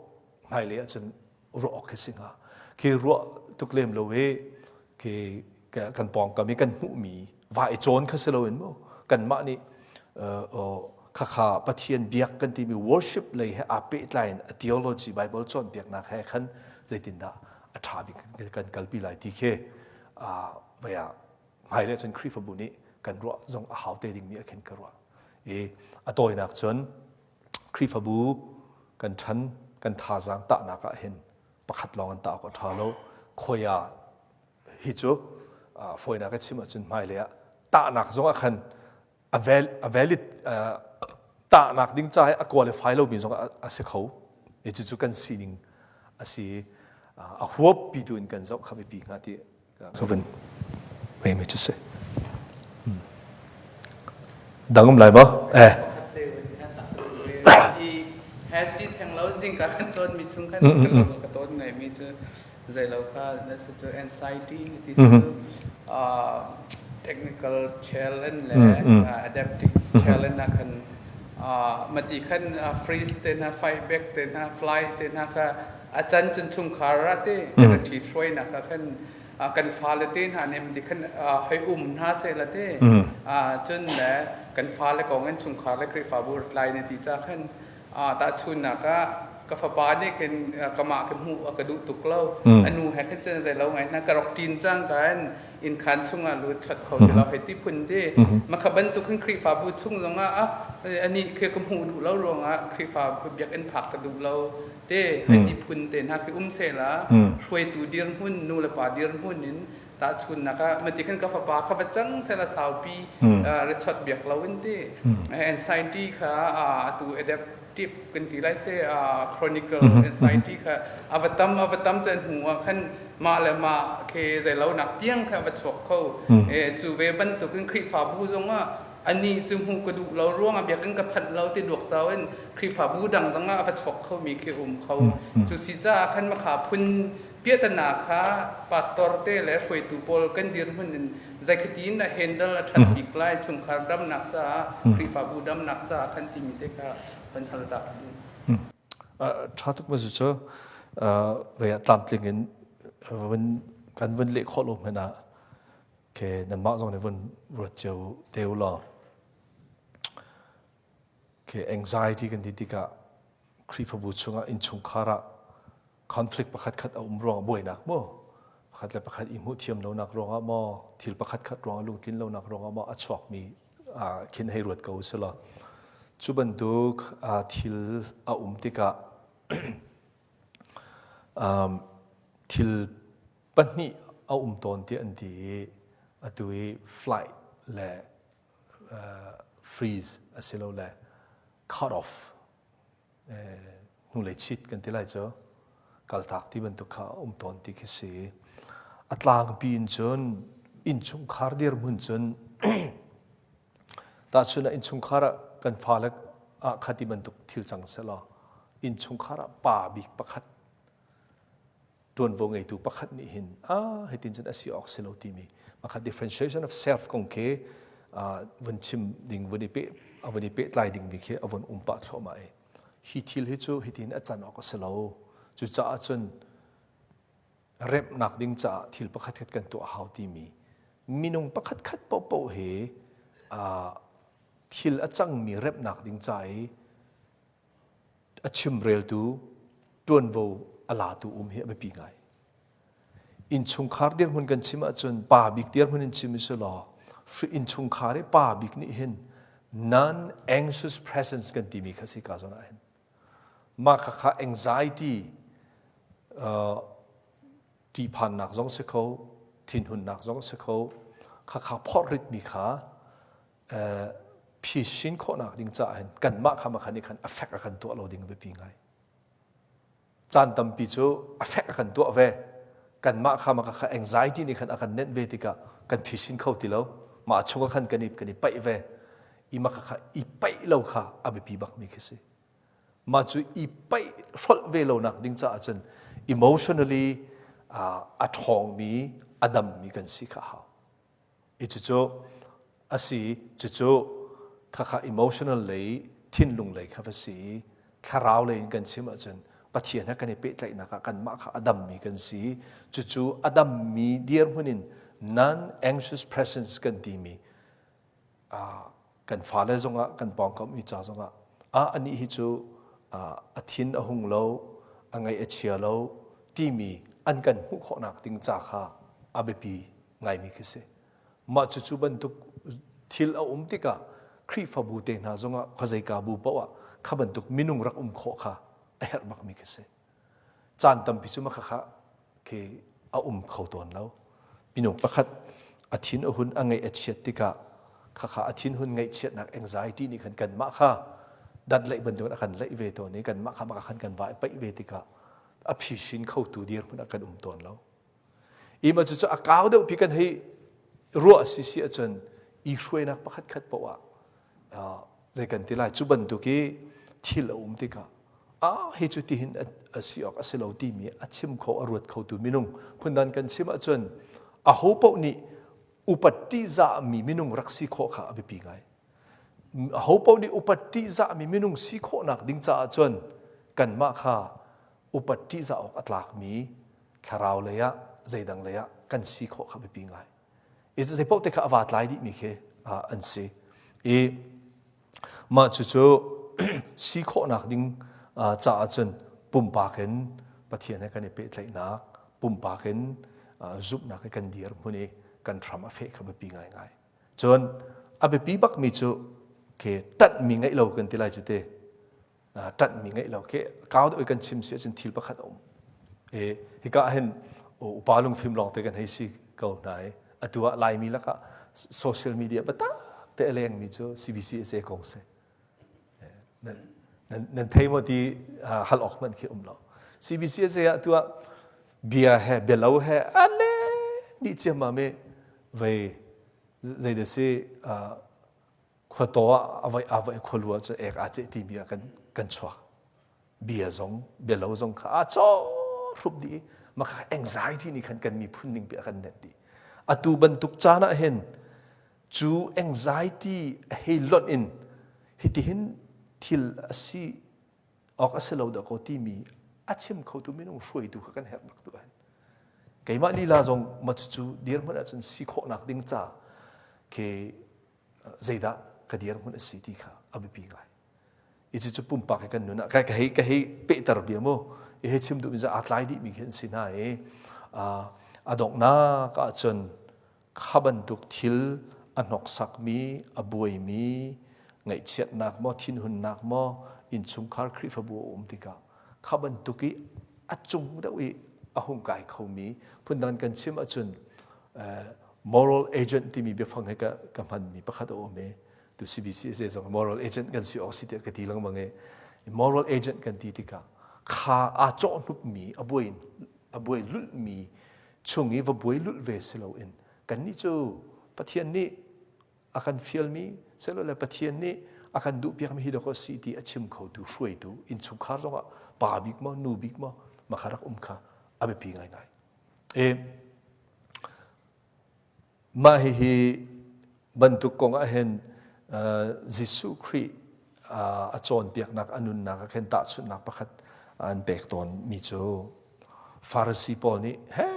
hmailei ahcun ruah awk khi si hnga. Khi ruah tuk lem lo i khi kan pawngkam i kan hmuhmi va i cawn kha si loin mu kanmah nih khakha Pathian biak kan timi worship lei he aa pehtlai in a theology Bible cawnpiaknak he khan zeitindah a ṭha bik kan kalpi lai ti khi vaya hmailei cun Khrihfabu nih kan ruah zong a hau te dingmi a khin ka ruah. I a tawinak cun Khrihfabu kan ṭhan kan thazaang tahnak ah hin pakhat lawng an tah awk a ṭha lo. Khoi ah hi cu fawinak ka chim ahcun hmailei ah tahnak zong ah khan a valid tahnak ding ca a qualify lomi zong a si kho. I cucu kan sining a si i a huappi tu in kan zoh kha biapi hnga ti ka vun mi cu si. Dang um lai maw? Eh. He si theng lo zingka kan cawn mi chung khan ka tawn ngai mi cu zei lo kha na si cu anxiety ti cu technical challenge le adaptive challenge na khan mati khan freeze te na fight back te na fly te na kha a can cun chungkhar ah te kan ṭhi hruainak ah khan kan fale te hna nih ti khan hei um hna seh la te cun le kan fale kong in chungkhar le Khrihfabu tlai ne ti ca khan tahchunnak ah ka fapa nih khin kamah ka hmuh a ka duh tuk lo a nu he khin cun zei lo ngai hna ka rak ṭin cang ka in innkhan chungah lut chat kho ti lo hei ti phun ti makha bantuk hin Khrihfabu chung zongah ani khi ka hmuh duh lo ruangah Khrihfa biakinn phak ka duh lo te hei ti phun te hna khi um sehla hruaitu dirhmun nu le pa dirhmun in tahchunnak ah mati khan ka fapa kha va cang sehla saupi rechot biak lo in ti anxiety kha atu adaptive kan ti lai se chronicle anxiety kha ava tam ava tam chan hnu ah khan mah le mah khe zeilo nak tiang kha va chuak kho e cu ve bantukin Khrihfabu zongah anih cu hmuh ka duh lo ruangah biakinn ka phanh lo ti duak zau in Khrihfabu dang zongah a va chuak khomi khi um kho. Cu si caah khan makha phun piahtana kha pastor te le hruaitu pawl kan dirhmun in zeikhati in a handle a ṭhat bik lai chungkhar damnak caah Khrihfabu damnak caah khan timi te kha van hal ta. Ṭha tuk ma cu vei ah tlamtling in kan vun leh khawh lo hmanh ah ke nanmah zong nih vun ruat cio te u law ke anxiety kan ti tikah Khrihfabu chungah innchungkhar ah conflict pakhat khat a um ruangah buainak maw pakhat le pakhat i hmuh thiam lonak ruangah maw thil pakhat khat ruangah lungtlin lonak ruangah maw a chuakmi khin hei ruat ko si law cu bantuk thil a um tikah thil pahnih a um tawn tiah an ti i atu i flight le freeze asilole cut off hnulei chit kan ti lai cu kaltak ti bantuk kha a um tawn ti khi si. A tlangpi in cun innchungkhar dirhmun cun tahchun ah innchungkhar ah kan fale ah kha ti bantuk thil cang selaw innchungkhar ah pa bik pakhat ṭuanvo ngeitu pakhat nih hin ah hitin cun a si awk si lo timi makha differentiation of self kong khi vun chim ding vun i peh a vun i pehtlai dingmi khi a vun um pah thluahmah i hi thil hi cu hitin a can awk a si lo cucaah cun remhnak ding caah thil pakhat khat kan tuah hau timi minung pakhat khat paohpaoh he thil a cangmi remhnak ding ca i a chimreltu ṭuanvo a latu um hi a biapi ngai. Innchungkhar dirhmun kan chim ahcun pa bik dirhmun in chim si law innchungkhar i pa bik nih hin non-anxious presence kan timi kha si ka zawn ah hin mah kha kha anxiety uh, ṭihphannak zong si kho thinhunnak zong si kho kha kha phorhritmi kha phisin khawhnak ding caah hin kanmah kha makhan nih khan affect a kan tuah lo ding a biapi ngai. Caan tampi cu affect a kan tuah ve. Kanmah kha maka kha anxiety nih khan a kan nenh ve tikah kan phisin kho ti lo. Mah chung ah khan kan i kan i paih ve. I maka kha i paih lo kha a biapi bak mi khi si. Mah cu i paih hrolh ve lonak ding caah cun emotionally a ṭhawngmi, a dammi kan si kha a hau. I cucu a si, cucu khakha emotional lei, thinlung lei kha va si i thlarau lei in kan chim ahcun Pathian he kan i pehtlaihnak ah kanmah kha a dammi kan si. Cucu a dammi dirhmun in non-anxious presence kan timi kan fale zongah kan pawngkam mi ca zongah ah anih hi cu a thin a hung lo a ngaih a chia lo timi an kan hmuh khawhnak ding ca kha a biapi ngaimi khi si mah cucu bantuk thil a um tikah Khrihfabu te hna zongah khuazeika bu paoh ah kha bantuk minung rak um khawh kha a herh bakmi khi si caan tampi cu makhakha khi a um kho tawn lo. Minung pakhat a thin a hun a ngaih a chiat tikah khakha a thinhun ngaihchiatnak anxiety nih khan kanmah kha dat laih bantukin a kan laih ve tawn i kanmah kha mah khan kan va i paih ve tikah a phisin khotu dirhmun ah kan um tawn lo. Ima cu cu a kau deuh pi kan hei ruah si si ahcun i hruainak pakhat khat poah ah zei kan ti lai cu bantuk i thil a um tikah ah hi cu tihin a si awk a si lo timi a chim kho a ruat khotu minung phundan kan chim ahcun aho paoh nih upat ṭihzahmi minung rak si khawh kha a biapi ngai aho paoh nih upat ṭihzahmi minung si khawhnak ding caah cun kanmah kha upat ṭihzah awk a tlakmi thlarau lei ah zeidang lei ah kan si khawh kha biapi ngai i zei paoh te kha a vaa tlai dihmi khi an si i mah cucu si khawhnak ding caah cun pumpak in Pathian he kan i pehtlaihnak pumpak in zumhnak he kan dir hmun i kan hram a feh kha biapi ngaingai cun a biapi bakmi cu ke ṭanhmi ngeih lo kan ti lai cu te ṭanhmi ngeih lo khi kau deuh kan chim si ahcun thil pakhat a um i hika ah hin upa lungfim lawngte kan hei si ko hna i atu ah Laimi lakah social media biatak te a lengmi cu CBCSA kong si nan thei maw ti hal awk hmanh khi um lo CBCSA ah atu ah bia he bialo he a leng dih ciammam i vei zei dah si khuataw ah a vai a vai khualu ah cun ek aa ceh timi ah kan kan chuak bia zong bialo zong kha aa caw hrup dih mah kha anxiety nih khan kan miphun ning pi a kan net dih atu bantuk caan ah hin cu anxiety hei lonh in hitihin thil a si awk a si lo dah ko timi a chim khotu minung hruaitu kha kan herh bak tu hin keimah lila zong ma cucu dirhmun ahcun si khawhnak ding ca ke zeidah ka dirhmun a si ti kha a biapi ngai i cucu pumpak he kan nun ah ka hei ka hei pehter bia mu i hei chim duhmi aa tlai dihmi khi an si hna i a donghnak ahcun kha bantuk thil a hnoksakmi a buaimi ngaihchiatnak maw thinhunnak maw innchungkhar Khrihfabu a um tikah kha bantuk i a cung deuh i a hung kai khomi phundang kan chim ahcun moral agent timi biafang he ka, ka hmanmi pakhat a um i tu CBC zong moral agent kan si awk si tiah ka ti lengmang i moral agent kan ti tikah kha aa cawhnupmi a buai a buai lulhmi chung i va buai lulh ve si loin kannih cu Pathian nih a kan fialmi silole Pathian nih a kan duhpiakmi hi dawk a si ti a chim khotu hruaitu innchungkhar zongah pa bik maw nu bik maw makha rak um kha a biapi ngaingai. E, mah hihi bantuk kong ah hin Jesuh Khrih a cawnpiaknak a nunnak ah khin tahchunhnak pakhat an pek tawn mi cu Farasi pawl nih he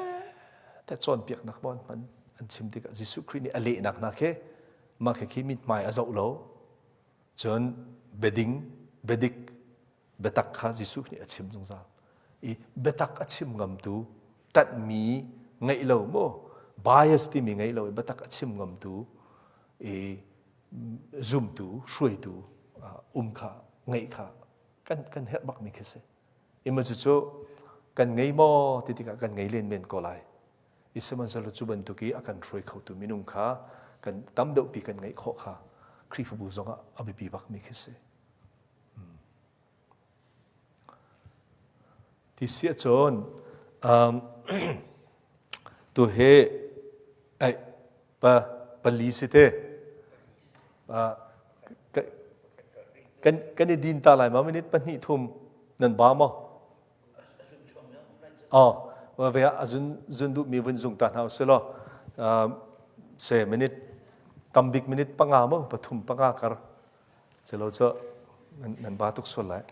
te cawnpiaknak maw an hman an chim tikah Jesuh Khrih nih a lehnak hna khi mah khi khi mithmai a zoh lo cun biading biadik biatak kha Jesuh nih a chim zungzal i biatak a chim ngamtu ṭanhmi ngeih lo maw bias timi ngeih lo i biatak a chim ngamtu i zumtu hruaitu um kha ngeih kha kan kan herh bakmi khi si ima cucu kan ngei maw ti tikah kan ngei len men ko lai i sihmanhsehlaw cu bantuk i a kan hruai khotu minung kha kan tam deuhpi kan ngeih khawh kha Khrihfabu zongah a biapi bakmi khi si. Ti si ahcun um, tu hi ai pa pali si te pa kan kan i din ta lai ma minute pahnih thum nan ba maw? Oh. Ve ah a zun zun duhmi vun zung ta hna usih law se minute tambik minute panga mo pathum panga kar celo cu nan ba tuk sual lai.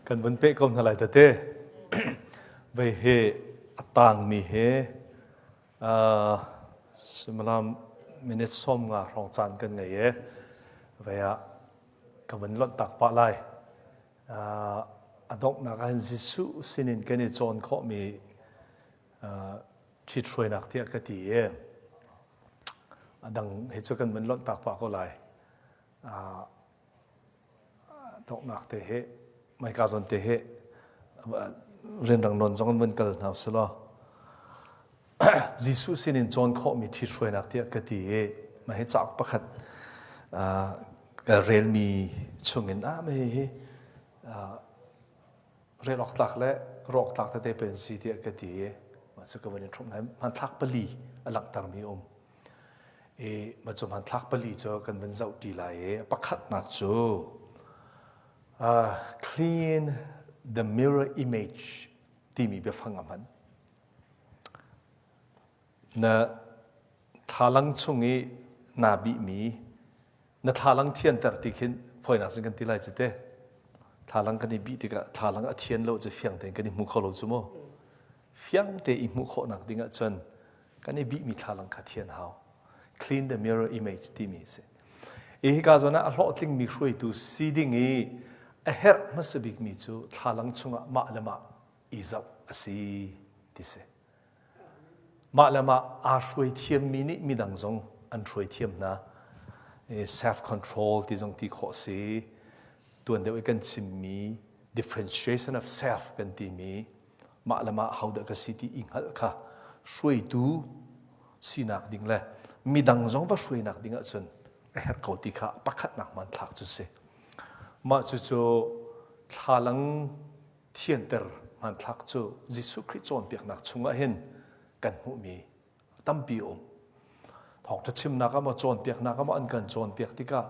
Kan vun peh ko hna lai tete. Vei he a tangmi he uh, suimilam minute som nga hrawng caan kan ngei e. Vei ah ka vun lonh tak pah lai. Uh, a donghnak ah hin Jesuh sinin kan i cawn khawhmi uh, ṭhithruainak tiah ka ti i a dang he cu kan vun lonh tak pah ko lai. Uh, donghnak te he maika zawn te he rianrang nawn zong an vun kal hna usih law Jesuh sinin cawn khawhmi ṭhithruainak tiah ka ti i mah hi cauk pakhat ka relmi chungin ah mah hihi rel awk tlak le ruah awk tlak tete pen si tiah ka ti i mah cu ka van in ṭhumh hna hmanthlak pali a langhtermi um i mah cu hmanthlak pali cu kan van zoh ṭi lai i pakhatnak cu uh, clean the mirror image timi biafang a hman na thlalang chung i naa bihmi na thlalang thianter ti khin fawinak cun kan ti lai cu te thlalang kan i bih tikah thlalang a thian lo cu fiang tein kan i hmu kho lo cu mu fiang te i hmuh khawhnak ding ahcun kan i bihmi thlalang kha thian hau clean the mirror image timi a si i hika zawn ah a hlawhtlingmi hruaitu si ding i a herh hmasa bikmi cu thlalang chungah mah le mah i zoh a si ti si Mah le mah aa hruai thiammi nih midang zong an hruai thiam hna. Self control ti zong ti khawh si. Tuan deuh i kan chimmi differentiation of self kan timi mah le mah hodah ka si ti i hngalh kha hruaitu sinak ding le midang zong va hruainak ding ahcun a herh ko ti kha pakhatnak hmanthlak cu si. Mah cucu thlalang thianter hmanthlak cu Jesuh Khrih cawnpiaknak chungah hin kan hmuhmi tampi a um. Thawngṭha chimnak ah maw cawnpiaknak ah maw an kan cawnpiak tikah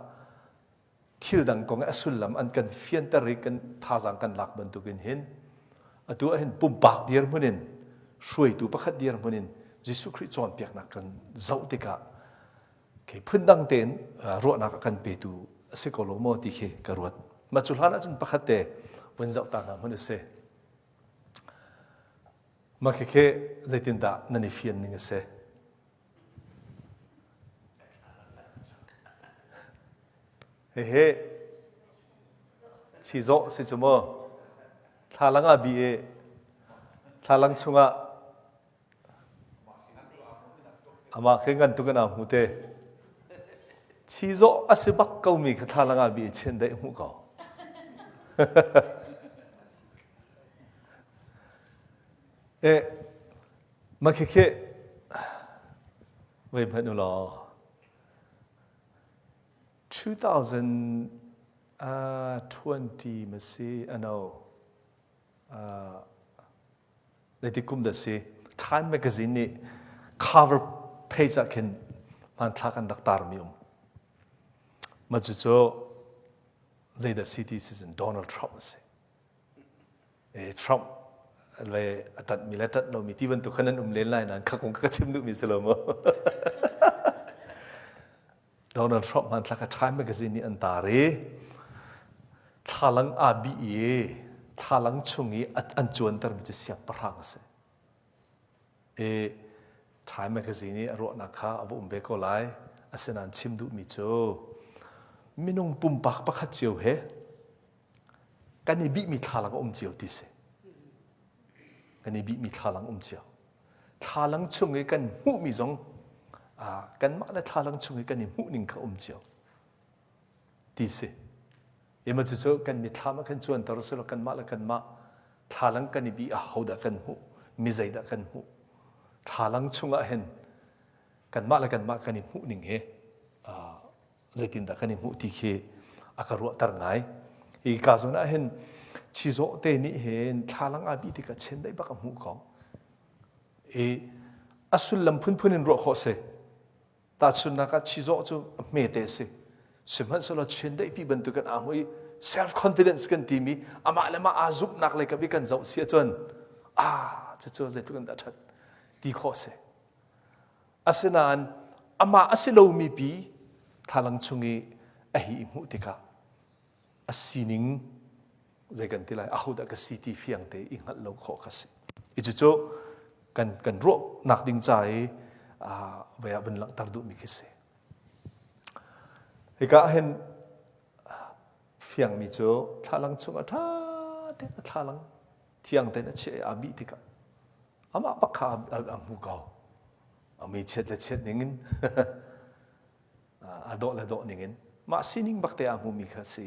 thil dang kong a sullam an kan fianter i kan thazaang kan lak bantukin hin atu ah hin pumpak dirhmun in hruaitu pakhat dirhmun in Jesuh Khrih cawnpiaknak kan zoh tikah khi phundang tein ruahnak a kan petu a si ko lo maw ti khi ka ruat. Mah cu hlan ahcun pakhat te vun zoh ta hna hmanh u si. Mah khikhi zeitindah nan i fian ning a si? Hehe chizawh si cu mu. Thlalang ah bi i thlalang chungah Amah khi ngan tuk in aa hmu te. Chizawh a si bak komi kha thlalang ah bi i chiandeih hmuh ko. e ma khi khi vei hmanh u law 2020 ma si ano uh, Zeitik kum dah si? Time magazine nih cover page ah khin hmanthlak an rak tarmi um. Mah cucu zeidah si ti si cun Donald Trump a si. E, Trump le a ṭanhmi le ṭanh lomi ti bantuk khan an um len lai nain kha kong ka chim duhmi si lo maw? Donald Trump hmanthlak a Time magazine nih an tar i thlalang aa bih i thlalang chung i an cuantermi cu siangpahrang a si. I Time magazine i a ruahnak kha a va um ve ko lai. Asinain chim duhmi cu minung pumpak pakhat cio he kan i bihmi thlalang a um cio ti si. Kan i bihmi thlalang um cio. Thlalang chung i kan hmuhmi zong kanmah le thlalang chung i kan i hmuhning kha um cio ti si. Ema cucu kan mitthlam ah khan cuanter usih law kanmah le kanmah thlalang kan i bih ah hodah kan hmuh, mi zeidah kan hmuh. Thlalang chungah hin kanmah le kanmah kan i hmuhning hi zeitindah kan i hmuh ti khi a ka ruahter ngai. Hi ka zawn ah hin chizawh te nih hin thlalang aa bih tikah chiandeih bak a hmuh ko. I a sullam phunphun in ruah khawh si. Tahchunhnak ah chizawh cu a hmete si. Sihmanhsehlaw chiandeihpi bantukin aa hmu i self confidence kan timi amah le mah aa zumhnak lei kap i kan zoh si ahcun ah cucu zeitluk in dah ṭhat ti khawh si. Asinain amah a si lomi pi thlalang chung i a hi i hmuh tikah a sining zei kan ti lai ahodah ka si ti fiang te i hngalh lo khawh kha si. I cucu kan kan ruahnak ding ca i vei ah vun langhter duhmi khi si. Hika ah hin fiangmi cu thlalang chung ah ṭha tein a thlalang thiang tein a chiah i aa bih tikah amah bak kha a hmu ko. A mui chiat le chiat ning in a dawh le dawh ning in mah sining bak te aa hmumi kha a si.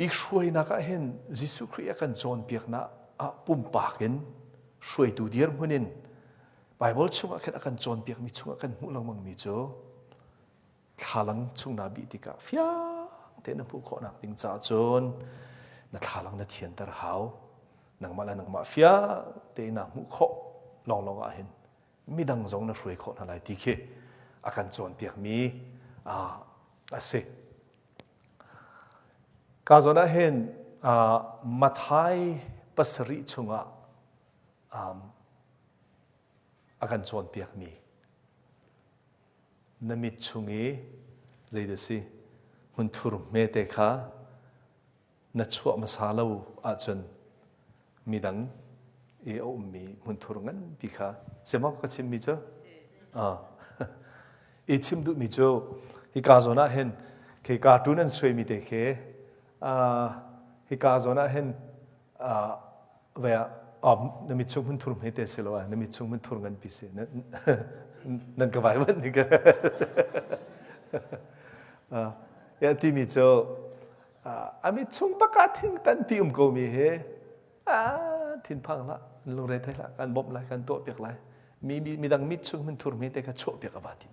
I hruainak ah hin Jesuh Khrih a kan cawnpiaknak ah pumpak in hruaitu dirhmun in Baibal chungah khin a kan cawnpiakmi chungah kan hmuh lengmangmi cu thlalang chung naa bih tikah fiang tein na hmuh khawhnak ding caah cun na thlalang na thianter hau. Nangmah le nangmah fiang tein naa hmuh khawh lawnglawng ah hin midang zong na hruai khawh hna lai ti khi a kan cawnpiakmi a si. Ka zawn ah hin Matthai pasarih chungah a kan cawnpiakmi na mit chung i zeidah si hmunthur hmete kha na chuah hmasa lo ahcun midang i a ummi hmunthur nganpi kha si maw ka chimmi cu i chim duhmi cu hika zawn ah hin khi cartoon an suaimi te khi hika zawn ah hin vai ah na mit chung hmunthur hmete si lo ah na mit chung hmunthur nganpi si nan ka vai van ni ka ya timi cu a mit chung bak ah thing tanpi um ko mi he thinphang hlah lungre thei hlah kan bawmh lai kan tuah piak lai mi midang mit chung hmunthur hmete kha chuah piak a va tim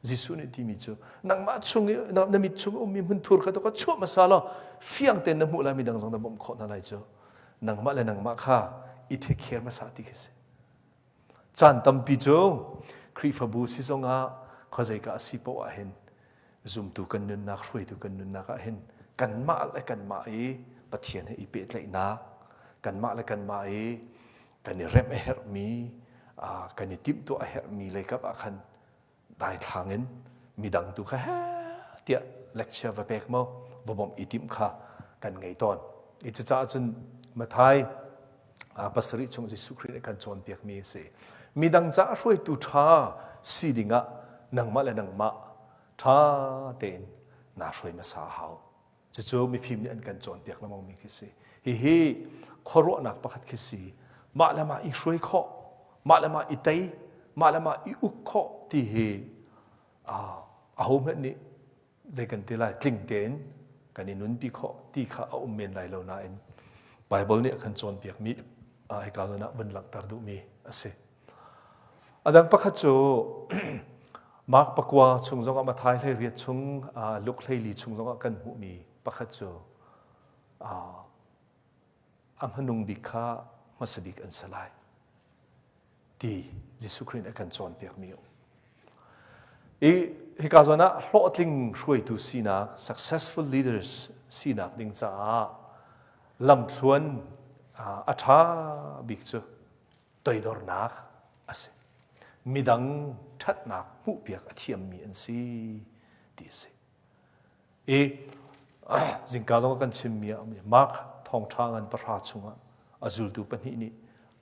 Jesuh nih timi cu nangmah chung i na mit chung ummi hmunthur kha ka chuah hmasa law fiang tein na hmuh lai midang zong na bawmh khawh hna lai cu nangmah le nangmah kha i take care hmasa ti khi si. Caan tampi cu Khrihfabu si zongah khuazeika a si poah ah hin zumtu kan nunnak hruaitu kan nunnak ah hin kanmah le kanmah i Pathian he i pehtlaihnak kanmah le kanmah i kan i remh a herhmi kan i timhtuah a herhmi leikap ah khan daithlang in midang tu kha he tiah lecture va pek maw va bawmh i timh kha kan ngei tawn. I cucaah cun Matthai pasarih chung Jesuh Khrih nih kan cawnpiakmi a si. Midang caah hruaitu ṭha si dingah nangmah le nangmah ṭha tein naa hruai hmasa a hau. Cucu mifim nih an kan cawnpiak lengmangmi khi si. Hihi khuaruahnak pakhat khi si. Mah le mah i hruai khawh, mah le mah i tei, mah le mah i uk khawh ti hi ahohmanh nih zei kan ti lai tling tein kan i nunpi khawh ti kha a um men lai lo nain Bible nih a kan cawnpiakmi hika zawn ah vun langhter duhmi a si. A dang pakhat cu Mark pakua chung zongah Matthai 18 chung Luke 14 chung zongah kan hmuhmi pakhat cu a hmanung bik kha hmasa bik an si lai ti Jesuh Khrih nih a kan cawnpiakmi a um. I hika zawn ah hlawhtling hruaitu sinak successful leaders sinak ding caah lamthluan a ṭha bik cu toidornak a si. Midang ṭhatnak hmuhpiak a thiammi an si ti a si. I zingka zong kan chimmi ah Mark thawngṭha ngan pahra chungah a zultu pahnih nih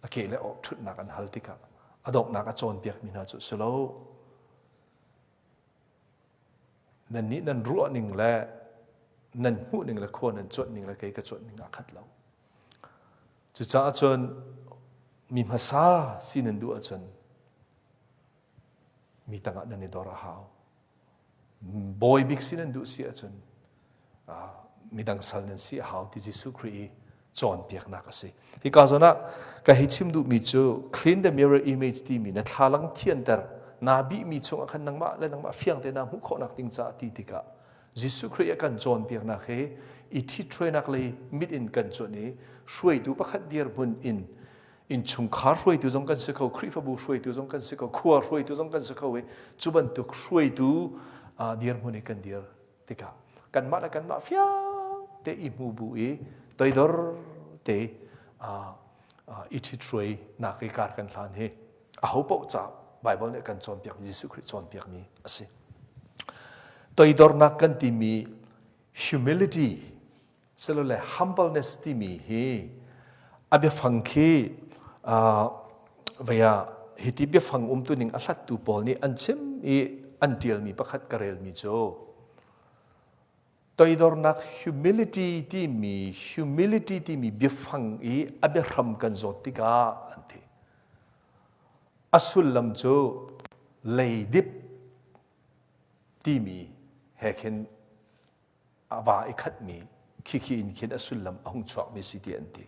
a ke le awh ṭhutnak an hal tikah a donghnak a cawnpiakmi hna cu si lo. Nannih nan ruah ning le nan hmuh ning le khua nan cuanh ning le kei ka cuanh ning aa khat lo. Cucaah cun mi hmasa si nan duh ahcun mi tangah nan i dor a hau. Bawi bik si nan duh si ahcun midang sal nan si a hau ti Jesuh Khrih i cawnpiaknak a si. Hika zawn ah ka hei chim duhmi cu clean the mirror image timi na thlalang thianter naa bihmi chungah khan nangmah le nangmah fiang te naa hmuh khawhnak ding caah ti tikah Jesuh Khrih a kan cawnpiaknak hi i ṭhithruainak lei mit in kan cuanh i hruaitu pakhat dirhmun in innchungkhar hruaitu zong kan si kho, Khrihfabu hruaitu zong kan si kho, khua hruaitu zong kan si kho i cu bantuk hruaitu. dirhmun i kan dir tikah kanmah le kanmah fiang te i hmu bu i toidor te i ṭhithruai nak i kar kan hlan hi aho paoh ca Bible nih kan cawnpiak Jesuh Khrih cawnpiakmi a si. Toidornak kan timi humility silole humbleness timi hi a biafang khi vei ah hiti biafang umtuning a hlattu pawl nih an chim i an ṭialmi pakhat ka relmi cu toidornak humility timi humility timi biafang i a biahram kan zawt tikah an ti. A sullam cu leidip timi he khin a va i khatmi khikhi in khin a sullam a hung chuakmi si ti an ti.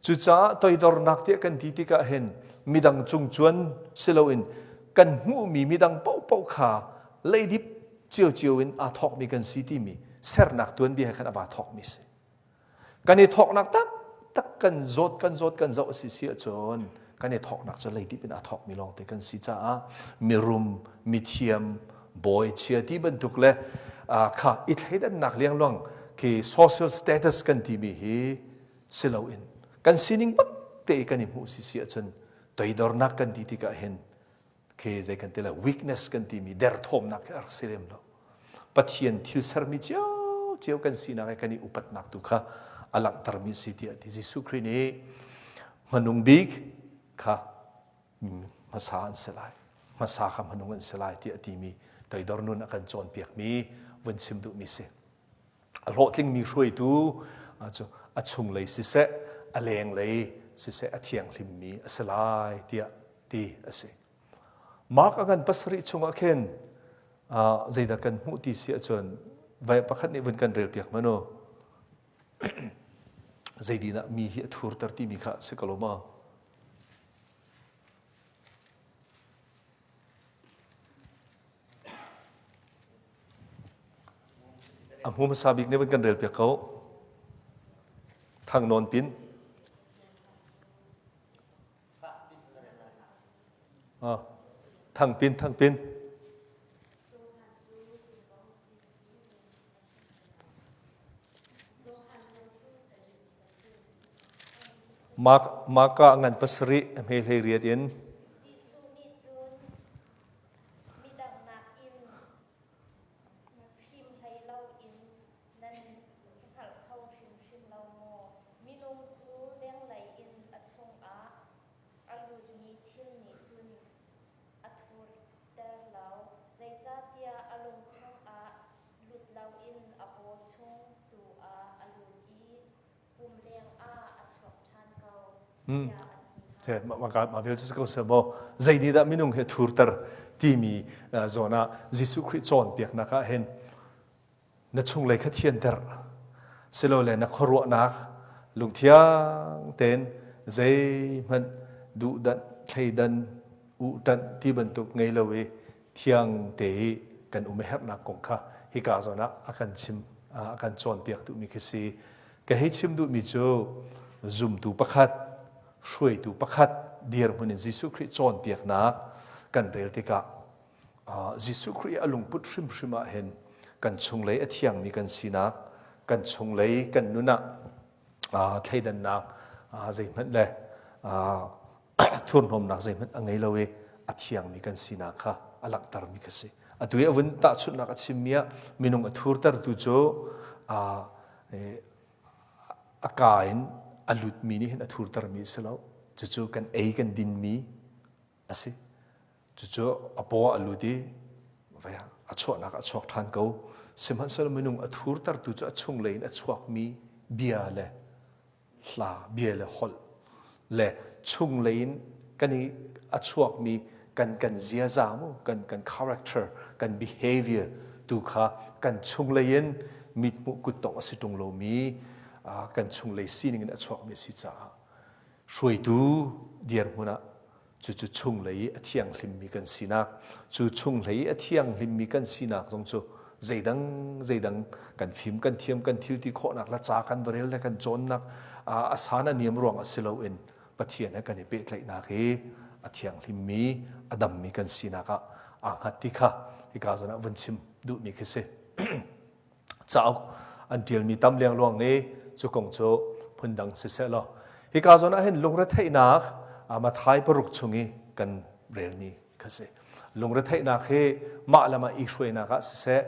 Cucaah toidornak tiah kan ti tikah hin midang cung cuan si loin kan hmuhmi midang paohpaoh kha leidip ciocio in aa thawkmi kan si timi sernak tuanbia he khan a vaa thawkmi si. Kan i thawknak taktak kan zawt kan zawt kan zoh a si si ahcun kan i thawknak cu leidip in aa thawkmi lawngte kan si caah mirum, mithiam, bawi chia ti bantuk le kha i thleidannak liangluang khi social status kan timi hi si loin kan sining bak te i kan i hmuh si si ahcun toidornak kan ti tikah hin khi zei kan ti le weakness kan timi derthawmnak khi a rak si lem lo Pathian thil sermi cio cio kan sinak i kan i upatnak tu kha a langhtermi si tiah ti Jesuh Khrih nih hmanung bik kha hmasa an si lai hmasa kha hmanung an si lai tiah timi toidor nun a kan cawnpiakmi vun chim duhmi si a hlawhtlingmi hruaitu cu a chunglei siseh a lenglei siseh a thianghlimmi a si lai tiah ti a si. Mark a ngan pasarih chungah khin zeidah kan hmuh ti si ahcun vai pakhat nih vun kan relpiak manu zeidin ah mi hi a thurter timi kha si ko lo ma? A hmu hmasa bik nih vun kan relpiak ko. Thang nawn pin. Thang pin, thang pin. Mark ngan pasarih hme hlei riat in. Jesuh nih cun midang nakin hrim hlei loin nan hngalh kho hrimhrim lo maw? Minung cu lenglei in a chungah a lutmi thil nih cun a thurter lo, zeicahtiah a lung chungah lut loin a paw chung tu ah a lut i pum lengah a chuak ṭhan ko, tiah a ti hna. Mah vial cu si ko seh maw zei nih dah minung hi a thurter timi zawn ah Jesuh Khrih cawnpiaknak ah hin na chunglei kha thianter silole na khuaruahnak lungthiang tein zeihmanh duhdanh thleidan uhṭanh ti bantuk ngei lo i thiang te i kan um a herhnak kong kha hika zawn ah a kan chim a kan cawnpiak duhmi khi si ka hei chim duhmi cu zumtu pakhat hruaitu pakhat dirhmun in Jesuh Khrih cawnpiaknak kan rel tikah Jesuh Khrih a lungput hrimhrim ah hin kan chunglei a thiangmi kan sinak, kan chunglei kan nun ah thleidannak zeihmanh le thurhnawmnak zeihmanh a ngei lo i a thiangmi kan sinak kha a langhtermi kha si. Atu i a vun tahchunhnak a chimmi ah minung a thurtertu cu a kaa in a lutmi nih hin a thurtermi a si lo. Cucu kan ei kan dinmi a si. Cucu a paw ah a lut i a chuahnak a chuak ṭhan ko. Sihmanhsehlaw minung a thurtertu cu a chunglei in a chuakmi bia le hla, bia le holh le chunglei in kan i a chuakmi kan kan ziaza mu, kan kan character, kan behavior tu kha kan chunglei in mithmuh kuttongh a si ṭung lomi kan chunglei sining in a chuakmi a si caah hruaitu dirhmun ah Cucu chunglei i a thianghlimmi kan sinak, cu chunglei i a thianghlimmi kan sinak zong cu zeidang zeidang kan fim kan thiam kan thil ti khawhnak le ca kan va rel le kan cawnnak a san a niam ruang ah si loin Pathian he kan i pehtlaihnak hi a thianghlimmi a dammi kan sinak ah. Aa hngat ti kha hika zawn ah vun chim duhmi khi si. Cauk an ṭialmi tam liangluang i cu kong cu phundang siseh law hika zawn ah hin lungretheihnak Matthai paruk chung i kan relmi kha si. Lungretheihnak hi mah le mah i hruainak ah siseh,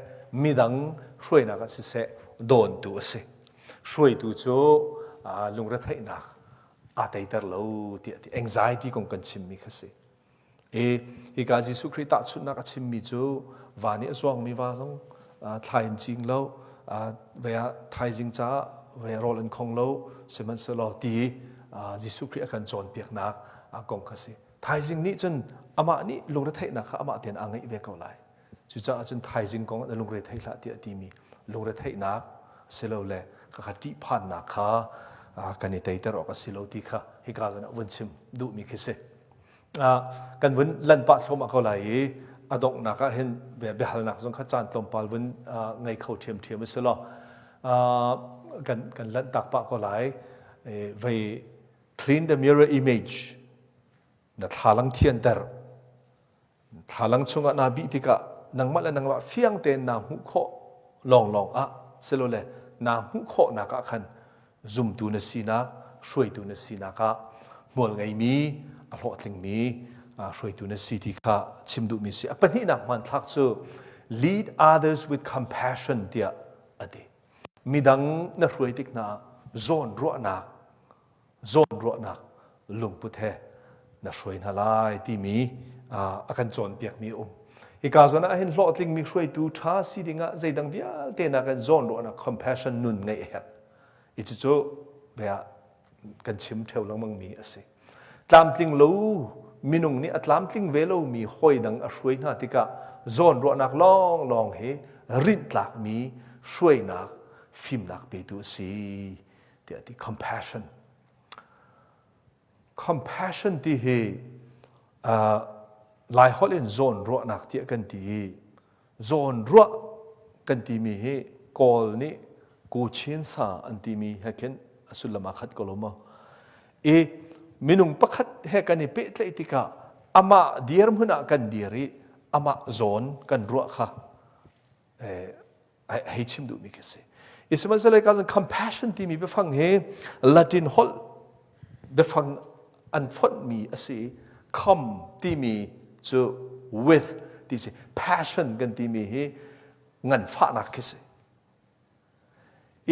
midang hruainak ah siseh dawntu a si. Hruaitu cu lungretheihnak aa teiter lo tiah ti anxiety kong kan chimmi kha si. I hika Jesuh Khrih tahchunhnak a chimmi cu va nih a zuangmi va zong thlai in cing lo, ve ah thaizing caah ve rawl an khong lo, sihmanhsehlaw ti Jesuh Khrih a kan cawnpiaknak kong kha si. Thaizing nih cun amah nih lungretheihnak kha amah tein aa ngeih ve ko lai. Cucaah cun thaizing kong na lungre thei hlah tiah timi lungretheihnak silole khakha ṭihphannak kha kan i teiter awk a si lo ti kha hika zawn ah vun chim duhmi khi si. Kan vun lan pah thluahmah ko lai i a donghnak ah hin biahalnak zong kha caan tlawmpal vun ngei kho ṭhiamṭhiam a si law kan kan lanh tak pah ko lai. Vei clean the mirror image na thlalang thianter Thlalang chungah naa bih tikah nangmah le nangmah fiang tein naa hmuh khawh lawnglawng ah silole naa hmuh khawhnak ah khan zumtu na sinak, hruaitu na sinak ah hmual ngeimi, a hlawhtlingmi hruaitu na si ti kha chim duhmi si. A pahnihnak hmanthlak cu lead others with compassion tiah a ti. Midang na hruai tik hna ah zawn ruahnak zawnruahnak lungput he na hruai hna lai timi a kan cawnpiakmi a um. Hika zawn ah hin hlawhtlingmi hruaitu ṭha si dingah zeidang vialte nakin zawnruahnak compassion nun ngeih a herh. I cucu ve ah kan chim ṭheo lengmangmi a si. Tlamtling lo minung nih a tlamtling ve lomi hawi dang a hruai hna tikah zawnruahnak lawnglawng hi rinhtlakmi hruainak fimnak petu a si tiah ti compassion compassion ti hi uh, lai holh in zawn ruahnak tiah kan ti i zawn ruah kan timi hi kawl nih kuchin sa an timi he khin a sullam aa khat ko lo maw i minung pakhat he kan i pehtlaih tikah amah dirhmun ah kan dir i amah zawn kan ruah kha hei chim duhmi khi si. Sihmanhsehlaw ka compassion timi biafang hi Latin holh biafang an fonhmi a si. Com timi cu with ti si. Passion kan timi hi nganfahnak khi si.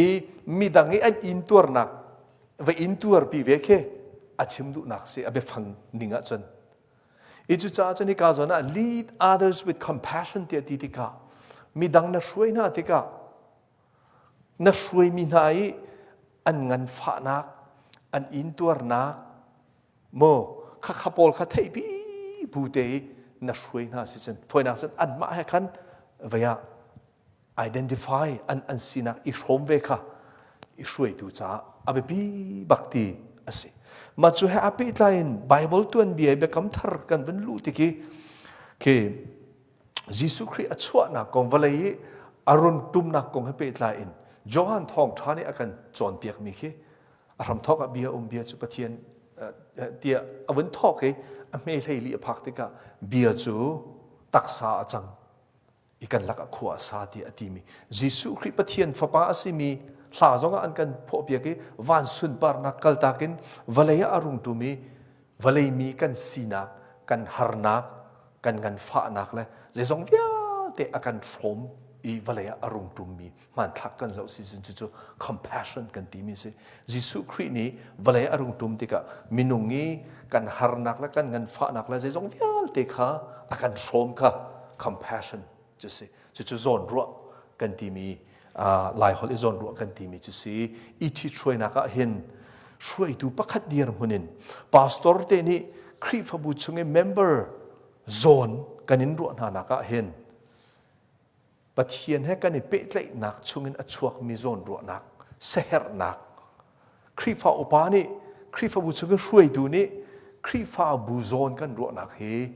I midang i an intuarnak va intuarpi ve khi a chim duhnak si a biafang ning ahcun I cucaah cun hika zawn ah lead others with compassion tiah ti tikah midang na hruai hna tikah na hruaimi hna i an nganfahnak, an intuarnak maw khakha pawl kha theihpi bu te i na hruai hna si cun fawinak cun anmah he khan vei ah identify an an sinak i hrawm ve kha i hruaitu caah a biapi bak ti a si. Mah cu he a pehtlai in Bible tuanbia i biakam thar kan vun luh tik i khi Jesuh Khrih a chuahnak kong vawlei i a run tumnak kong he pehtlai in Johan thawngṭha nih a kan cawnpiakmi khi a hramthawk ah bia um bia cu Pathian tiah a vun thawk i a hme hlei li a phak tikah bia cu taksa a cang i kan lakah khua a sa tiah a timi Jesuh Khrih Pathian Fapa a simi hla zongah an kan phuahpiak i van sunparnak kaltak in vawlei ah a rung ṭum i vawlei mi kan sinak kan harnak kan nganfahnak le zeizong vialte a kan hrawm i vawlei ah a rung ṭummi hmanthlak kan zoh si cun cucu compassion kan timi si Jesuh Khrih nih vawlei a rung ṭum tikah minung i kan harnak le kan nganfahnak le zeizong vialte kha a kan hrawm kha compassion cu si cucu zawnruah kan timi lai holh i zawnruah kan timi cu si i ṭhithruainak ah hin hruaitu pakhat dirhmun in pastor te nih Khrihfabu chung i member zawn kan in ruah hna nak ah hin Pathian he kan i pehtlaihnak chungin a chuakmi zawnruahnak, siaherhnak, Khrihfa upa nih Khrihfabu chung i hruaitu nih Khrihfabu zawn kan ruahnak hi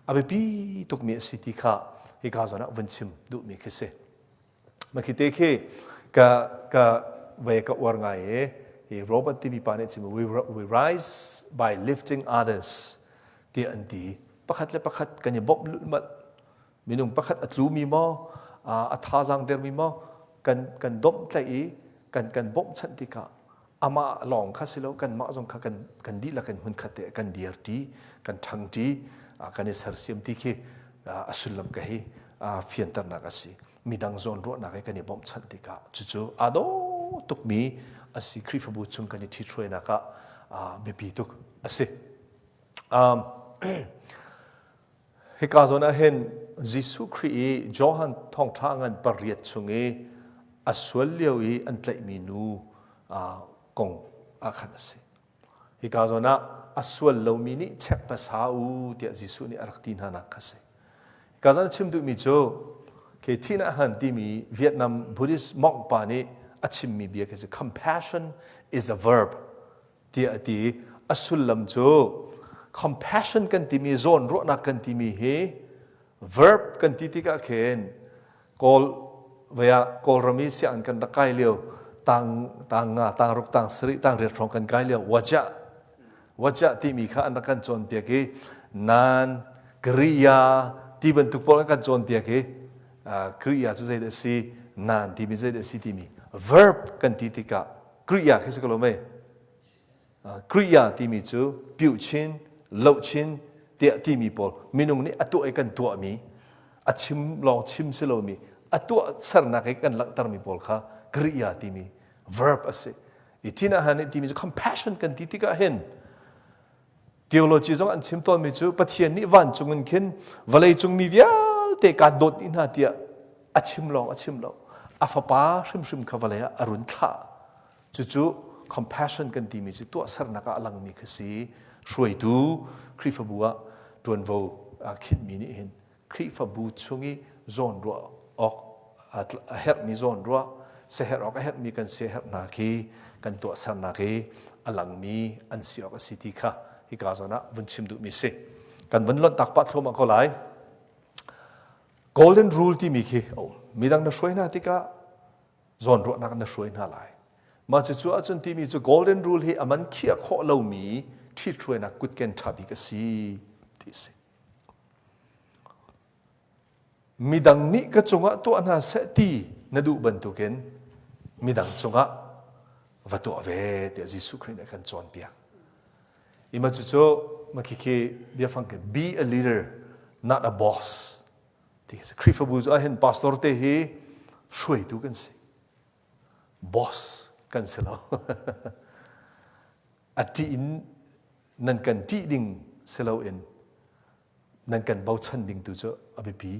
a biapi tukmi a si ti kha hika zawn ah vun chim duhmi khi si. Makhi te khi ka ka ve ka uar ngai i hi Robert timi pa nih chim we, we rise by lifting others ti an ti. Pakhat le pakhat kan i bawmh lulhmalh. Minung pakhat a tlumi maw, a thazaang dermi maw, kan kan domhtlaih i kan kan bawmhchanh tikah amah lawng kha si lo kanmah zong kha kan kan dihlak in hmunkhat te kan dirṭi, kan ṭhangṭi, kan i sersiam ti khi a sullam ka hi fianternak a si. Midang zawnruahnak i kan i bawmhchanh tikah cucu aa dawh tukmi a si. Khrihfabu chung kan i ṭhithruainak ah biapi tuk a si. Hika zawn ah hin Jesuh Khrih i Johan thawngṭha ngan pariat chung i a sual lio i an tlaihmi nu kong ah khan a si. Hika zawn ah a sual lomi nih chek hmasa u tiah Jesuh nih a rak ti hna nak kha a si. Hika zawn a chim duhmi cu khi Thina Han timi Vietnam Buddhist monk pa nih a chimmi bia khi si compassion is a verb tiah a ti. A sullam cu compassion kan timi zawnruahnak kan timi hi verb kan ti tikah khin Kawl vaya Kawlram i sianginn kan rak kai lio tang tang nga tang ruk tang sarih tang riat hrawng kan kai lio wajah wajah timi kha an rak kan cawnpiak i nan kriya ti bantuk pawl an kan cawnpiak i kriya cu zeidah a si nan timi zeidah a si timi verb kan ti tikah Kriya khi si ko lo mei? Kriya timi cu piuchin, lohchin tiah timi pawl minung nih a tuah i kan tuahmi, a chim lawng chim si lomi, a tuah sernak i kan langhtermi pawl kha kriya timi verb a si. I Tina Han nih timi cu compassion kan ti tikah hin theology zong an chim tawnmi cu Pathian nih vancung in khin vawlei cung mi vialte kaan dawt dih hna tiah a chim lawng a chim lo. A fapa hrimhrim kha vawlei ah a run thlah. Cucu compassion kan timi cu tuahsernak ah a langmi kha si. Hruaitu Khrihfabu ah ṭuanvo khinhmi nih hin Khrihfabu chung i zawnruah awk a herhmi zawnruah siaherh awk a herhmi kan siaherh hna khi kan tuahsernak i a langmi an si awk a si ti kha hika zawn ah vun chim duhmi si. Kan vun lonh tak pah thluahmah ko lai. Golden rule timi khi a um. Midang na hruai hna tikah zawnruahnak na hruai hna lai. Mah cucu ahcun timi cu golden rule hi a man khiah khawh lomi ṭhithruainak kutken ṭha bik a si ti a si. Midang nih ka cungah tuah hna seh ti na duh bantukin midang cungah va tuah ve tiah Jesuh Khrih nih a kan cawnpiak. Ima cucu makhikhi biafang ke be a leader not a boss ti si. Khrihfabu cu ahhin pastor te hi hruaitu kan si. Boss kan si lo. A ṭih in nan kan ṭih ding si loin nan kan bochan ding tu cu a biapi.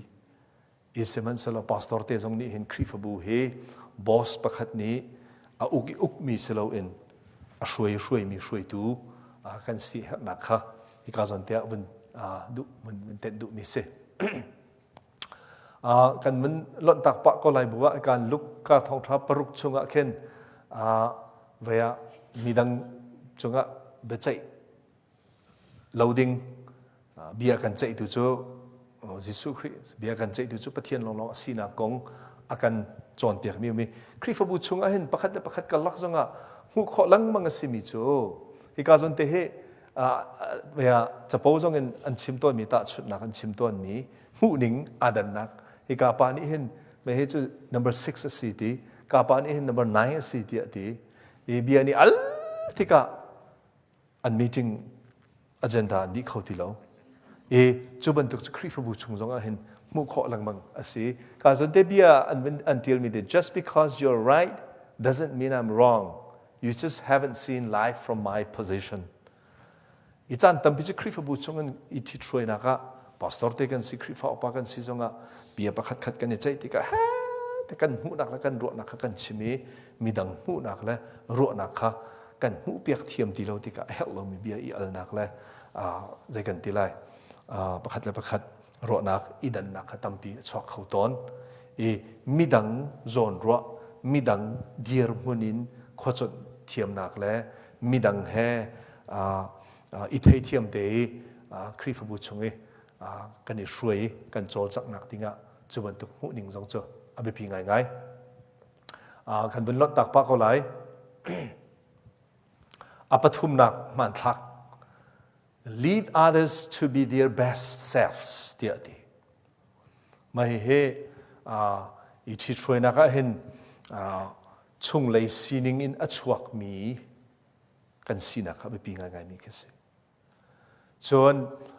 I sihmanhsehlaw pastor te zong nih hin Khrihfabu hi boss pakhat nih a uk i ukmi si loin a hruai hruaimi hruaitu kan si herhnak kha hika zawn te ah vun duh vun tenh duhmi si. Kan vun lonhtak pah ko lai bu ah kan Luka thawngṭha paruk chungah khin vei ah midang cungah biaceih lo ding bia kan ceihtu cu Jesuh Khrih bia kan ceihtu cu Pathian lawnglawng a sinak kong a kan cawnpiakmi um i Khrihfabu chungah hin pakhat le pakhat karlak zongah hmuh khawh lengmang a simi cu hika zawn te hi capo zong in an chim tawnmi tahchunhnak an chim tawnmi hmuhning aa dannak hika pa nih hin me hi cu number 6 a si ti ka pa nih hin number 9 a si tiah ti i bia nih al tikah an meeting agenda an dih kho ti lo i cu bantuk cu Khrihfabu chung zong ah hin hmuh khawh lengmang a si ka zawn te bia an an tialmi te just because you're right doesn't mean I'm wrong you just haven't seen life from my position i caan tampi cu Khrihfabu chung in i ṭhithruainak ah pastor te kan si Khrihfa upa kan si zongah bia pakhat khat kan i ceih tikah he te kan hmuhnak le kan ruahnak kha kan chim i midang hmuhnak le ruahnak kha kan hmuhpiak thiam ti lo tikah a herh lomi bia i alnak le zei kan ti lai pakhat le pakhat ruahnak i dannak kha tampi a chuak kho tawn i midang zawn ruah midang dirhmun in khuacuanh thiamnak le midang he i theithiam te i Khrihfabu chung i kan i hruai i kan cawlcanghnak dingah cu bantuk hmuhning zong cu a biapi ngaingai. Kan vun lonh tak pah ko lai. A pathumnak hmanthlak lead others to be their best selves tiah ti. Mah hihi i ṭhithruainak ah hin chunglei sining in a chuakmi kan sinak kha biapi ngaingaimi khi si. Cun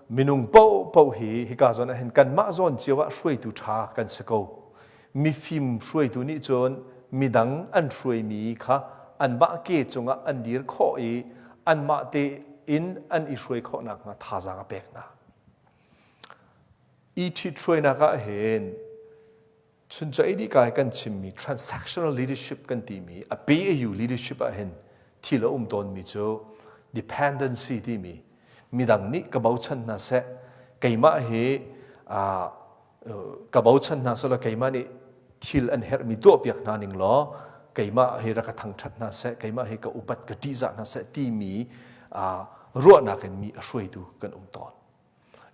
minung paohpaoh hi hika zawn ah hin kanmah zawn cio ah hruaitu ṭha kan si ko. Mifim hruaitu nih cun midang an hruaimi kha anmah ke cungah an dir khawh i anmah tein an i hruai khawh nakhnga thazaang a pek hna. I ṭhithruainak ah hin chuncaw ei dih kai kan chimmi transactional leadership kan timi a PAU leadership ah hin thil a um tawnmi cu dependency timi midang nih ka bochan hna seh keimah hi ka bochan hna seh law keimah nih thil an herhmi tuahpiak hna ning law keimah hi rak ka thangṭhat hna seh keimah hi ka upat ka ṭihzah hna seh timi ruahnak in mi a hruaitu kan um tawn.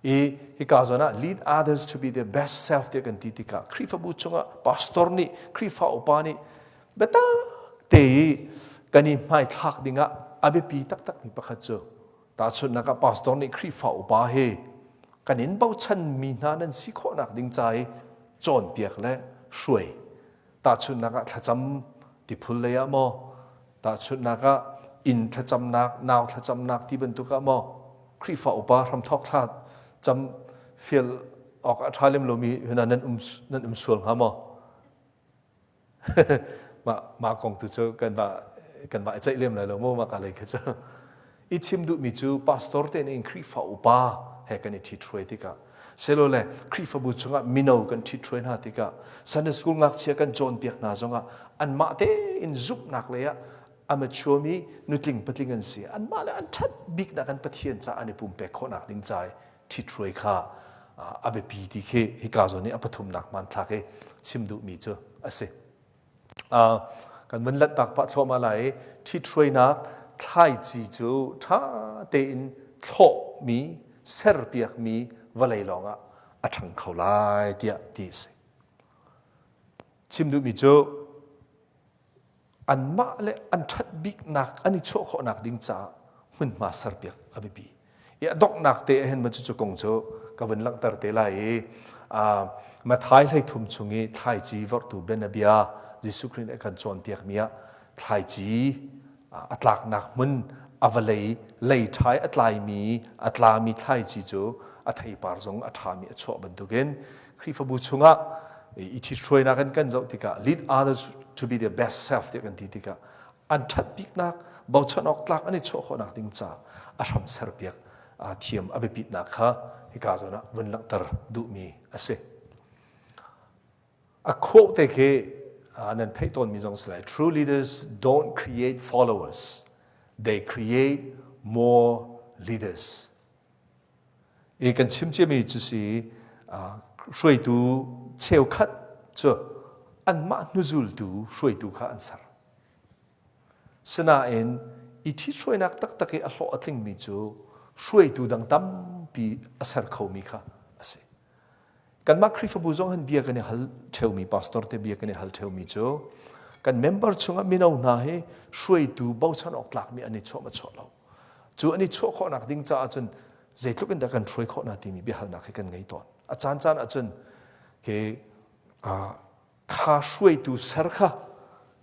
I hika zawn ah lead others to be their best self tiah kan ti tikah Khrihfabu chungah pastor nih Khrihfa upa nih biatak te i kan i hmaithlak dingah a biapi taktakmi pakhat cu tahchunhnak ah pastor nih Khrihfa upa hi kan in bochan mi hna nan si khawhnak ding ca i cawnpiak le hruai Tahchunhnak ah thlacam tiphul lei ah maw, tahchunhnak ah inn thlacamnak, nau thlacamnak ti bantuk ah maw, Khrihfa upa hramthawk thla cam fial awk a ṭha lem lomi hna nan um nan um sual hnga maw? mah mah kong tu cu kan va kan va i ceih lem lai lo maw mah ka lei kha cu. I chim duhmi cu pastor te nih Khrihfa upa he kan i ṭhithruai tikah selole Khrihfabu chungah mino kan ṭhithruai hna tikah Sunday school ngakchia kan cawnpiak hna zongah anmah tein zumhnak lei ah a mature mi nutling patling an si anmah le an ṭhat biknak an Pathian ca an i pumpek khawhnak ding ca i ṭhithruai kha a biapi ti khi hika zawn i a pathumnak hmanthlak i chim duhmi cu a si. Kan vun lanhtak pah thluahmah lai i ṭhithruainak thlaici cu ṭha tein thlawhmi, serpiakmi vawlei lawngah a ṭhang kho lai tiah ti a si. Chim duhmi cu anmah le an ṭhat biknak an i chuah khawhnak ding caah hmunhma serpiak a biapi. I a donghnak te ah hin cucu kong cu ka vun langhter te lai i Matthai hleithum chung i thlaici vorhtu bianabia Jesuh Khrih nih a kan cawnpiakmi ah thlaici a tlaknak hmun a vawlei lei ṭhai a tlaimi a tlami thlaici cu a theipar zong a ṭhami a chuah bantukin Khrihfabu chungah i ṭhithruainak in kan zoh tikah lead others to be their best self tiah kan ti tikah an ṭhat biknak bochan awk tlak an i chuah khawhnak ding ca a hram serpiak thiam a biapitnak kha hika zawn ah vun langhter duhmi a si. A quote te khi nan theih tawnmi zong si lai. True leaders don't create followers, they create more leaders. I kan chim ciami cu si hruaitu cheukhat cu anmah hnuzultu hruaitu kha an ser. Sinain i ṭhithruainak taktak i a hlawh a tlingmi cu hruaitu dang tampi a ser khomi kha a si. Kanmah Khrihfabu zong hin bia kan i hal ṭheumi, pastor te bia kan i hal ṭheumi cu kan member chungah mino hna hi hruaitu bochan awk tlakmi an i chuah ma chuah lo. Cu an i chuah khawhnak ding caah cun zeitluk in dah kan hruai khawh hna timi biahalnak hi kan ngei tawn. A caancaan ahcun ke kha hruaitu ser kha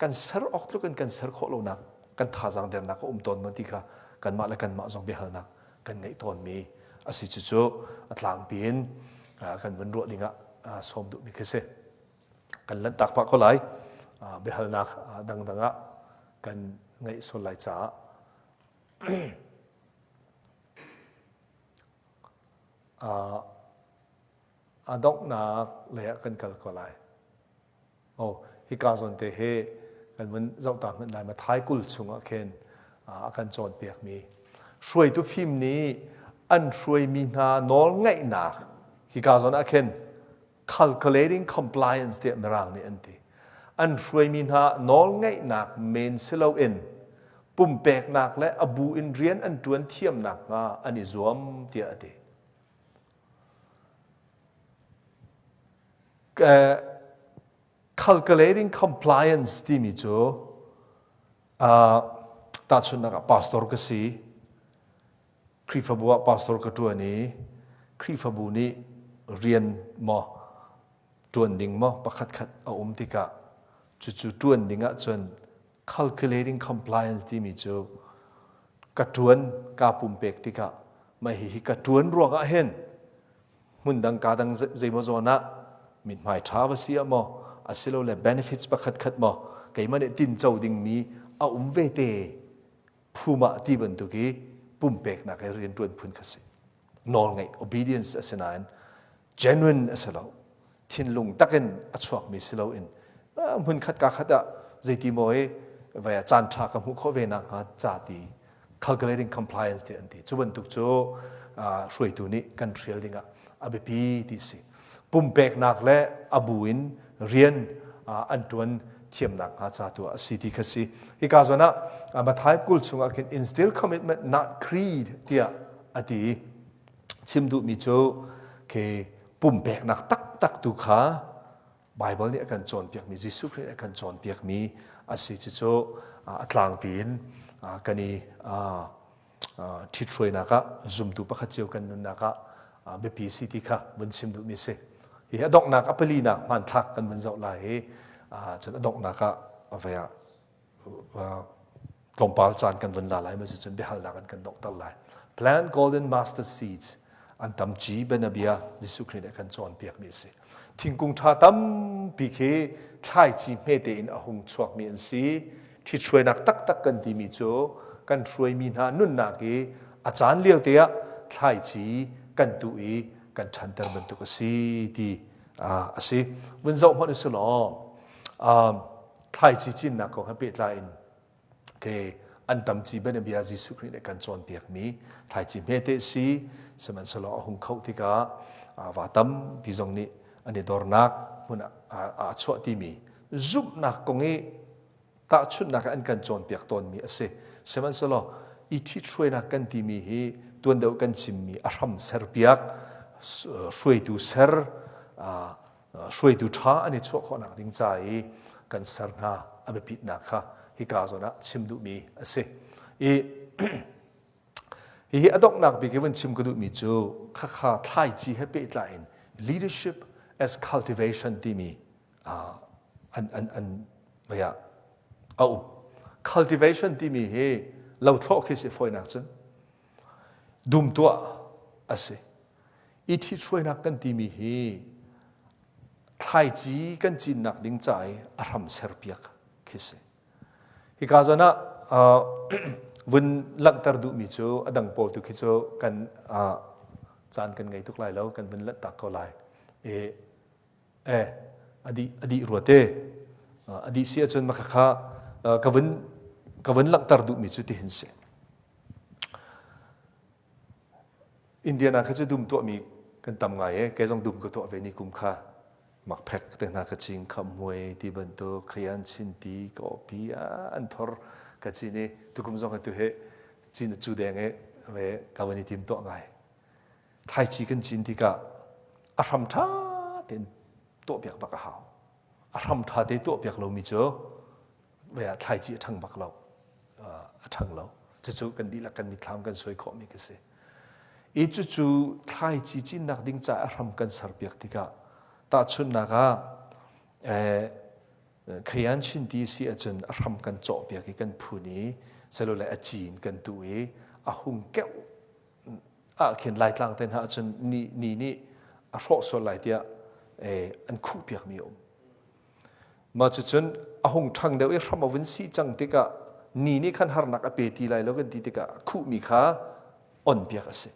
kan ser awk tluk in kan ser khawh lonak kan thazaang dernak a um tawn maw ti kha kanmah le kanmah zong biahalnak kan ngeih tawnmi a si cucu a tlangpi in kan vun ruah dingah sawm duhmi khi si kan lanhtak pah ko lai biahalnak dangdang ah kan ngeih sual lai caah A donghnak lei ah kan kal ko lai. Oh, hika zawn te hi kan vun zoh ta hmanh lai Mathai 20 chungah khin a kan cawnpiakmi hruaitu fim nih an hruaimi hna nawl ngaihnak hika zawn ah khin calculating compliance tiah mirang nih an ti an hruaimi hna nawl ngaihnak men si loin pumpeknak le a bu in rian an ṭuan thiam nakhnga an i zuam tiah a ti Calculating compliance timi cu tahchunhnak ah pastor ka si. Khrihfabu ah pastor ka ṭuan i Khrihfabu nih rian maw. Ṭuan ding maw pakhatkhat a um tikah cucu ṭuan ding ahcun calculating compliance timi cu ka ṭuan kaa pumpek tikah mah hihi ka ṭuan ruangah hin hmundang kaa dang zeimaw zawn ah mithmai ṭha va si ah maw asilole benefits pakhatkhat maw keimah nih tinco dingmi a um ve te phum ah ti bantuk i pumpeknak he rianṭuan phun kha si. Nawlngaih obedience a si nain genuine a si lo. Thinlung takin a chuakmi si loin hmun khat ka khat ah zeiti maw i vai ah caan ṭha ka hmuh khawh ve nakhnga ca ti calculating compliance ti an ti. Cu bantuk cu hruaitu nih kan hrial dingah a biapi ti si. Pumpeknak le a bu in rian an ṭuan thiamnak hnga ca tu a si ti kha si. Hika zawn ah Matthai 20 chungah khin instill commitment not creed tiah a ti. Chim duhmi cu khi pumpeknak taktak tu kha Baibal nih a kan cawnpiakmi Jesuh Khrih nih a kan cawnpiakmi a si. Cucu a tlangpi in kan i ṭhithruainak ah zumtu pakhat cio kan nunnak ah biapi si ti kha vun chim duhmi a si. Hi a donghnak a palinak hmanthlak kan vun zoh lai i cun a donghnak ah vei ah tlawmpal caan kan vun la lai ma cun biahalnak an kan donghter lai. Plant golden mustard seeds an tam ci bianabia Jesuh Khrih nih a kan cawnpiakmi a si. Thingkung ṭha tampi khi thlaici hmete in a hung chuakmi an si. Ṭhithruainak taktak kan timi cu kan hruaimi hna nunnak i a caan lio te ah thlaici kan tuh i kan ṭhanter bantuk a si ti a si. Vun zoh hmanh usih law thlaici cinnak kong he pehtlai in ke an tam ci bianabia Jesuh Khrih nih kan cawnpiakmi thlaici hmete si sihmanhsehlaw a hung khoh tikah va tampi zong nih an i dornak hmun ah aa chuah timi zumhnak kong i tahchunhnak an kan cawnpiak tawnmi a si. Sihmanhsehlaw i ṭhithruainak kan timi hi tuan deuh kan chimmi a hram serpiak hruaitu ser hruaitu ṭha an i chuah khawhnak ding ca i kan ser hna a biapitnak kha hika zawn ah chim duhmi a si. I hihi a donghnak bik i vun chim ka duhmi cu khakha thlaici he pehtlai in leadership as cultivation timi an an an vei ah a um. Cultivation timi hi lothlawh khi si fawinak cun dum tuah a si. I ṭhithruainak kan timi hi thlaici kan cinnak ding ca i a hram serpiak khi si. Hika zawn ah vun langhter duhmi cu a dang pawl tu khi cu kan caan kan ngei tuk lai lo kan vun lanhtak ko lai. E, e a dih a dih rua te a dih si ahcun mah khakha ka vun ka vun langhter duhmi cu tihin si. Indiana kha cu dum tuahmi kan tam ngai e kei zong dum ka tuah ve ni kum kha makphek te hna ka cing kham muai ti bantuk khayan chin ti ka opi an thor ka cin i tukum zong tu he cin cu deng e ve ka van i tim tuah ngai thlaici kan cin tikah a hram ṭha tein tuahpiak bak a hau a hram ṭha te tuahpiak lomi cu thlaici a ṭhang bak lo a ṭhang lo cucu kan dihlak kan mitthlam kan suai khawhmi ka si i cucu thlaici cinnak ding caah a hram kan serpiak tikah tahchunhnak ah khayan chin ti si ahcun a hram kan cawhpiak i kan phun i selole a cin kan tuh i a hung keuh ah khin laitlang te hna ahcun ni ni nih a hrawh sual lai tiah an khuhpiakmi a um Mah cucun a hung ṭhang deuh i hram a vun sih cang tikah ni nih khan harnak a pe ti lai lo kan ti tikah a khuhmi kha onpiak a si.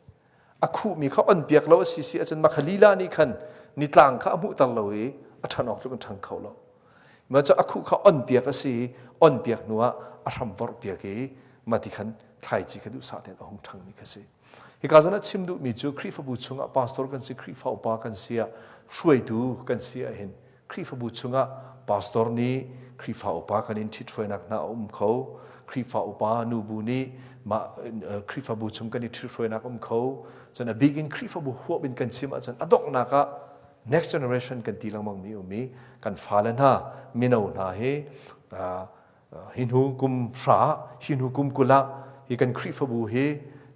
A khuhmi kha onpiak lo a si si ahcun mah kha lila nih khan nitlang kha a hmuhter lo i a ṭhan awk tluk in ṭhang kho lo. Mah cu a khuh kha onpiak a si i onpiak hnuah a hram vorhpiak i mah ti khan thlaici kha duhsah tein a hung ṭhangmi kha si. Hika zawn ah chim duhmi cu Khrihfabu chungah pastor kan si, Khrihfa upa kan si ah, hruaitu kan si ahhin Khrihfabu chungah pastor nih Khrihfa upa kan in ṭhithruainak hna a um kho. Khrihfa upa nubu nih mah Khrihfabu chung kan i ṭhithruainak um kho. Cun a bik in Khrihfabu huap in kan chim ahcun a donghnak ah next generation kan ti lengmang mi um i kan fale hna mino hna hi hi hnu kum hra hi hnu kum 20 ah hi kan Khrihfabu hi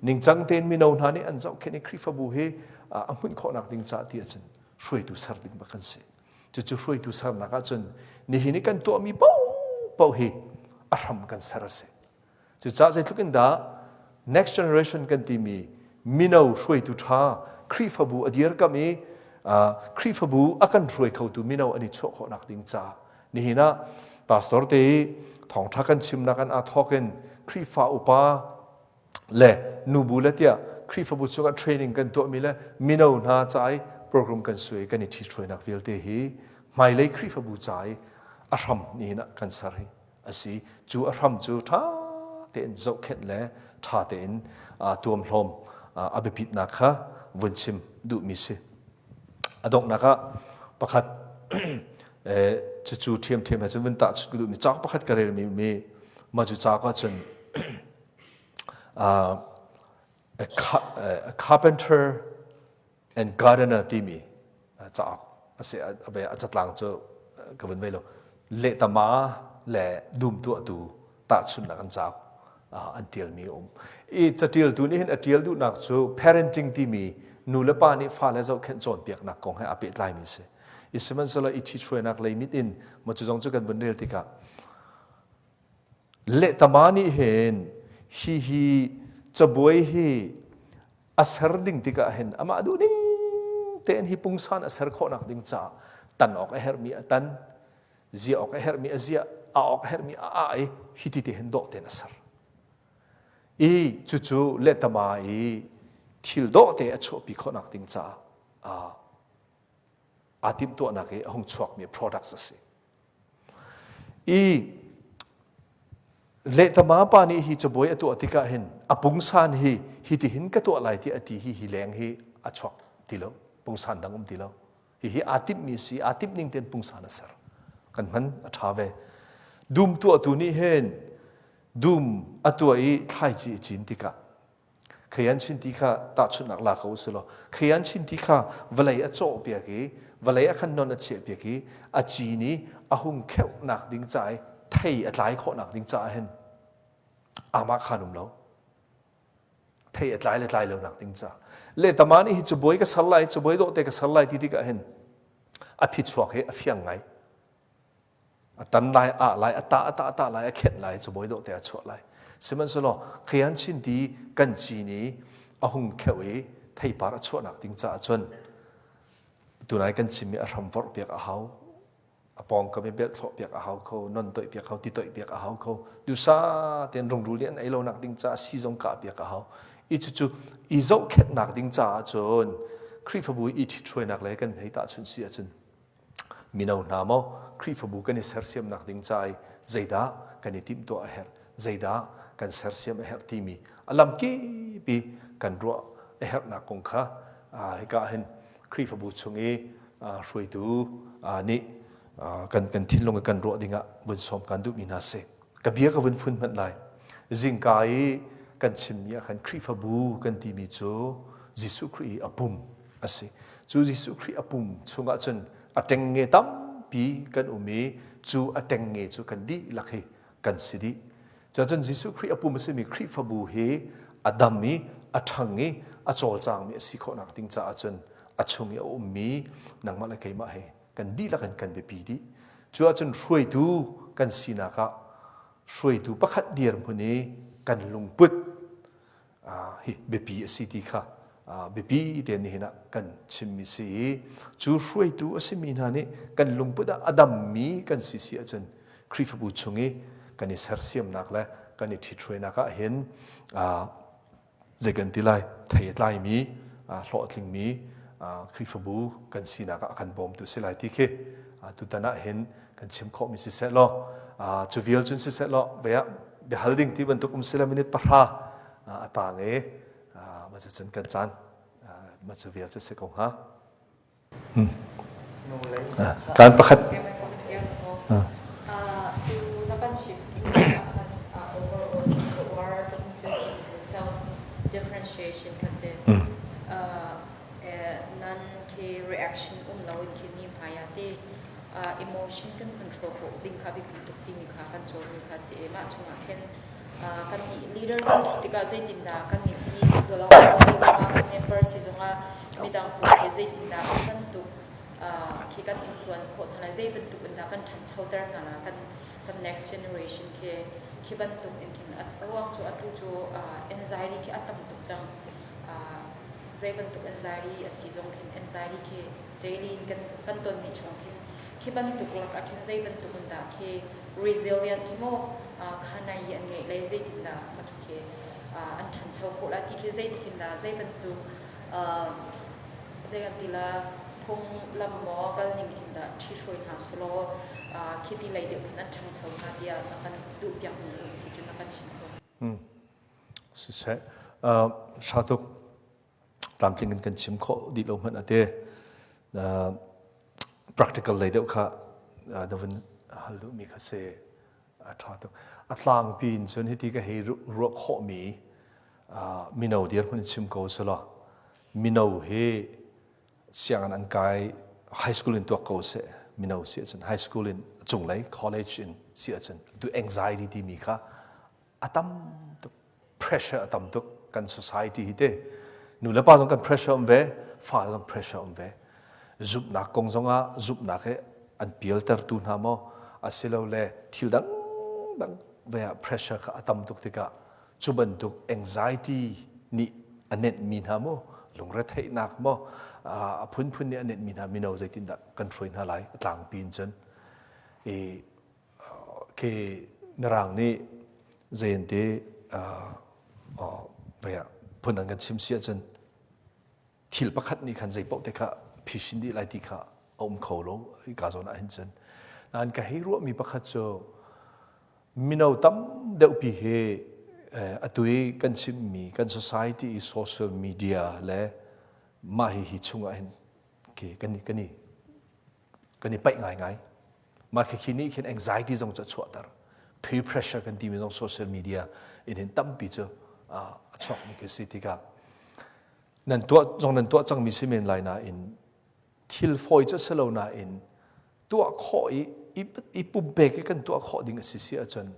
ningcang tein mino hna nih an zohkhenh i Khrihfabu hi a hmunh khawhnak ding ca ti ahcun hruaitu ser ding bak kan si. Cucu hruaitu sernak ahcun nihin i kan tuahmi paohpaoh hi a hram kan ser a si. Cucaah zeitluk in dah next generation kan timi mino hruaitu ṭha Khrihfabu a dirkamh i Khrihfabu a kan hruai khotu mino an i chuah khawhnak ding caah nihin ah pastor te i thawngṭha kan chimnak an aa thawk in Khrihfa upa le nubu le tiah Khrihfabu chungah training kan tuahmi le mino hna ca i program kan suai kan i ṭhithruainak vialte hi hmailei Khrihfabu ca i a hram nihin ah kan ser hi a si. Cu a hram cu ṭha tein zohkhenh le ṭha tein tuamhlawm a biapitnak kha vun chim duhmi si. A donghnak ah pakhat cucu ṭhiamṭhiam he cun vun tahchunh ka duhmi cauk pakhat ka relmi mi mah cu cauk ahcun a carpenter and gardener timi cauk a si. A catlang cu ka vun vei lo. Lehtama le dum tuahtu tahchunhnak an cauk an tialmi a um i catialtu nih hin a tial duhnak cu parenting timi nu le pa nih fale zohkhenh cawnpiaknak kong he aa pehtlaimi si i sihmanhsehlaw i ṭhithruainak lei mit in maw cu zong cu kan vun rel tikah Lehtama nih hin hihi cabuai hi a ser ding tikah hin amah duh ning tein hi pungsan a ser khawhnak ding caah tan awk a herhmi a tan, ziah awk a herhmi a ziah, a awk a herhmi a ah i hiti te hin dawh tein a ser. I cucu lehtama i thil dawh te a chuahpi khawhnak ding caah aa timhtuahnak i a hung chuakmi products a si. I lehtama pa nih hi cabuai a tuah tikah hin a pungsan hi hitihin ka tuah lai tiah a ti hi hi leng hi a chuak ti lo pungsan dang um ti lo hihi aa timhmi si aa timh ning tein pungsan a ser kan hman a ṭha ve dum tuahtu nih hin dum a tuah i thlaici a cin tikah Khayan chinti kha tahchunhnak la ko usih law khayan chinti kha vawlei a cawh piak i vawlei a khan non a chiah piak i a cin i a hung kheuhnak ding ca i thei a tlai khawhnak ding caah hin amah khan um lo thei a tlai le tlai lo nak ding ca le tama nih hi cabuai ka ser lai cabuai dawh te ka ser lai ti tikah hin a phichuak hi a fiang ngai A tan lai, ah lai, a tah, a tah, a tah lai, a khenh lai, cabuai dawh te a chuah lai. Sihmanhsehlaw khayan chin ti kan cin i a hung kheuh i theipar a chuahnak ding caah cun tunai kan chimmi a hram vorh piak a hau a pawngkam i belh thlawh piak a hau kho non toih piak hau ti toih piak a hau kho dusa tein rungrul nih an ei lonak ding caah si zong kah piak a hau i cucu i zohkhenhnak ding caah cun Khrihfabu i ṭhithruainak le kan hei tahchunh si ahcun Mino hna maw Khrihfabu kan i sersiamnak ding ca i zeidah kan i timhtuah a herh, zeidah kan sersiam a herh timi a lamkip i kan ruah a herhnak kong kha hika ah hin Khrihfabu chung i hruaitu nih kan kan thinlung i kan ruah dingah vun sawm kan duhmi hna si. Ka bia ka vun fun hmanh lai. Zingka i kan chimmi ah khan Khrihfabu kan timi cu Jesuh Khrih i a pum a si. Cu Jesuh Khrih a pum chungah cun a ṭengnge tampi kan um i cu a ṭengnge cu kan dihlak hi kan si dih. Cuacun Jesuh Khrih a pum a simi Khrihfabu hi a dam i a ṭhang i a cawlcangmi a si khawhnak ding caah cun a chung i a ummi nangmah le keimah he kan dihlak in kan biapi dih. Cu ahcun hruaitu kan sinak ah hruaitu pakhat dirhmun i kan lungput hi biapi a si ti kha biapi te nihin ah kan chimmi si i cu hruaitu a simi hna nih kan lungput ah a dammi kan si si ahcun Khrihfabu chung i kan i sersiamnak le kan i ṭhithruainak ah hin zei kan ti lai thei a tlaimi hlawhtlingmi Khrihfabu kan sinak ah a kan bawmtu si lai ti khi tutan ah hin kan chim khawhmi siseh law cu vial cun siseh law vei ah biahal ding ti bantuk um sila minute pahra a tang i ma cun kan caan ma cu vial cu si ko hnga. Kan pakhat differentiation kha si nan khi reaction um lo in khi mi hmai ah ti emotion kan control khawh ding kha biapi tuk timi kha kan cawnmi kha si i mah chungah khin kan nih leader kan si tikah zeitindah kan nih mi si zongah kan member si zongah midang pawl he zeitindah bantuk. Khi kan influence khawh hna lai, zei bantuk in dah kan ṭhanchoter hna la, kan kan next generation khi khi bantuk in khin a ruang cu atu cu anxiety khi a tam tuk cang. Zei bantuk anxiety a si zong khin anxiety khi daily in kan kan tonmi chung khin khi bantuk lak ah khin zei bantuk in dah khi resilient khi maw kha nai an ngeih lei zeitin dah mah khi khi an ṭhancho khawh la ti khi zeitin dah zei bantuk zei kan ti la phunglam maw kal ning khin dah ṭhihruai hna selaw khi ti lei deuh khin an ṭhangcho hnga tiah na kan duh piak mi um si cun na kan chim kho. Siseh ṭha tuk tlamtling in kan chim khawh dih lo hmanh ate practical lei deuh kha na vun hal duhmi kha si a ṭha tuk. A tlangpi in cun hiti ka hei ruah khawhmi mino dirhmun in chim ko selaw mino hi sianginn an kai high school in tuak ko seh mino si ahcun high school in cunglei college in si ahcun tu anxiety timi kha a tam tuk pressure a tam tuk kan society hi te nu le pa zong kan pressure um ve fa zong pressure um ve zumhnak kong zongah zumhnak he an pialtertu hna maw asilole thil dang dang ve ah pressure kha a tam tuk tikah cu bantuk anxiety nih a nenhmi hna maw lungretheihnak maw a phunphun nih a nenhmi hna mino zeitindah kan hruai hna lai a tlangpi in cun i khi mirang nih zei te phun an kan chim si ahcun thil pakhat nih khan zei paoh te kha phisin dih lai ti kha a um kho lo ka zawn ah hin cun nain ka hei ruahmi pakhat cu mino tam deuhpi hi atu i kan chimmi kan society i social media le mah hi hi chungah hin kan kan i kan i paih ngaingai. Mah khikhi nih khin anxiety zong cu a chuahter. Peer pressure kan timi zong social media in hin tampi cu a chuakmi khi si tikah nan tuah zong nan tuah cangmi si men lai nain thil fawi cu si lo nain tuah khawh i i pumpek i kan tuah khawh ding a si si ahcun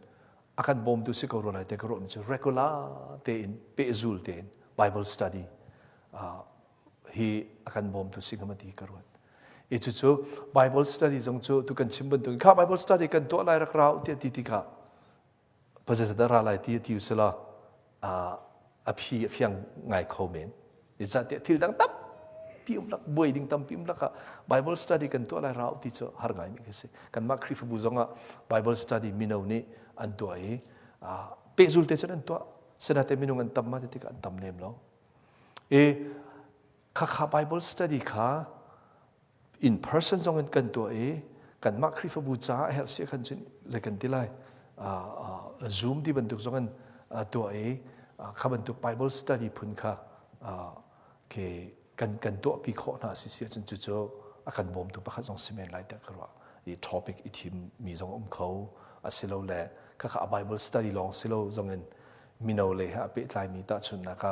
a kan bawmtu si ko rua lai te ka ruahmi cu regular tein pehzul tein Bible study hi a kan bawmtu si hnga ti ka ruat. I cucu Bible study zong cu tu kan chim bantukin kha Bible study kan tuah lai rak rau tiah ti tikah pazazat ra lai ti ti usila a phi a fiang ngai kho men. Zeicahtiah thil dang tampi um lak buai ding tampi um lakah Bible study kan tuah lai rau ti cu har ngai mi khi si. Kanmah Khrihfabu zongah Bible study mino nih an tuah i pehzul te cun an tuah. Sinate minung an tam ma ti tikah an tam lem lo. I khakha Bible study kha in person zong in kan tuah i kanmah Khrihfabu caah a herh si khan cun zei kan ti lai Zoom ti bantuk zong in tuah i kha bantuk Bible study phun kha ke kan kan tuahpi khawh hna si si ahcun cucu a kan bawmtu pakhat zong si men lai tiah ka ruah i topic i thim mi zong um kho asilole khakha a Bible study lawng si lo zong in mino lei he a pehtlaimi tahchunhnak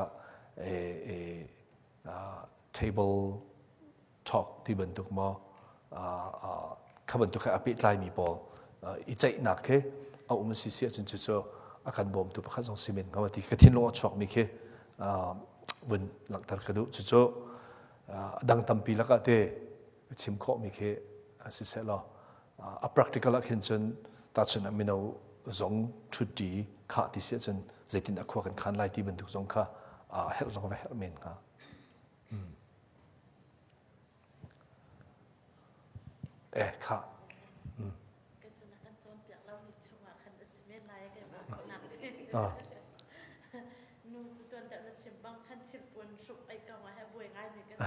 ah table talk ti bantuk maw kha bantuk he a pehtlaimi pawl i ceihnak khi a um si si ahcun cucu a kan bawmtu pakhat zong si men hnga ti ka thinlung a chuakmi khi vun langhter ka duh cucu a dang tampi lakah te chim khawhmi khi siseh law a practical ah khin cun tahchun ah mino zong ṭhutti khah ti si ahcun zeitin a khua kan khan lai ti bantuk zong kha a herh zong va herh men hnga. Eh kha. Nu cu tuan deuh na chim bang khan thilpuan hruk ei ko ah he buai ngai mi kan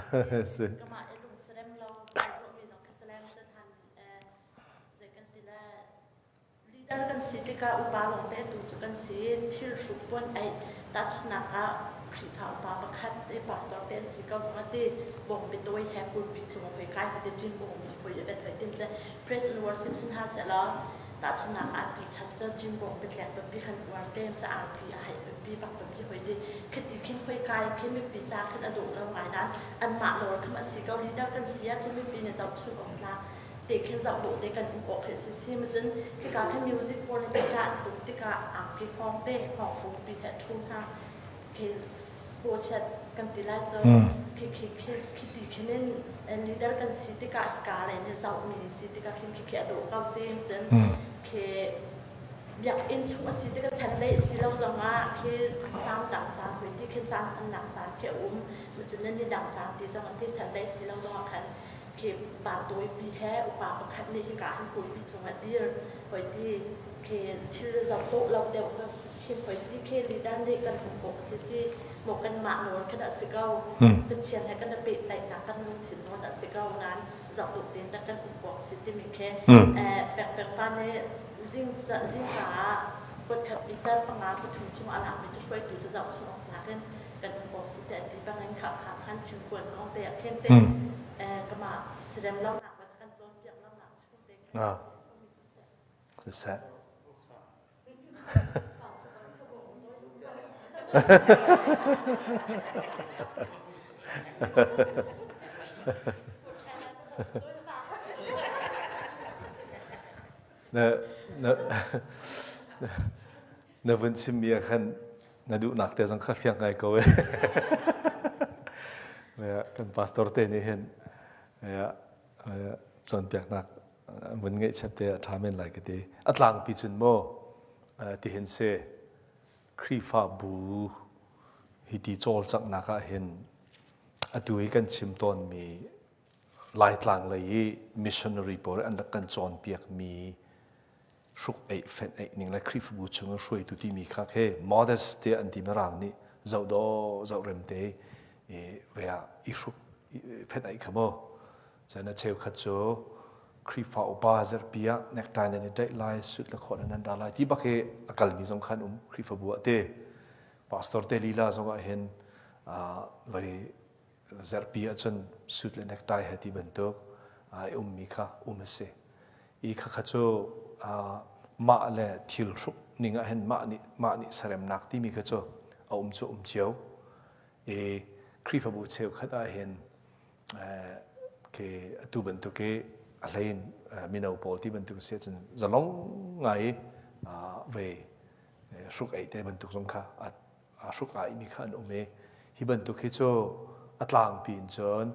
si. Kamah i lung salem lo ruahmi zong ka salem cun han zei kan ti le leader kan si tikah upa lawngte tu cu kan si thil hruk puan ei tahchunhnak ah Khrihfa upa pakhat te pastor te an si ko zong ati bawngbi tawi he pulpit cung hoi kai te cin bawngbi hoi evet hoi tim che praise and worship sin ha se law tahchunhnak ah ti chap cu cin bawngbi tlek papi khan uar te ca arpi a hai papi bak papi hoi di khiti khin hoi kai khin mipi ca khin a dawh lo ngai nan anmah lawr kham a si ko leader kan si ah cun mipi nih zohchun awk tlak te khin zoh dawh te kan um awk hi si si ma cun khika khin music pawl nih guitar an tuk tikah angki hngawng te hngawng fungpi he ṭhu hna. Khi sport kan ti lai cu khi khi khi khi ti khin in leader kan si tikah hika lei nih zohmi si tikah khin khi khi a dawh ko si cun khi biakinn chung a si tikah Sunday a si lo zongah khi caan dang caan hoi ti khin caan hmannak caan khi a um cun ni dang caan ti zong ti Sunday si lo zongah khan khi van tawipi he upa pakhat nih hika hin pulpit cungah dir hoi ti khi thil zoh dawh lo deuh khin hoi ti khi leader nih kan hmuh khawh a si si maw kanmah nawl khan a si ko Pathian he kan i pehtlaihnak kan lungthin nawl a si ko nain zoh dawh tein dah kan um awk si timi khi pekpek pa nih zing zingka ah voikhat liter panga pathum chung a lakmi cu hruaitu cu zoh chung awk nakin kan um awk si tiah ti bangin kha kha khan thingkuan kong te ah khin te kamah sirem lonak le kan cawnpiak lonak chung te khin siseh na na na vun chimmi ah khan na duhnak te zong kha fiang ngai ko e. Kan pastor te nih hin cawnpiaknak vun ngeihchiat te a ṭha men lai ka ti. A tlangpi cun maw tihin si Khrihfabu hi ti cawlcanghnak ah hin atu hi kan chim tawnmi Laitlang lei i missionary pawl an rak kan cawnpiakmi hruk eih fenh eih ning le Khrihfabu chung i hruaitu timi kha khi modest tiah an ti mirang nih zoh dawh zoh rem te i ve ah i hruk fenh eih kha mu cun a cheukhat cu Khrihfa upa zarhpi ah necktie nan i ṭaih lai suit le khawh nan ra lai ti bak hi a kalmi zong khan um Khrihfabu ah te pastor te lila zong ah hin vai zarhpi ahcun suit le necktie he ti bantuk i ummi kha um a si. I khakha cu mah le thil hruk ning ah hin mah nih mah nih saremnak timi kha cu a um cu um cio. I Khrihfabu cheukhat ah hin ke atu bantuk i a hlein mino pawl ti bantuk si ahcun zalong ngai i ve hruk ei te bantuk zong kha aa hruk aimi kha an um i hi bantuk hi cu a tlangpi in cun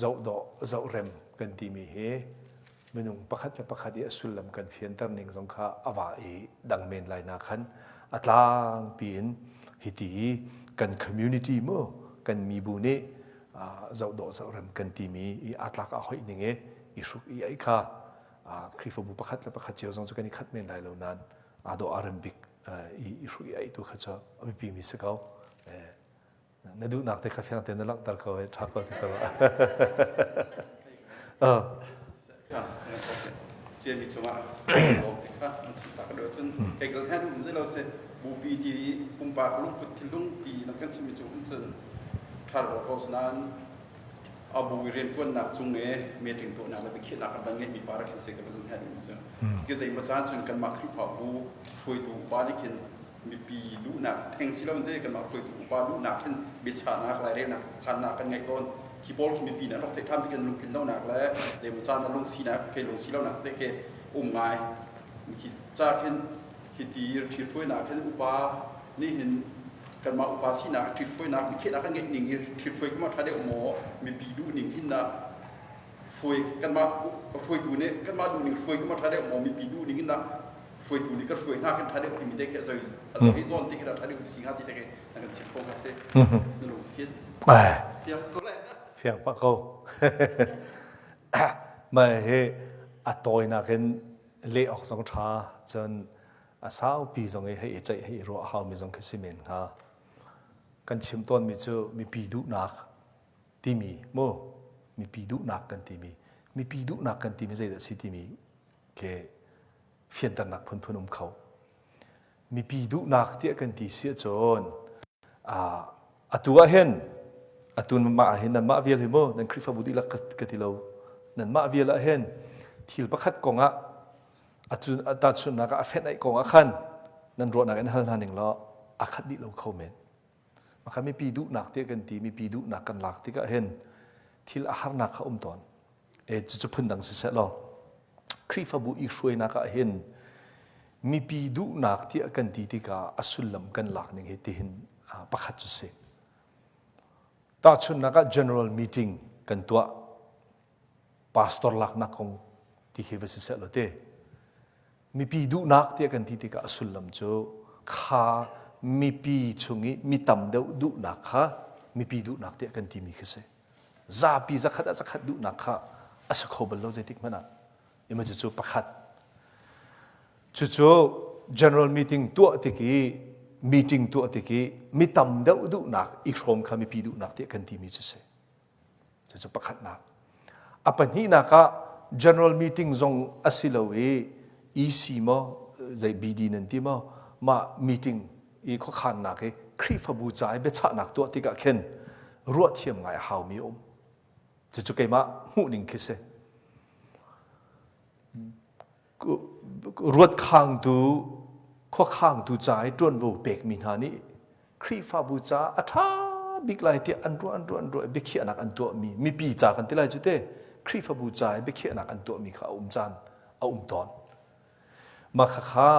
zoh dawh zoh rem kan timi hi minung pakhat le pakhat i a sullam kan fianter ning zong kha a va i dang men lai na khan a tlangpi in hiti kan community mu kan mibu nih zoh dawh zoh rem kan timi i aa tlak a hoih ning i i hruk i ai kha Khrihfabu pakhat le pakhat cio zong cu kan i khat men lai lo nain aa dawh aa rem bik i hrui ai tu kha cu a biapi mi si ko. Na duhnak te kha fiang tein na langhter ko i ṭha ko ti ko. Ciami cungah lawm ti kha an chim ta ka do cun kei zon he um zelo se bupi ti pumpak lungput thinlung ti nan kan chimmi cung hin cun ṭha ro ko nain a bu i rianṭuannak cung i meeting tuahnak le biakhiahnak kan van ngeihmi pa rak hin si ka zun he um si. Ki zeimaw caan cun kanmah Khrihfabu hruaitu upa nih khin mipi duhnak theng si lo te kanmah hruaitu upa duhnak hin biachahnak lairelnak khannak kan ngeih tawn. Khi pawl khi mipi nih an rak theih ṭhan tik in lungtlin lonak le zeimaw caan ah lungsinak ke lungsi lonak te khi um ngai. Khi ca khin hiti ṭhithruainak hin upa nih hin kanmah upa sinak ṭhithruainak biakhiahnak kan ngeih ning hi ṭhithruai kha ma ṭha deuh maw mipi duh ning hin dah hruai kanmah hruaitu nih kanmah duh ning hruai kha ma ṭha deuh maw mipi duh ning in dah hruaitu nih kan hruai hna kan ṭha deuh timi te khi a zoi a zoi zawn ti khi dah ṭha deuh si hnga ti te khi na kan chim kho hnga si na lung fit fiang ko le fiang pah ko mah hi a tawinak in leh awk zong ṭha cun a saupi zong i hei i ceih hei i ruah haumi zong khi si men hnga. Kan chim tawnmi cu mipi duhnak timi mu mipi duhnak kan timi mipi duhnak kan timi zeidah si timi ke fianternak phunphun um kho. Mipi duhnak tiah kan ti si ahcun atu ah hin atu mah ah hin nanmah vial hi mu nan Khrihfabu dihlak ka ti lo nanmah vial ah hin thil pakhat kong ah atu tahchunhnak ah a fenh aih kong ah khan nan ruahnak in hal hna ning law a khat dih lo kho men maka mipi duhnak tiah kan ti mipi duhnak kan lak tikah hin thil a harnak kha um tawn e cucu phundang siseh law Khrihfabu i hruainak ah hin. Mipi duhnak tiah kan ti tikah a sullam kan lak ning hi tihin pakhat cu si. Tahchunhnak ah general meeting kan tuah. Pastor laknak kong ti khi va si seh law te. Mipi duhnak tiah kan ti tikah a sullam cu kha mipi chung i mi tam deuh duhnak kha mipi duhnak tiah kan timi khi si. Zapi zakhat ah zakhat duhnak kha a si kho bal lo zeitik hmanh ah. Ima cucu pakhat. Cucu general meeting tuah tik i meeting tuah tik i mi tam deuh duhnak i hrawm kha mipi duhnak tiah kan timi cu si. Cucu pakhatnak. A pahnihnak ah general meeting zong a si lo i EC maw zei BD nan ti maw mah meeting i khuakhannak i Khrihfabu ca i biachahnak tuah tikah khin ruahthiam ngai a haumi a um. Cucu keimah hmuhning khi si. Ruatkhangtu, khuakhangtu ca i ṭuanvo pekmi hna nih Khrihfabu ca a ṭha bik lai tiah an ruah an ruah an ruah i biakhiahnak an tuahmi mipi ca kan ti lai cu te Khrihfabu ca i biakhiahnak an tuahmi kha a um caan a um tawn. Mah khakha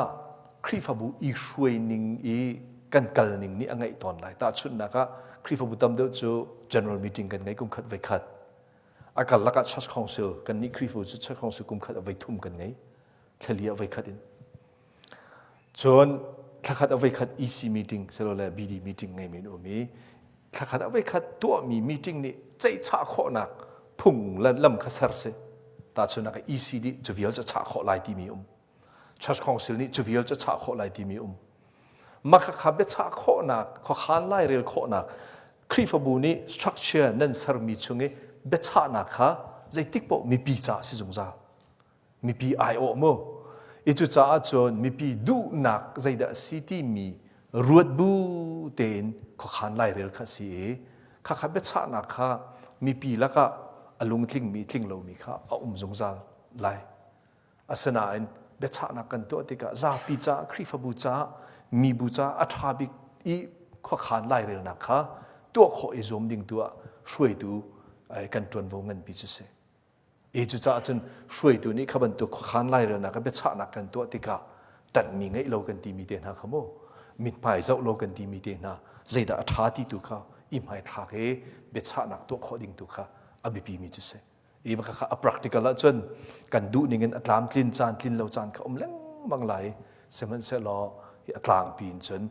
Khrihfabu i hruai ning i kan kal ning nih a ngeih tawn lai. Tahchunhnak ah Khrihfabu tam deuh cu general meeting kan ngei kum khat voi khat. A karlak ah church council kan nih Khrihfabu cu church council kum khat a voi thum kan ngei. Thlali ah voi khat in. Cun thlakhat a voi khat EC meeting silole BD meeting ngeimi an um i thlakhat a voi khat tuahmi meeting nih ceihchah khawhnak phung le lam kha ser si. Tahchunhnak ah EC nih cu vial cu chah khawh lai timi um. Church Council nih cu vial cu chah khawh lai timi um. Mah khakha biachah khawhnak, khuakhan lairel khawhnak, Khrihfabu nih structure nan sermi chung i biachahnak kha zeitik paoh mipi caah si zungzal. Mipi aiawh mu. I cucaah cun mipi duhnak zeidah a si timi ruat bu tein khuakhan lairel kha a si i khakha biachahnak kha mipi lakah a lungtlingmi tling lomi kha a um zungzal lai. Asinain biachahnak kan tuah tikah zapi caah Khrihfabu caah mibu caah a ṭha bik i khuakhan lairelnak kha tuah khawh i zuam ding tu ah hruaitu kan ṭuanvo nganpi cu si. I cucaah cun hruaitu nih kha bantuk khuakhan lairelnak ah biachahnak kan tuah tikah ṭanhmi ngeih lo kan timi te hna kha mu mithmai zoh lo kan timi te hna zeidah a ṭha ti tu kha i hmaithlak i biachahnak tuah khawh ding tu kha a biapimi cu si. I kha a practical ahcun kan duh ning in a tlamtlin caan tlin lo caan kha um lengmang lai sihmanhsehlaw hi a tlangpi in cun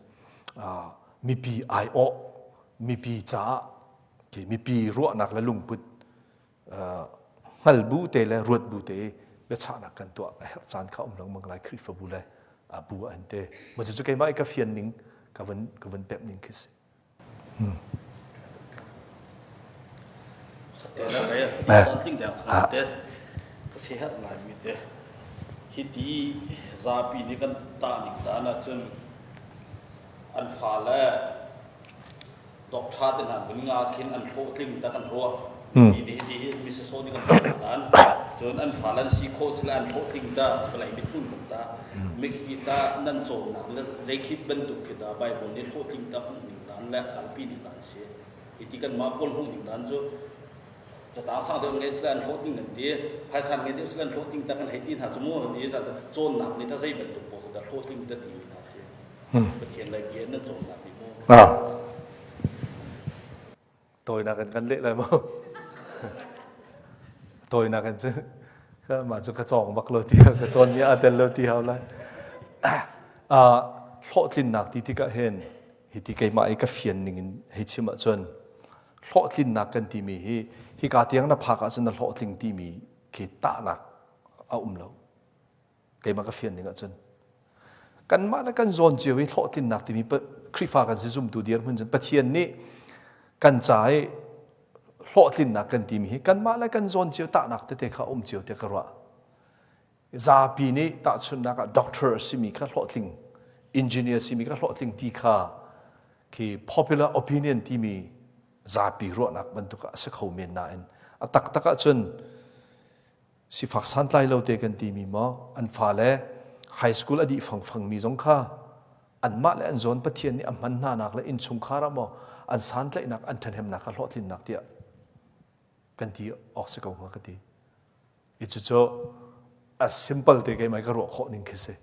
mipi aiawh mipi caah mipi ruahnak le lungput hngal bu te le ruat bu te biachahnak kan tuah a herh caan kha um lengmang lai Khrihfabu le bu an te ma cu keimah i ka fian ning ka vun ka vun pep ning khi si Hiti zapi nih kan tah ning dan ahcun an fale doctor te hna vun nga khin an hlawhtling tak an ruah. Hi hi hi mi sasawh nih kan ruah dan. Cun an fale an si khawh sila an hlawhtling ta vawlei mithmun kan ta. Mikhi ta nan cawnnak le zeikhit bantuk khi ta Bible nih hlawhtling ta hmuh ning dan le kalpi ning dan si. Hi ti kanmah pawl hmuh ning dan cu catang sang deuh ngei sila an hlawhtling kan ti. Phaisa ngei deuh sila an hlawhtling ta kan hei ti hna cu mu ni cawnnak nih ta zei bantuk paoh ta hlawhtling ta timi hna si. Pathian lei bia nan cawnnak nih mu. Tawinak in kan leh lai maw? Tawinak in cun mah cu ka cawng bak lo ti ka cawn mi aa tel lo ti hau lai. Hlawhtlinnak ti tikah hin hiti keimah i ka fian ning in hei chim ahcun hlawhtlinnak kan timi hi hika tiang na phak ahcun na hlawhtling timi khi tahnak a um lo. Keimah ka fian ning ahcun kanmah le kan zawn cio i hlawhtlinnak timi Khrihfa kan si zumtu dirhmun cun Pathian nih kan ca i hlawhtlinnak kan timi hi kanmah le kan zawn cio tahnak tete kha um cio tiah ka ruah. Zapi nih tahchunhnak ah doctor a simi kha hlawhtling, engineer simi kha hlawhtling ti kha khi popular opinion timi zapi ruahnak bantuk ah a si kho men nain a taktak ahcun sifak santlai lo te kan timi maw an fale high school a dih fangfangmi zong kha anmah le an zawn Pathian nih a hman hna nak le innchungkhar ah maw an santlaihnak an ṭhahnemnak kha hlawhtlinnak tiah kan ti awk si ko hnga ka ti. I cucu a simple te keimah ka ruah khawh ning khi si.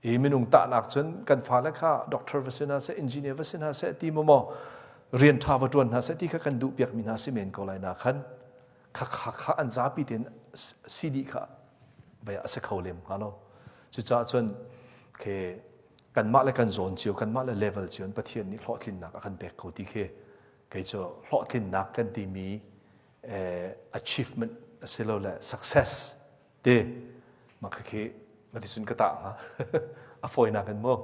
I minung tahnak cun kan fale kha doctor va si hna seh, engineer va si hna seh ti maw maw rian ṭha va ṭuan hna seh ti kha kan duh piakmi hna si men ko lai na khan kha kha kha an zapi tein si dih kha vai a si kho lem hnga lo. Cucaah cun ke kanmah le kan zawn cio, kanmah le level cio in Pathian nih hlawhtlinnak a kan pek ko ti khi kei cu hlawhtlinnak kan timi eh, achievement asilole success te mah khi ma ti cun ka tah hnga a fawinak in mu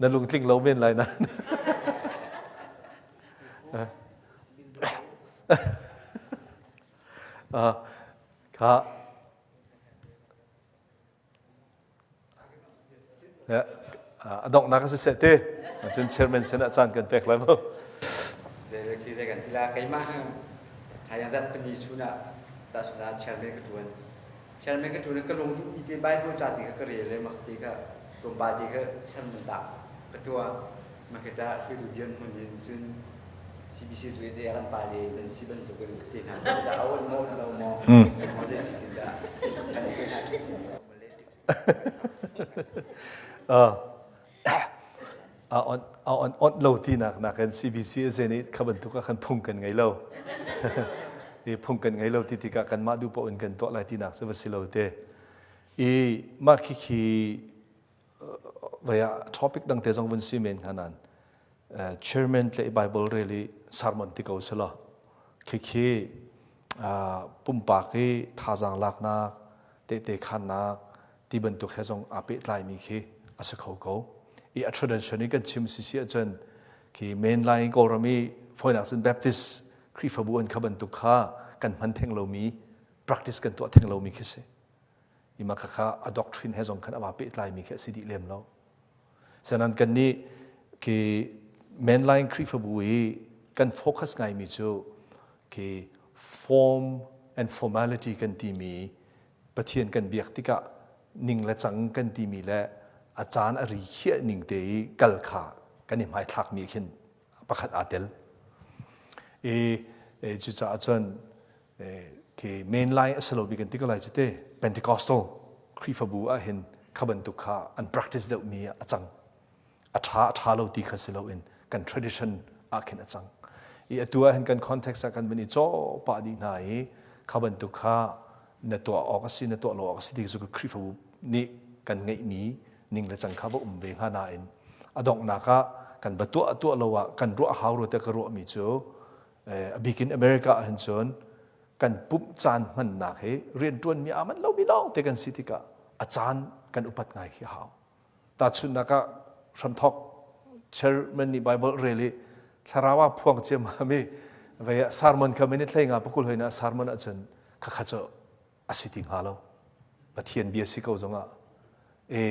na lungtling lo men lai na kha A donghnak a si seh te. Cun chairman sin ah caan kan pek lai mu. Zei khi zei kan ti la keimah thayang zat pani chun ah tahchun ah chairman ka tuan. Chairman ka tuan ka lung duh mi te Bible ca ti kha ka rel le mak ti kha tlawmpal ti kha sermon dah ka tuah. Makita hruaitu dian hmun in cun CBC cu te kan pa le nan si bantukin ka te hna dah awn maw lo maw maw zei tin dah kan te hna A on a on on lo tinak nakin CBC a zen i kha bantuk ah khan phung kan ngei lo. I phung kan ngei lo ti tikah kanmah duh paoh in kan tuah lai tinak cu va si lo te. I mah khikhi vai ah topic dang te zong vun si men hnga nain chairman tle Bible rel i sermon ti ko selaw khikhi pumpak i thazaang laknak tehte khannak ti bantuk he zong aa pehtlaimi khi a si kho ko. I a tradition i kan chim si si ahcun khi mainline Kawlram i fawinak cun Baptist Khrihfabu an kha bantuk kha kan hman theng lomi practice kan tuah theng lomi khi si. I mah khakha a doctrine he zong khan a va pehtlaimi khi a si dih lem lo. Senan kan nih khi mainline Khrihfabu i kan focus ngaimi cu khi form and formality kan timi Pathian kan biak tikah ning le cang kan timi le a caan a ri khiah ning te i kal kha kan i hmaithlakmi khin pakhat aa tel. I cucaah cun khi mainline a si lomi kan ti ko lai cu te Pentecostal Khrihfabu ah hin kha bantuk kha an practice deuhmi a cang. A ṭha a ṭha lo ti kha si loin kan tradition ah khin a cang. I atu ah hin kan context ah kan van i cawh pah dih hna i kha bantuk kha na tuah awk a si na tuah lo awk a si ti cu Khrihfabu nih kan ngeihmi ning le cang kha va um ve hnga nain a donghnak ah kan va tuah tuah lo ah kan ruah hau rua tiah ka ruahmi cu a bik in America ah hin cun kan pumh caan hmannak hi rianṭuanmi aa manh lomi lawng te kan si tikah a caan kan upat ngai khi a hau. Tahchunhnak ah hramthawk chairman nih Bible rel i thlarau ah phuang ciammam i vei ah sermon kha minute hlei nga pakul hoi na sermon ahcun khakha cu a si ti hnga lo. Pathian bia si ko zongah e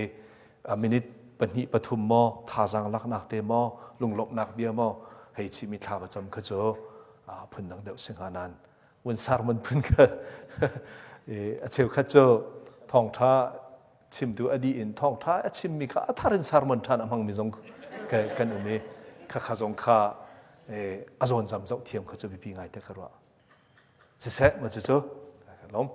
a minute pahnih pathum maw thazaang laknak te maw lunglawmhnak bia maw hei chimi thla va cam kha cu phundang deuh si hnga nain vun sermon phun kha a cheukhat cu thawngṭha chimtu a dih in thawngṭha a chimmi kha a thar in sermon ṭhan a hmangmi zong kan um i khakha zong kha a zawnzam zoh thiam kha cu biapi ngai te ka ruah siseh ma cucu lom.